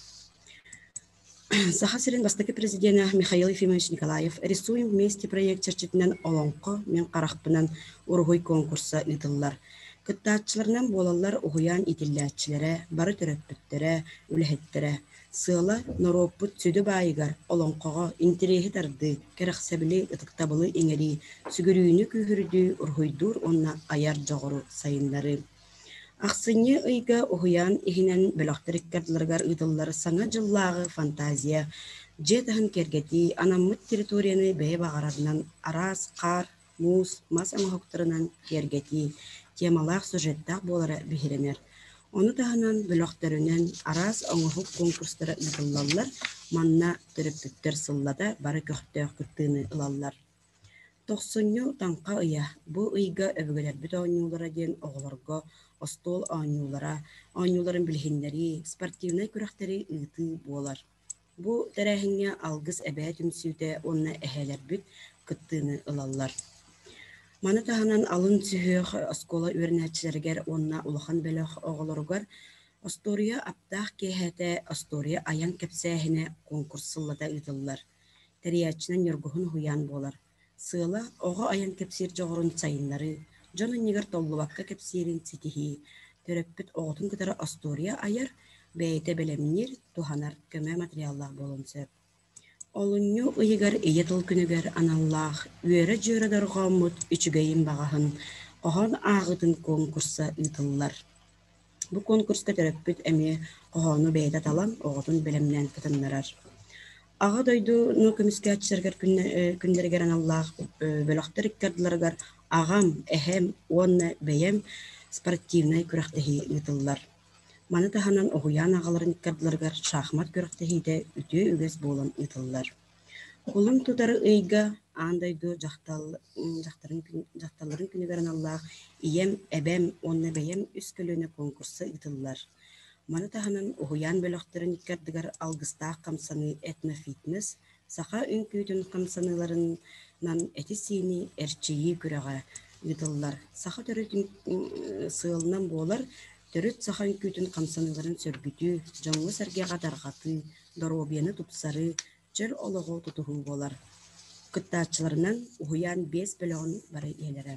Саха сирин бастакы президенэ Михаил Ефимович Николаев «Рисуем вместе» проект чэрчитинэн Олоҥхо мин харахпынан уруһуй конкурса ыытыллар. Кыттааччыларынан буолаллар уһуйаан иитиллээччилэрэ, бары төрөппүттэрэ, үлэһиттэрэ. Сыала норуоппут сүдү баайыгар, олоҥхоҕо интэриэһи тардыы, кэрэхсэбили, ытыктабылы иҥэрии, сүгүрүүнү күүһүрдүү, уруһуйдуур уонна айар дьоҕуру сайыннарыы. Ахсынньы ыйга уһуйаан иһинэн бөлөхтөр икки ардыларыгар ыытыллар Саҥа дьыллааҕы фантазия, дьиэ таһын киэргэтии, анаммыт территорияны бэйэ баҕарарынан араас хаар, муус, мас оҥоһуктарынан киэргэтии, темалаах сюжеттаах буолара биһирэнэр. Ону таһынан бөлөхтөрүнэн араас оҥоһук конкурстара ыытыллаллар, манна төрөппүттэр сыллата бары көхтөөх кыттыыны ылаллар. Тохсунньу Таҥха ыйа бу ыйга өбүгэлэрбит оонньуулара диэн оҕолорго остуол оонньуулара, оонньууларын билиһиннэрии, спортивнай күрэхтэри ыытыы буолар. Бу тэрээһиҥҥэ Алгыс эбээ түмсүүтэ уонна эһээлэрбит кыттыыны ылаллар. Маны таһынан алын сүһүөх оскуола үөрэнээччилэригэр уонна улахан бөлөх оҕолоругар Остуоруйа аптаах киэһэтэ остуоруйа айан кэпсээһинэ конкурс сыллата ыытыллар. Тэрийээччинэн Ньургуһун уһуйаан буолар. Сыала оҕо айан кэпсиир дьоҕурун сайыннарыы, дьон иннигэр толлубакка кэпсиирин ситиһии, төрөппүт оҕотун кытары остуоруйа айар, бэйэтэ бэлэмниир, туһанар көмө материаллаах буолуон сөп. Олунньу ыйыгар Ийэ тыл күнүгэр аналлаах үөрэ-дьүөрэ дорҕооммут үчүгэйин баҕаһын хоһоон ааҕыытын конкурса ыытыллар. Бу конкурска төрөппүт эмиэ хоһоону бэйэтэ талан, оҕотун бэлэмнээн кытыннарар. Аҕа дойдуну көмүскээччилэригэр күннэригэр аналлаах бөлөхтөр икки ардыларыгар аҕам, эһэм уонна бэйэм спортивнай күрэхтэһии ыытыллар. Маны таһынан уһуйаан аҕаларын икки ардыларыгар шахмат күрэхтэһиитэ үтүө үгэс буолан ыытыллар. Кулун тутар ыйга аан дойду дьахталларын күнүгэр аналлаах «Ийэм, эбэм уонна бэйэм үс көлүөнэ» конкурса ыытыллар. Маны таһынан уһуйаан бөлөхтөрүн икки ардыгар алгыстаах хамсаныы этнофитнес, саха үҥкүүтүн хамсаныыларынан эти-сиини эрчийии күрэҕэ ыытыллар. Саха төрүт сыалынан буолар төрүт саха үҥкүүтүн хамсаныыларын сөргүтүү, дьоҥҥо-сэргэҕэ тарҕатыы, доруобуйаны тупсарыы, чөл олоҕу тутуһуу буолар. Кыттааччыларынан уһуйаан биэс бөлөҕүн бары ийэлэрэ.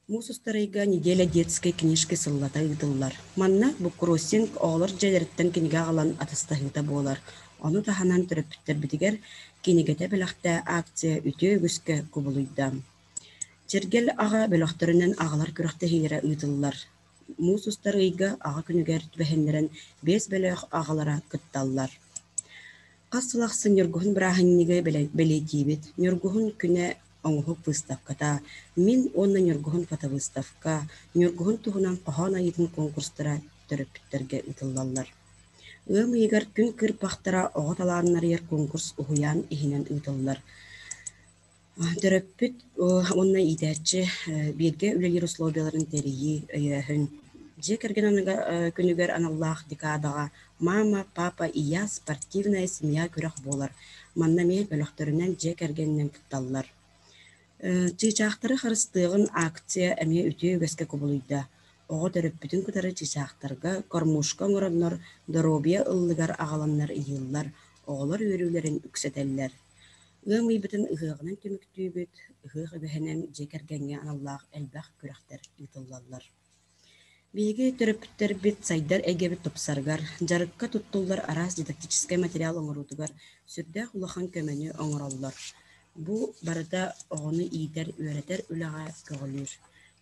Муус устар ыйга неделя детской книжки сыллата ыытыллар. Манна буккроссинг оҕолор дьиэлэриттэн кинигэ аҕалан атастаһыыта буолар. Ону таһынан төрөппүттэрбитигэр кинигэтэ бэлэхтээ акция үтүө үгүскэ кубулуйда. Чэргэл аҕа бөлөхтөрүнэн аҕалар күрэхтэһиилэрэ ыытыллар. Муус устар ыйга аҕа күнүгэр түбэһиннэрэн биэс бөлөх аҕалара кытталлар. Хас сыл ахсын Ньургуһун бырааһынньыгы бэлиэтиибит. Ньургуһун күнэ оҥоһук выставката, Мин уонна Ньургуһун фотовыставка, Ньургуһун туһунан хоһоон айыытын конкурстара төрөппүттэргэ ыытыллаллар. Ыам ыйыгар күн кыырпахтара оҕо талааннарыгар конкурс уһуйаан иһинэн ыытыллар. Төрөппүт уонна иитээччи бииргэ үлэлиир условияларын тэрийии, өйөөһүн. Дьиэ кэргэн күнүгэр аналлаах декадаҕа «Мама, папа и я спортивная семья» күрэх буолар. Манна эмиэ бөлөхтөрүнэн дьиэ кэргэнинэн кытталлар. Чыычаахтары харыстыаҕын акция эмиэ үтүө үгэскэ кубулуйда. Оҕо төрөппүтүн кытары чыычаахтарга кормушка оҥороннор доруобуйа ыллыгар аҕаланнар ыйыыллар, оҕолор үөрүүлэрин үксэтэллэр. Ыам ыйбытын ыһыаҕынан түмүктүүбүт, ыһыах үгэһинэн дьиэ кэргэҥҥэ аналлаах элбэх күрэхтэр ыытыллаллар. Биһиги төрөппүттэрбит сайдар эйгэбит тупсарыгар, дьарыкка туттуллар араас дидактическай материал оҥоруутугар сүрдээх улахан көмөнү оҥороллор. Бу барыта оҕону иитэр, үөрэтэр үлэҕэ көҕүлүүр.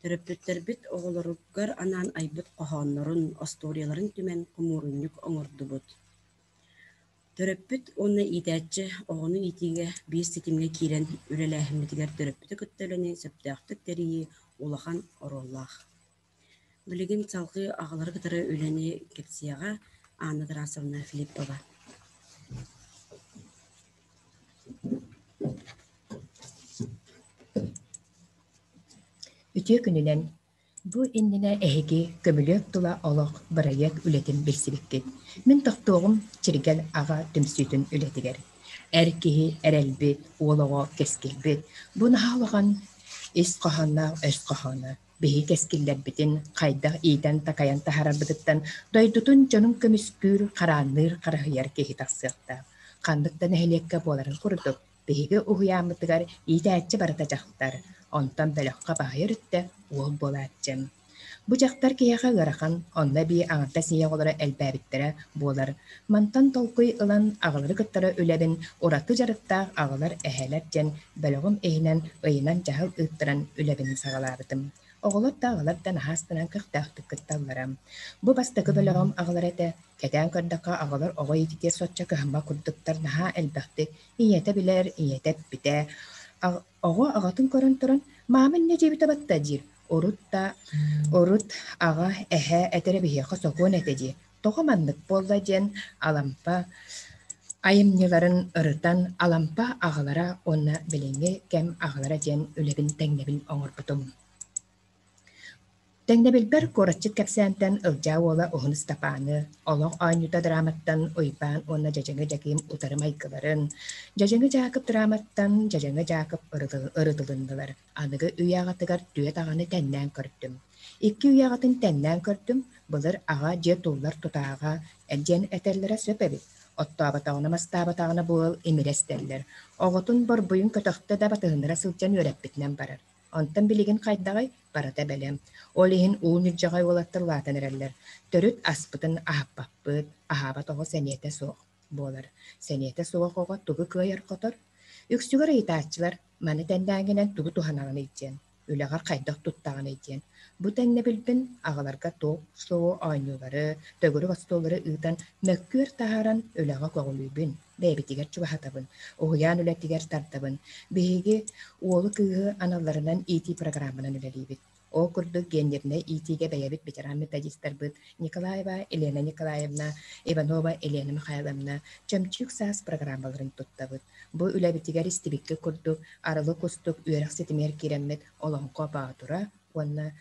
Төрөппүттэрбит оҕолоругар анаан айбыт хоһооннорун, остуоруйаларын түмэн хомуурунньук оҥордубут. Төрөппүт уонна иитээччи оҕону иитиигэ биир ситимҥэ киирэн үлэлээһиммитигэр төрөппүтү кытта үлэни сөптөөхтүк тэрийии улахан оруоллаах. Билигин салгыы аҕалары кытары үлэни кэпсиэҕэ Анна Тарасовна Филиппова. Үтүө күнүнэн! Бу иннинэ эһиги «Көмүлүөк тула олох» бырайыак үлэтин билсибиккит. Мин тохтуоҕум Чиргэл аҕа түмсүүтүн үлэтигэр. Эр киһи эрэлбит, уол оҕо кэскилбит. Бу наһаа улахан ис хоһоонноох өс хоһооно. Биһиги кэскиллэрбитин хайдах иитэн-такайан таһаарарбытыттан дойдутун дьонун көмүскүүр, хараанныыр, харыһыйар киһи тахсыахтаах. Ханнык да нэһилиэккэ буоларын курдук, Биһиги уһуйааммытыгар иитээччи барыта дьахтар, онтон бөлөххө баһыйар өттө уол буолааччы. Бу дьахтар киһиэхэ ыарахан, онно эбии аҥардас ийэ оҕолоро элбээбиттэрэ буолар. Мантан толкуй ылан аҕалары кыттары үлэбин ураты дьарыктаах аҕалар эһээлэр диэн бөлөҕүм иһинэн ыйынан дьаһал ыыттаран үлэбин саҕалаабытым. Оҕолор да аҕалар да наһаа астынан көхтөөхтүк кытталлара. Бу бастакы бөлөҕүм аҕалара этэ. Кэтээн көрдөххө, аҕалар оҕо иититиэр соччо кыһаммат курдуктар наһаа элбэхтик ийэтэ билэр, ийэтэ эппитэ. Оҕо аҕатын көрөн туран, «Маама инньэ диэбитэ батта» диир. Урут да урут аҕа, эһээ этэрэ биһиэхэ сокуон этэ дии. Тоҕо маннык буолла диэн Алампа айымньыларын ырытан Алампа аҕалара уонна билиҥҥи кэм аҕалара диэн үлэбин тэҥнэбил оҥорбутум. Тэҥнэбилбэр куоратчыт кэпсээнтэн Ылдьаа уола Уһун Ыстапааны, Олох оонньуута драматтан Уйбаан уонна Дьадьаҥы Дьэкиим утары майгыларын, Дьадьаҥы Дьаакып драматтан Дьадьаҥы Дьаакып ырытылыннылар. Аныгы үйэ аҕатыгар түөрт аҕаны тэҥнээн көрдүм. Икки үйэ аҕатын тэҥнээн көрдүм, былыр аҕа дьиэ туллар тутааҕа диэн этэллэрэ сөп эбит. Оттооботоҕуна мастаабатаҕына бу ыал имири эстэллэр. Оҕотун борбуйун көтөхтө да батыһыннара сылдьан үөрэппитинэн барар. Онтон билигин хайдаҕый? Барыта бэлэм. Ол иһин уу ньүдьэҕэй уолаттар улаатан эрэллэр. Төрүт аспытын аһаппаппыт, аһаабат оҕо сэниэтэ суох буолар. Сэниэтэ суох оҕо тугу кыайар-хотор? Үксүгэр ыйытааччылар, маны тэҥнээҥҥинэн тугу туһанаҕыный диэн. Үлэҕэр хайдах туттаҕыный диэн. Бу тэҥнэбилбин аҕаларга ток-шоу оонньуулары, төгүрүк остуоллары ыытан мөккүөр таһааран үлэҕэ көҕүлүүбүн, бэйэбитигэр чугаһатабын, уһуйаан үлэтигэр тардабын. Биһиги уолу-кыыһы аналларынан иитии программанан үлэлиибит. Ол курдук гендернэй иитиигэ бэйэбит ветеран-методистарбыт Николаева Елена Николаевна, Иванова Елена Михайловна Чөмчүүк саас программаларын туттабыт. Бу үлэбитигэр истибиккэ курдук Арылы кустук үөрэх ситимигэр киирэммит Олоҥхо Боотура уонна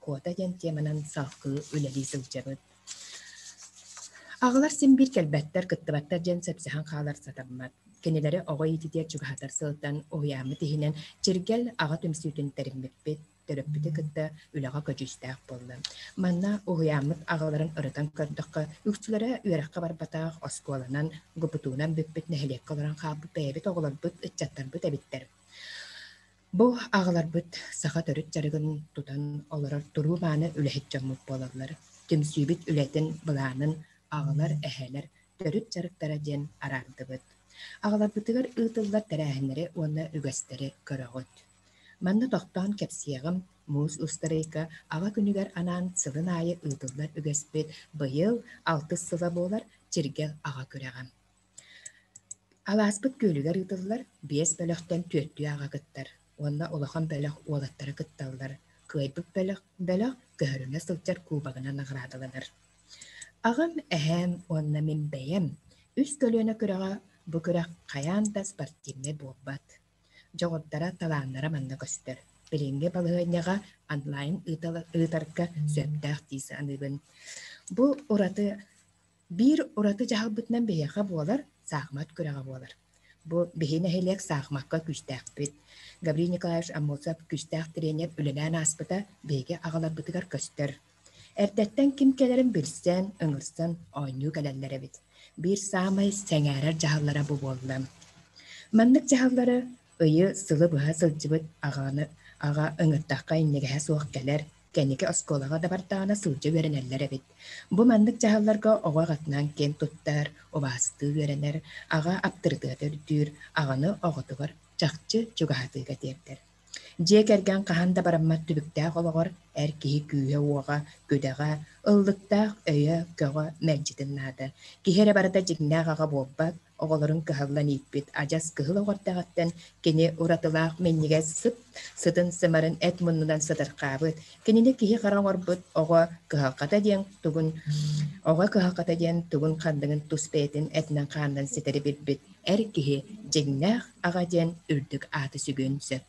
Куота диэн теманан салгыы үлэлии сылдьабыт. Аҕалар син биир кэлбэттэр, кыттыбаттар диэн сөпсөһөн хаалар сатаммат. Кинилэри оҕо иититиэр чугаһатар сылтан уһуйааммыт иһинэн Чиргэл аҕа түмсүүтүн тэриммиппит, төрөппүтү кытта үлэҕэ көдьүүстээх буолла. Манна уһуйааммыт аҕаларын ырытан көрдөххө, үксүлэрэ үөрэххэ барбатах, оскуоланан, ГПТУ-нан бүппүт нэһилиэккэ олорон хаалбыт бэйэбит оҕолорбут, ыччаттарбыт эбиттэр. Бу аҕаларбыт саха төрүт дьарыгын тутан олорор туруу мааны үлэһит дьоммут буолаллар. Түмсүүбүт үлэтин былаанын аҕалар, эһээлэр төрүт дьарыктара диэн араардыбыт. Аҕаларбытыгар ыытыллар тэрээһиннэри уонна үгэстэри көрөҕүт. Манна тохтоон кэпсиэҕим, муус устар ыйга Аҕа күнүгэр анаан сылын аайы ыытыллар үгэспит быйыл алтыс сыла буолар Чиргэл аҕа күрэҕэ. Алааспыт күөлүгэр ыытыллар биэс бөлөхтөн түөртүү аҕа кыттар уонна улахан бөлөх уолаттара кытталлар. Кыайбыт бөлөх, бөлөх көһөрүллэ сылдьар кубогынан наҕараадаланар. Аҕам, эһээм уонна мин бэйэм үс көлүөнэ күрэҕэ бу күрэх хайаан да спортивнай буолбат. Дьоҕурдара, талааннара манна көстөр. Билиҥҥи балаһыанньаҕа онлайн ыытарга сөптөөх дии саныыбын. Бу ураты биир ураты дьаһалбытынан биһиэхэ буолар саахымат күрэҕэ буолар. Бу биһи нэһилиэк саахымакка күүстээхпит. Гаврил Николаевич Аммосов күүстээх тренер үлэлээн ааспыта биһиги аҕаларбытыгар көстөр. Эрдэттэн ким кэлэрин билсэн, ыҥырсан оонньуу кэлэллэр эбит. Биир саамай сэҥээрэр дьаһаллара бу буолла. Маннык дьаһаллары ыйы, сылы быһа сылдьыбыт аҕаны аҕа ыҥырдахха иҥнигэһэ суох кэлэр, кэнники оскуолаҕа да бардаҕына сылдьа үөрэнэллэр эбит. Бу маннык дьаһалларга оҕо аҕатынан киэн туттар, убаастыы үөрэнэр, аҕа аптарытыата үрдүүр, аҕаны оҕотугар чахчы чугаһатыыга тиэрдэр. Дьиэ кэргэн хаһан да бараммат түбүктээх олоҕор эр киһи күүһэ-уоҕа, күдэҕэ, ыллыктаах өйө-көҕө мэлдьитин наада. Киһи эрэ барыта дьиҥнээх аҕа буолбат, оҕолорун кыһаллан ииппит адьас кыһыл оҕо эрдэҕиттэн кини уратылаах минньигэс сыт сытын-сымарын эт муннунан сытырхаабыт, кинини киһи-хара оҥорбут оҕо кыһалҕата диэн тугун оҕо кыһалҕата диэн тугун-ханныгын тус бэйэтин этинэн-хаанынан ситэри билбит эр киһи дьиҥнээх аҕа диэн үрдүк ааты сүгүөн сөп.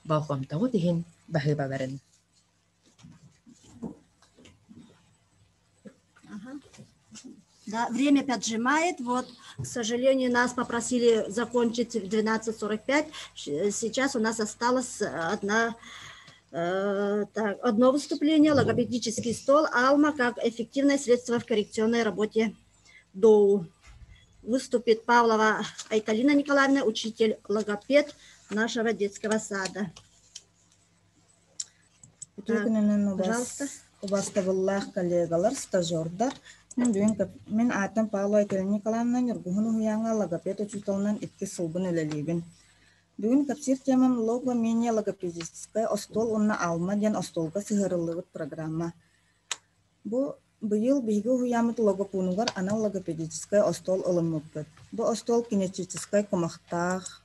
Болҕомтоҕут иһин баһыыбаларын. Да, время поджимает. Вот, к сожалению, нас попросили закончить в 12.45. Сейчас у нас осталось одна, так, одно выступление, логопедический стол «Алма» как эффективное средство в коррекционной работе ДОУ. Выступит Павлова Айталина Николаевна, учитель-логопед нашего детского сада. Пожалуйста. Убастабыллаах коллегалар, стажердар, мин бүгүн мин аатым Павлова Айталина Николаевна Ньургуһун уһуйааҥҥа логопед учууталынан иккис сылбын үлэлиибин. Бүгүн кэпсиир темам лого-мини логопедическай остуол уонна Алма диэн остуолга сыһыарыллыбыт программа. Бу быйыл биһиги уһуйааммыт логопуунугар анал логопедическай остуол ылыммыппыт. Бу остуол кинетическай кумахтаах,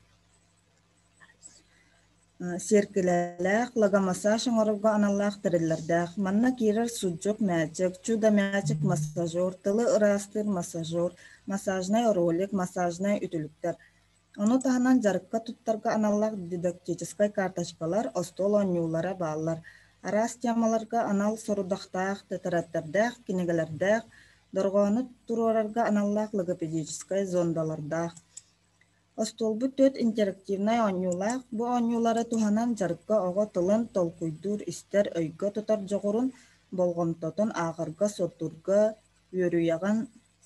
сиэркилэлээх, логомассаж оҥорорго аналлаах тэриллэрдээх. Манна киирэр суджук мээчик, чудо-мээчик массажер, тылы ыраастыыр массажер, массажнай ролик, массажнай үтүлүктэр. Ону таһынан дьарыкка туттарга аналлаах дидактическай карточкалар, остуол оонньуулара бааллар. Араас темаларга анал сорудахтаах, тэтэрээттэрдээх, кинигэлэрдээх, дорҕоону туруорарга аналлаах логопедическай зондалардаах. Остуолбут түөрт интерактивнай оонньуулаах, бу оонньуулары туһанан дьарыкка оҕо тылын толкуйдуур, истэр, өйгө тутар дьоҕурун, болҕомтотун ааҕарга, суоттуурга үөрүйэҕин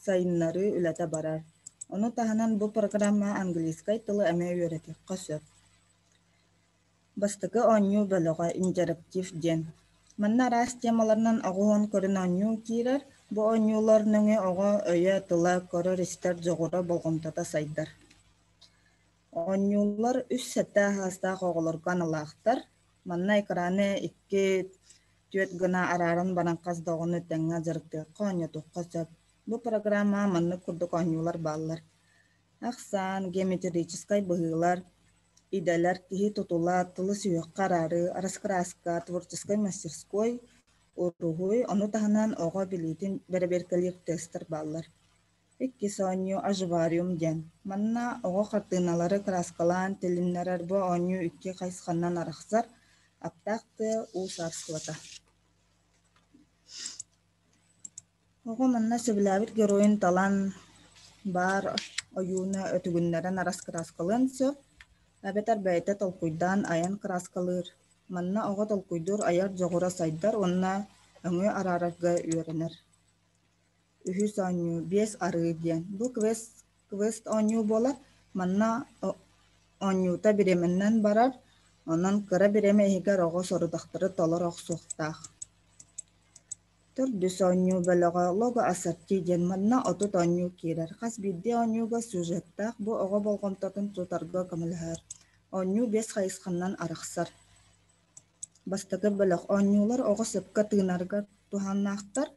сайыннарыы үлэтэ барар. Ону таһынан бу программа английскай тылы эмиэ үөрэтиэххэ сөп. Бастакы оонньуу бөлөҕө интерактив диэн. Манна араас темаларынан оҕуһун көрөн оонньуу киирэр. Бу оонньуулар нөҥүө оҕо өйө, тыла, көрөр-истэр дьоҕура, болҕомтото сайдар. Оонньуулар үс сэттэ аһаастаах оҕолорго аналаахтар. Манна экраны икки түөрт гына арааран баран хас да оҕону тэҥҥэ дьарыктыахха, оонньотуохха сөп. Бу программаҕа маннык курдук оонньуулар бааллар. Ахсаан, геометрическай быһыылар, идэлэр, киһи тутула, тылы сүһүөххэ араарыы, раскраска, творческай мастерской, уруһуй, ону таһынан оҕо билиитин бэрэбиэркэлиир тестэр бааллар. Иккис оонньуу «Оживариум» диэн. Манна оҕо хартыыналары кырааскалаан тилиннэрэр бу оонньуу икки хайысханан арахсар: аптаах тыа, уу саарыстыбата. Оҕо манна сөбүлээбит геройун талан баар ойууну өтүгүннэрэн араскырааскалыан сөп, эбэтэр бэйэтэ толкуйдаан айан кырааскалыыр. Манна оҕо толкуйдуур айар дьоҕура сайдар уонна өҥү араарарга үөрэнэр. Үһүс оонньуу «Биэс арыы» диэн. Бу квест, квест оонньуу буолар. Манна оонньуута бириэмэннэн барар, онон кыра бириэмэ иһигэр оҕо сорудахтары толоро охсуохтаах. Төрдүс оонньуу бөлөҕө «Лого ассорти» диэн манна 30 оонньуу киирэр. Хас биирдии оонньууга сюжеттаах, бу оҕо болҕомтотун тутарга көмөлөһөр. Оонньуу биэс хайысханан арахсар. Бастакы бөлөх оонньуулар оҕо сөпкө тыынарыгар туһааннаахтар.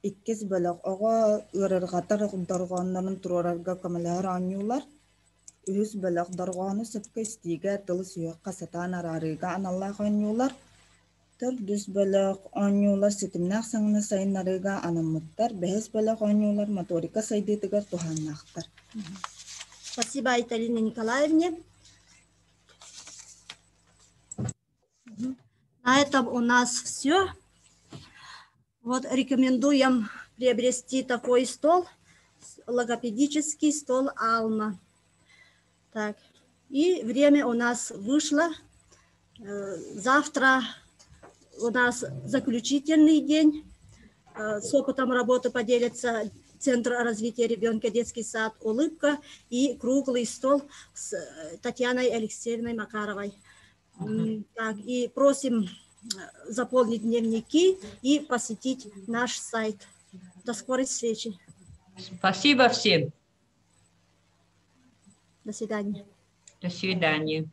Иккис бөлөх оҕо ыарырҕатар дорҕооннорун туруорарга көмөлөһөр оонньуулар. Үһүс бөлөх дорҕоону сөпкө истиигэ, тылы сүһүөххэ сатаан араарыыга аналлаах оонньуулар. Төрдүс бөлөх оонньуулар ситимнээх саҥаны сайыннарыыга анаммыттар. Бэһис бөлөх оонньуулар моторика сайдыытыгар туһааннаахтар. Спасибо Айталине Николаевне. На этом у нас все. Вот рекомендуем приобрести такой стол, логопедический стол Алма. Так, и время у нас вышло. Завтра у нас заключительный день. С опытом работы поделится Центр развития ребенка, детский сад «Улыбка» и круглый стол с Татьяной Алексеевной Макаровой. Так, и просим заполнить дневники и посетить наш сайт. До скорой встречи. Спасибо всем. До свидания. До свидания.